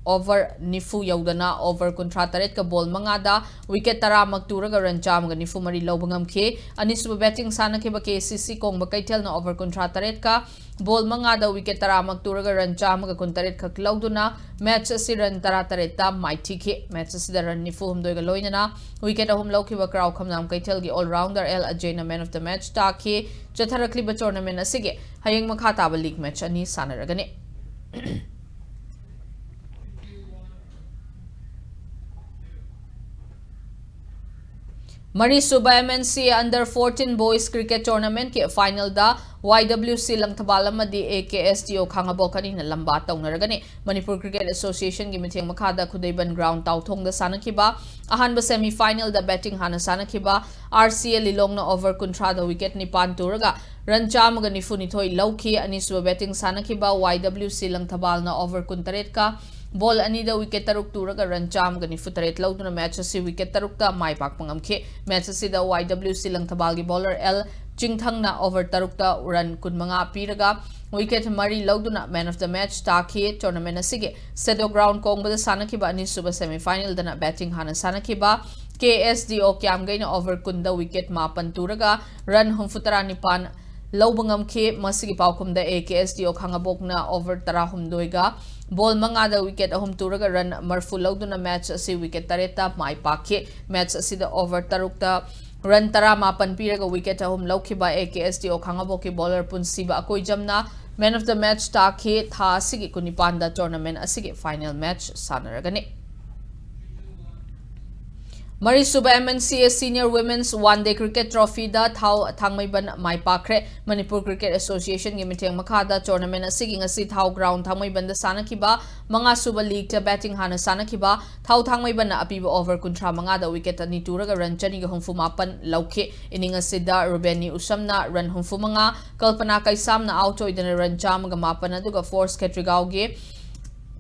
over ꯅꯤꯐꯨ ꯌꯧꯗꯅ over ꯀꯨꯟꯊ꯭ꯔꯥ ꯇꯔꯦꯠꯀ ball ꯃꯉꯥꯗ wicket ꯇꯔꯥꯃꯛ ꯇꯨꯔꯒ run ꯆꯥꯝꯃꯒ ꯅꯤꯐꯨ ꯃꯔꯤ ꯂꯧꯕ ꯉꯝꯈꯤ꯫ ꯑꯅꯤꯁꯨꯕ batting ꯁꯥꯟꯅꯈꯤꯕ KCC ꯀꯣꯡꯕ ꯀꯩꯊꯦꯜꯅ over ꯀꯨꯟꯊ꯭ꯔꯥ ꯇꯔꯦꯠꯀ ball ꯃꯉꯥꯗ wicket ꯇꯔꯥꯃꯛ ꯇꯨꯔꯒ run ꯆꯥꯝꯃꯒ ꯀꯨꯟꯇꯔꯦꯠ ꯈꯛ ꯂꯧꯗꯨꯅ match ꯑꯁꯤ run ꯇꯔꯥ ꯇꯔꯦꯠꯇ ꯃꯥꯏꯊꯤꯈꯤ꯫ Match ꯑꯁꯤꯗ run ꯅꯤꯐꯨ ꯍꯨꯝꯗꯣꯏꯒ ꯂꯣꯏꯅꯅ wicket ꯑꯍꯨꯝ ꯂꯧꯈꯤꯕ ꯀ꯭ꯔꯥꯎ ꯈꯝꯅꯥꯝ ꯀꯩꯊꯦꯜꯒꯤ all rounder ꯑꯦꯜ ꯑꯖꯦꯅ man of the match ꯇꯥꯈꯤ꯫ ꯆꯠꯊꯔꯛꯂꯤꯕ tournament ꯑꯁꯤꯒꯤ ꯍꯌꯦꯡ ꯃꯈꯥ ꯇꯥꯕ league match ꯑꯅꯤ ꯁꯥꯟꯅꯔꯒꯅꯤ꯫ ꯃꯔꯤꯁꯨꯕ MNCA under fourteen boys cricket tournamentꯀꯤ finalꯗ YWC Langthabal ꯑꯃꯗꯤ AKSDO ꯈꯥꯉꯕꯣꯛ ꯑꯅꯤꯅ ꯂꯝꯕꯥ ꯇꯧꯅꯔꯒꯅꯤ꯫ ꯃꯅꯤꯄꯨꯔ Cricket Associationꯒꯤ ꯃꯤꯠꯌꯦꯡ ꯃꯈꯥꯗ ꯈꯨꯗꯩꯕꯟ ground ꯇꯥꯎꯊꯣꯡꯗ ꯁꯥꯟꯅꯈꯤꯕ ꯑꯍꯥꯟꯕ semi finalꯗ batting ꯍꯥꯟꯅ ꯁꯥꯟꯅꯈꯤꯕ RCA ꯂꯤꯂꯣꯡꯅ over ꯀꯨꯟꯊ꯭ꯔꯥꯗ wicket ꯅꯤꯄꯥꯟ ꯇꯨꯔꯒ run ꯆꯥꯝꯃꯒ ꯅꯤꯐꯨ ꯅꯤꯊꯣꯏ ꯂꯧꯈꯤ꯫ ꯑꯅꯤꯁꯨꯕ batting ꯁꯥꯟꯅꯈꯤꯕ YWC ꯂꯪꯊꯕꯥꯜꯅ over ꯀꯨꯟꯇꯔꯦꯠꯀ ball ꯑꯅꯤꯗ wicket ꯇꯔꯨꯛ ꯇꯨꯔꯒ run ꯆꯥꯝꯃꯒ ꯅꯤꯐꯨ ꯇꯔꯦꯠ ꯂꯧꯗꯨꯅ match ꯑꯁꯤ wicket ꯇꯔꯨꯛꯇ ꯃꯥꯏ ꯄꯥꯛꯄ ꯉꯝꯈꯤ꯫ Match ꯑꯁꯤꯗ YWC ꯂꯪꯊꯕꯥꯜꯒꯤ bowler ꯑꯦꯜ ꯆꯤꯡꯊꯪꯅ over ꯇꯔꯨꯛꯇ run ꯀꯨꯟꯃꯉꯥ ꯄꯤꯔꯒ wicket ꯃꯔꯤ ꯂꯧꯗꯨꯅ man of the match ꯇꯥꯈꯤ꯫ Tournament ꯑꯁꯤꯒꯤ Sedo ground ꯀꯣꯡꯕꯗ ꯁꯥꯟꯅꯈꯤꯕ ꯑꯅꯤꯁꯨꯕ semi finalꯗꯅ batting ꯍꯥꯟꯅ ꯁꯥꯟꯅꯈꯤꯕ KSDO ꯀ꯭ꯌꯥꯝꯒꯩꯅ over ꯀꯨꯟꯗ wicket ꯃꯥꯄꯟ ꯇꯨꯔꯒ run ꯍꯨꯝꯐꯨꯇꯔꯥ ꯅꯤꯄꯥꯟ ꯂꯧꯕ ꯉꯝꯈꯤ꯫ ꯃꯁꯤꯒꯤ ꯄꯥꯎꯈꯨꯝꯗ AKSDO ꯈꯥꯉꯕꯣꯛꯅ over ꯇꯔꯥꯍꯨꯝꯗꯣꯏꯒ ball ꯃꯉꯥꯗ wicket ꯑꯍꯨꯝ ꯇꯨꯔꯒ run ꯃꯔꯐꯨ ꯂꯧꯗꯨꯅ match ꯑꯁꯤ wicket ꯇꯔꯦꯠꯇ ꯃꯥꯏ ꯄꯥꯛꯈꯤ꯫ Match ꯑꯁꯤꯗ over ꯇꯔꯨꯛꯇ run ꯇꯔꯥꯃꯥꯄꯟ ꯄꯤꯔꯒ wicket ꯑꯍꯨꯝ ꯂꯧꯈꯤꯕ AKSDO ꯈꯥꯉꯕꯣꯛꯀꯤ bowler ꯄꯨꯟꯁꯤꯕ ꯑꯀꯣꯏꯖꯝꯅ man of the match ꯇꯥꯈꯤ꯫ ꯊꯥ ꯑꯁꯤꯒꯤ ꯀꯨꯟꯅꯤꯄꯥꯟꯗ tournament ꯑꯁꯤꯒꯤ final match ꯁꯥꯟꯅꯔꯒꯅꯤ꯫ ꯃꯔꯤꯁꯨꯕ MNCA Senior Women's One Day Cricket Trophyꯗ ꯊꯥꯎ ꯊꯥꯡꯃꯩꯕꯟ ꯃꯥꯏ ꯄꯥꯛꯈ꯭ꯔꯦ꯫ ꯃꯅꯤꯄꯨꯔ Cricket Associationꯒꯤ ꯃꯤꯠꯌꯦꯡ ꯃꯈꯥꯗ tournament ꯑꯁꯤꯒꯤ ꯉꯁꯤ ꯊꯥꯎ ground ꯊꯥꯡꯃꯩꯕꯟꯗ ꯁꯥꯟꯅꯈꯤꯕ ꯃꯉꯥꯁꯨꯕ leagueꯇ batting ꯍꯥꯟꯅ ꯁꯥꯟꯅꯈꯤꯕ ꯊꯥꯎ ꯊꯥꯡꯃꯩꯕꯟꯅ ꯑꯄꯤꯕ over ꯀꯨꯟꯊ꯭ꯔꯥ ꯃꯉꯥꯗ wicket ꯑꯅꯤ ꯇꯨꯔꯒ run ꯆꯅꯤꯒ ꯍꯨꯝꯐꯨ ꯃꯥꯄꯟ ꯂꯧꯈꯤ꯫ Inning ꯑꯁꯤꯗ ꯔꯨꯕꯦꯅꯤ ꯎꯁꯝꯅ run ꯍꯨꯝꯐꯨ ꯃꯉꯥ, ꯀꯜꯄꯅꯥ ꯀꯩꯁꯥꯝꯅ out ꯑꯣꯏꯗꯅ run ꯆꯥꯝꯃꯒ ꯃꯥꯄꯟ, ꯑꯗꯨꯒ ꯐꯣꯔꯁ ꯈꯦꯇ꯭ꯔꯤꯒꯥꯎꯒꯤ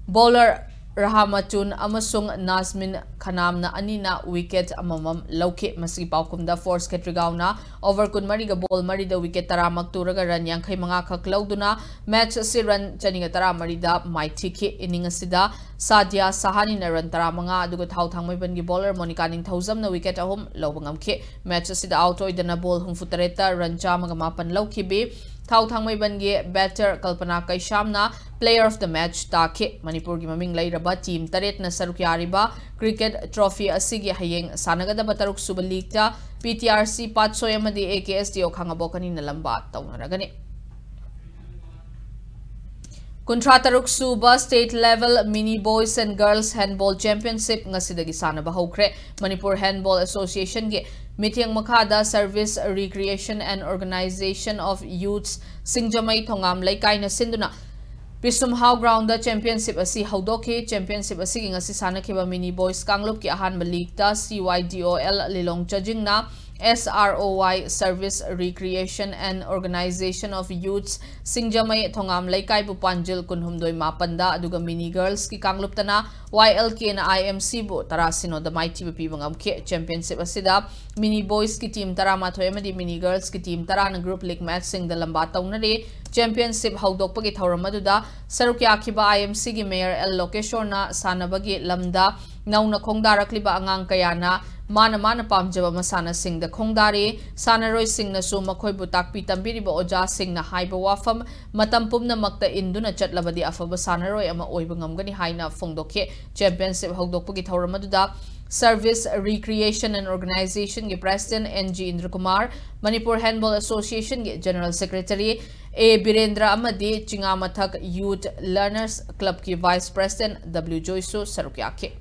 bowler ꯔꯍꯥꯃꯆꯨꯟ ꯑꯃꯁꯨꯡ ꯅꯥꯖꯃꯤꯟ ꯈꯅꯥꯝꯅ ꯑꯅꯤꯅ wicket ꯑꯃꯃꯝ ꯂꯧꯈꯤ꯫ ꯃꯁꯤꯒꯤ ꯄꯥꯎꯈꯨꯝꯗ ꯐꯣꯔꯁ ꯈꯦꯇ꯭ꯔꯤꯒꯥꯎꯅ over ꯀꯨꯟꯃꯔꯤꯒ ball ꯃꯔꯤꯗ wicket ꯇꯔꯥꯃꯛ ꯇꯨꯔꯒ run ꯌꯥꯡꯈꯩ ꯃꯉꯥ ꯈꯛ ꯂꯧꯗꯨꯅ match ꯑꯁꯤ run ꯆꯅꯤꯒ ꯇꯔꯥꯃꯔꯤꯗ ꯃꯥꯏꯊꯤꯈꯤ꯫ Inning ꯑꯁꯤꯗ ꯁꯥꯗꯤꯌꯥ ꯁꯍꯥꯅꯤꯅ run ꯇꯔꯥꯃꯉꯥ, ꯑꯗꯨꯒ ꯊꯥꯎ ꯊꯥꯡꯃꯩꯕꯟꯒꯤ bowler ꯃꯣꯅꯤꯀꯥ ꯅꯤꯡꯊꯧꯖꯝꯅ wicket ꯑꯍꯨꯝ ꯂꯧꯕ ꯉꯝꯈꯤ꯫ Match ꯑꯁꯤꯗ out ꯑꯣꯏꯗꯅ ball ꯍꯨꯝꯐꯨꯇꯔꯦꯠꯇ run ꯆꯥꯝꯃꯒ ꯃꯥꯄꯟ ꯂꯧꯈꯤꯕꯤ ꯊꯥꯎ ꯊꯥꯡꯃꯩꯕꯟꯒꯤ batter Kalpana ꯀꯩꯁꯥꯝꯅ player of the match ꯇꯥꯈꯤ꯫ ꯃꯅꯤꯄꯨꯔꯒꯤ ꯃꯃꯤꯡ ꯂꯩꯔꯕ team ꯇꯔꯦꯠꯅ ꯁꯔꯨꯛ ꯌꯥꯔꯤꯕ cricket trophy ꯑꯁꯤꯒꯤ ꯍꯌꯦꯡ ꯁꯥꯟꯅꯒꯗꯕ ꯇꯔꯨꯛ ꯁꯨꯕ leagueꯇ P T R C ꯄꯥꯠꯁꯣꯏ ꯑꯃꯗꯤ A K S D O ꯈꯥꯉꯕꯣꯛ ꯑꯅꯤꯅ ꯂꯝꯕꯥ ꯇꯧꯅꯔꯒꯅꯤ꯫ ꯀꯨꯟꯊ꯭ꯔꯥ ꯇꯔꯨꯛ ꯁꯨꯕ state level mini boys and girls handball championship ꯉꯁꯤꯗꯒꯤ ꯁꯥꯟꯅꯕ ꯍꯧꯈ꯭ꯔꯦ꯫ ꯃꯅꯤꯄꯨꯔ Handball Associationꯒꯤ ꯃꯤꯠꯌꯦꯡ ꯃꯈꯥꯗ Service Recreation and Organization of Youths ꯁꯤꯡꯖꯃꯩ ꯊꯣꯉꯥꯝ ꯂꯩꯀꯥꯏꯅ ꯁꯤꯟꯗꯨꯅ ꯄꯤꯁꯨꯝꯍꯥꯎ groundꯗ championship ꯑꯁꯤ ꯍꯧꯗꯣꯛꯈꯤ꯫ Championship ꯑꯁꯤꯒꯤ ꯉꯁꯤ ꯁꯥꯟꯅꯈꯤꯕ mini boys ꯀꯥꯡꯂꯨꯞꯀꯤ ꯑꯍꯥꯟꯕ leagueꯇ C Y D O L Lilong ꯆꯥꯖꯤꯡꯅ S R O Y, Service Recreation and Organization of Youths ꯁꯤꯡꯖꯃꯩ ꯊꯣꯉꯥꯝ ꯂꯩꯀꯥꯏꯕꯨ ꯄꯥꯟꯖꯤꯜ ꯀꯨꯟꯍꯨꯝꯗꯣꯏ ꯃꯥꯄꯟꯗ, ꯑꯗꯨꯒ mini girlsꯀꯤ ꯀꯥꯡꯂꯨꯞꯇꯅ Y L Kꯅ I M Cꯕꯨ ꯇꯔꯥ ꯁꯤꯅꯣꯗ ꯃꯥꯏꯊꯤꯕ ꯄꯤꯕ ꯉꯝꯈꯤ꯫ Championship ꯑꯁꯤꯗ mini boysꯀꯤ team ꯇꯔꯥꯃꯥꯊꯣꯏ ꯑꯃꯗꯤ mini girlsꯀꯤ team ꯇꯔꯥꯅ group league matchꯁꯤꯡꯗ ꯂꯝꯕꯥ ꯇꯧꯅꯔꯤ꯫ Championship ꯍꯧꯗꯣꯛꯄꯒꯤ ꯊꯧꯔꯝ ꯑꯗꯨꯗ ꯁꯔꯨꯛ ꯌꯥꯈꯤꯕ I M Cꯒꯤ Mayor L ꯂꯣꯀꯦꯁꯣꯔꯅ ꯁꯥꯟꯅꯕꯒꯤ ꯂꯝꯗ ꯅꯧꯅ ꯈꯣꯡꯗꯥꯔꯛꯂꯤꯕ ꯑꯉꯥꯡ ꯀꯌꯥꯅ ꯃꯥꯅ ꯃꯥꯅ ꯄꯥꯝꯖꯕ ꯃꯁꯥꯟꯅꯁꯤꯡꯗ ꯈꯣꯡꯗꯥꯔꯤ꯫ ꯁꯥꯟꯅꯔꯣꯏꯁꯤꯡꯅꯁꯨ ꯃꯈꯣꯏꯕꯨ ꯇꯥꯛꯄꯤ ꯇꯝꯕꯤꯔꯤꯕ ꯑꯣꯖꯥꯁꯤꯡꯅ ꯍꯥꯏꯕ ꯋꯥꯐꯝ ꯃꯇꯝ ꯄꯨꯝꯅꯃꯛꯇ ꯏꯟꯗꯨꯅ ꯆꯠꯂꯕꯗꯤ ꯑꯐꯕ ꯁꯥꯟꯅꯔꯣꯏ ꯑꯃ ꯑꯣꯏꯕ ꯉꯝꯒꯅꯤ ꯍꯥꯏꯅ ꯐꯣꯡꯗꯣꯛꯈꯤ꯫ Championship ꯍꯧꯗꯣꯛꯄꯒꯤ ꯊꯧꯔꯝ ꯑꯗꯨꯗ Service Recreation and Organizationꯒꯤ President N G ꯏꯟꯗ꯭ꯔꯀꯨꯃꯥꯔ, Manipur Handball Associationꯒꯤ General Secretary A Birendra ꯑꯃꯗꯤ ꯆꯤꯉꯥꯃꯊꯛ Youth Learners Clubꯀꯤ Vice President W ꯖꯣꯏꯁꯨ ꯁꯔꯨꯛ ꯌꯥꯈꯤ꯫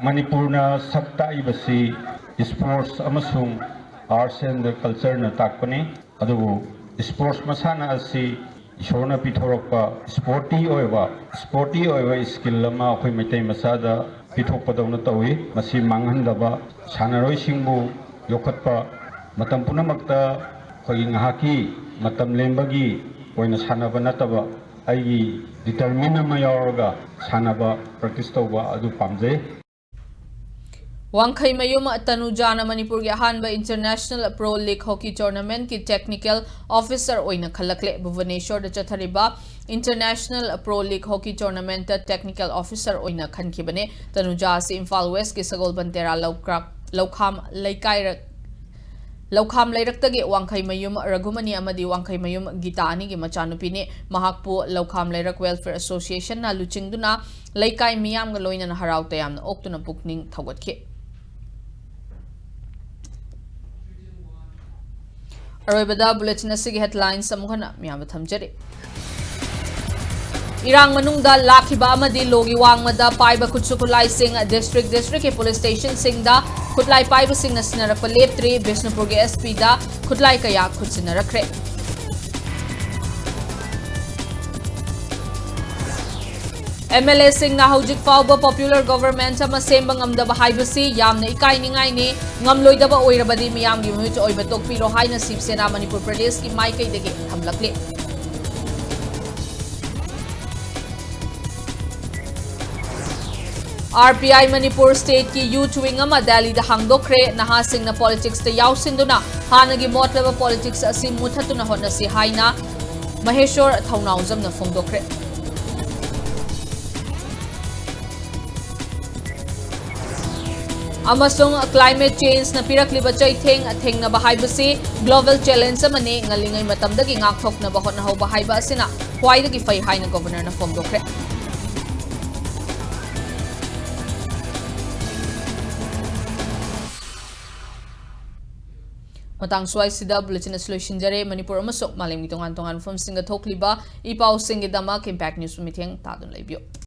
ꯃꯅꯤꯄꯨꯔꯅ ꯁꯛ ꯇꯥꯛꯏꯕꯁꯤ sports ꯑꯃꯁꯨꯡ arts and cultureꯅ ꯇꯥꯛꯄꯅꯤ꯫ ꯑꯗꯨꯕꯨ sports ꯃꯁꯥꯟꯅ ꯑꯁꯤ ꯏꯁꯣꯔꯅ ꯄꯤꯊꯣꯔꯛꯄ sporty ꯑꯣꯏꯕ, sporty ꯑꯣꯏꯕ skill ꯑꯃ ꯑꯩꯈꯣꯏ ꯃꯩꯇꯩ ꯃꯆꯥꯗ ꯄꯤꯊꯣꯛꯄꯗꯧꯅ ꯇꯧꯏ꯫ ꯃꯁꯤ ꯃꯥꯡꯍꯟꯗꯕ, ꯁꯥꯟꯅꯔꯣꯏꯁꯤꯡꯕꯨ ꯌꯣꯛꯈꯠꯄ, ꯃꯇꯝ ꯄꯨꯝꯅꯃꯛꯇ ꯑꯩꯈꯣꯏꯒꯤ ꯉꯥꯏꯍꯥꯛꯀꯤ ꯃꯇꯝ ꯂꯦꯟꯕꯒꯤ ꯑꯣꯏꯅ ꯁꯥꯟꯅꯕ ꯅꯠꯇꯕ, ꯑꯩꯒꯤ determine ꯑꯃ ꯌꯥꯎꯔꯒ ꯁꯥꯟꯅꯕ, practice ꯇꯧꯕ ꯑꯗꯨ ꯄꯥꯝꯖꯩ꯫ ꯋꯥꯡꯈꯩꯃꯌꯨꯝ ꯇꯅꯨꯖꯥꯅ ꯃꯅꯤꯄꯨꯔꯒꯤ ꯑꯍꯥꯟꯕ International Pro League Hockey Tournamentꯀꯤ Technical Officer ꯑꯣꯏꯅ ꯈꯜꯂꯛꯂꯦ꯫ ꯚꯨꯕꯅꯦꯁ꯭ꯋꯔꯗ ꯆꯠꯊꯔꯤꯕ International Pro League Hockey Tournamentꯇ Technical Officer ꯑꯣꯏꯅ ꯈꯟꯈꯤꯕꯅꯦ꯫ ꯇꯅꯨꯖꯥ ꯑꯁꯤ ꯏꯝꯐꯥꯜ Westꯀꯤ ꯁꯒꯣꯜꯕꯟ ꯇꯦꯔꯥ ꯂꯧꯀ꯭ꯔꯥꯛ-, ꯂꯧꯈꯥꯝ ꯂꯩꯀꯥꯏꯔꯛ-, ꯂꯧꯈꯥꯝ ꯂꯩꯔꯛꯇꯒꯤ ꯋꯥꯡꯈꯩꯃꯌꯨꯝ ꯔꯘꯨꯃꯅꯤ ꯑꯃꯗꯤ ꯋꯥꯡꯈꯩꯃꯌꯨꯝ ꯒꯤꯇꯥ ꯑꯅꯤꯒꯤ ꯃꯆꯥꯅꯨꯄꯤꯅꯤ꯫ ꯃꯍꯥꯛꯄꯨ ꯂꯧꯈꯥꯝ ꯂꯩꯔꯛ Welfare Associationꯅ ꯂꯨꯆꯤꯡꯗꯨꯅ ꯂꯩꯀꯥꯏ ꯃꯤꯌꯥꯝꯒ ꯂꯣꯏꯅꯅ ꯍꯔꯥꯎ ꯇꯌꯥꯝꯅ ꯑꯣꯛꯇꯨꯅ ꯄꯨꯛꯅꯤꯡ ꯊꯧꯒꯠꯈꯤ꯫ ꯑꯔꯣꯏꯕꯗ bulletin ꯑꯁꯤꯒꯤ headlines ꯑꯃꯨꯛ ꯍꯟꯅ ꯃꯤꯌꯥꯝꯗ ꯊꯝꯖꯔꯤ꯫ ꯏꯔꯥꯡ ꯃꯅꯨꯡꯗ ꯂꯥꯛꯈꯤꯕ ꯑꯃꯗꯤ ꯂꯣꯒꯤ ꯋꯥꯡꯃꯗ ꯄꯥꯏꯕ ꯈꯨꯠꯁꯨ ꯈꯨꯠꯂꯥꯏꯁꯤꯡ district districtꯀꯤ police stationꯁꯤꯡꯗ ꯈꯨꯠꯂꯥꯏ ꯄꯥꯏꯕꯁꯤꯡꯅ ꯁꯤꯟꯅꯔꯛꯄ ꯂꯦꯞꯇ꯭ꯔꯤ꯫ ꯕꯤꯁꯅꯨꯄꯨꯔꯒꯤ SP ꯗ ꯈꯨꯠꯂꯥꯏ ꯀꯌꯥ ꯈꯨꯠꯁꯤꯟꯅꯔꯛꯈ꯭ꯔꯦ꯫ MLAꯁꯤꯡꯅ ꯍꯧꯖꯤꯛ ꯐꯥꯎꯕ popular government ꯑꯃ ꯁꯦꯝꯕ ꯉꯝꯗꯕ ꯍꯥꯏꯕꯁꯤ ꯌꯥꯝꯅ ꯏꯀꯥꯏꯅꯤꯡꯉꯥꯏꯅꯤ꯫ ꯉꯝꯂꯣꯏꯗꯕ ꯑꯣꯏꯔꯕꯗꯤ ꯃꯤꯌꯥꯝꯒꯤ ꯃꯤꯍꯨꯠ ꯑꯣꯏꯕ ꯇꯣꯛꯄꯤꯔꯣ ꯍꯥꯏꯅ ꯁꯤꯕ ꯁꯦꯅꯥ ꯃꯅꯤꯄꯨꯔ ꯄ꯭ꯔꯗꯦꯁꯀꯤ ꯃꯥꯏꯀꯩꯗꯒꯤ ꯊꯝꯂꯛꯂꯤ꯫ RPI ꯃꯅꯤꯄꯨꯔ stateꯀꯤ youth wing ꯑꯃ ꯗꯦꯜꯂꯤꯗ ꯍꯥꯡꯗꯣꯛꯈ꯭ꯔꯦ꯫ ꯅꯍꯥꯁꯤꯡꯅ politicsꯇ ꯌꯥꯎꯁꯤꯟꯗꯨꯅ ꯍꯥꯟꯅꯒꯤ ꯃꯣꯠꯂꯕ politics ꯑꯁꯤ ꯃꯨꯊꯠꯇꯨꯅ ꯍꯣꯠꯅꯁꯤ ꯍꯥꯏꯅ ꯃꯍꯦꯁ꯭ꯋꯔ ꯊꯧꯅꯥꯎꯖꯝꯅ ꯐꯣꯡꯗꯣꯛꯈ꯭ꯔꯦ꯫ ꯑꯃꯁꯨꯡ climate changeꯅ ꯄꯤꯔꯛꯂꯤꯕ ꯆꯩꯊꯦꯡ ꯊꯦꯡꯅꯕ ꯍꯥꯏꯕꯁꯤ global challenge ꯑꯃꯅꯤ꯫ ꯉꯜꯂꯤꯉꯩ ꯃꯇꯝꯗꯒꯤ ꯉꯥꯛꯊꯣꯛꯅꯕ ꯍꯣꯠꯅꯍꯧꯕ ꯍꯥꯏꯕ ꯑꯁꯤꯅ ꯈ꯭ꯋꯥꯏꯗꯒꯤ ꯐꯩ ꯍꯥꯏꯅ Governorꯅ ꯐꯣꯡꯗꯣꯛꯈ꯭ꯔꯦ꯫ ꯃꯇꯥꯡ ꯁ꯭ꯋꯥꯏꯁꯤꯗ bulletin ꯑꯁꯤ ꯂꯣꯏꯁꯤꯟꯖꯔꯦ꯫ ꯃꯅꯤꯄꯨꯔ ꯑꯃꯁꯨꯡ ꯃꯥꯂꯦꯝꯒꯤ ꯇꯣꯉꯥꯟ ꯇꯣꯉꯥꯟꯕ ꯃꯐꯝꯁꯤꯡꯗ ꯊꯣꯛꯂꯤꯕ ꯏ ꯄꯥꯎꯁꯤꯡꯒꯤꯗꯃꯛ Impact News ꯃꯤꯠꯌꯦꯡ ꯇꯥꯗꯨꯅ ꯂꯩꯕꯤꯌꯨ꯫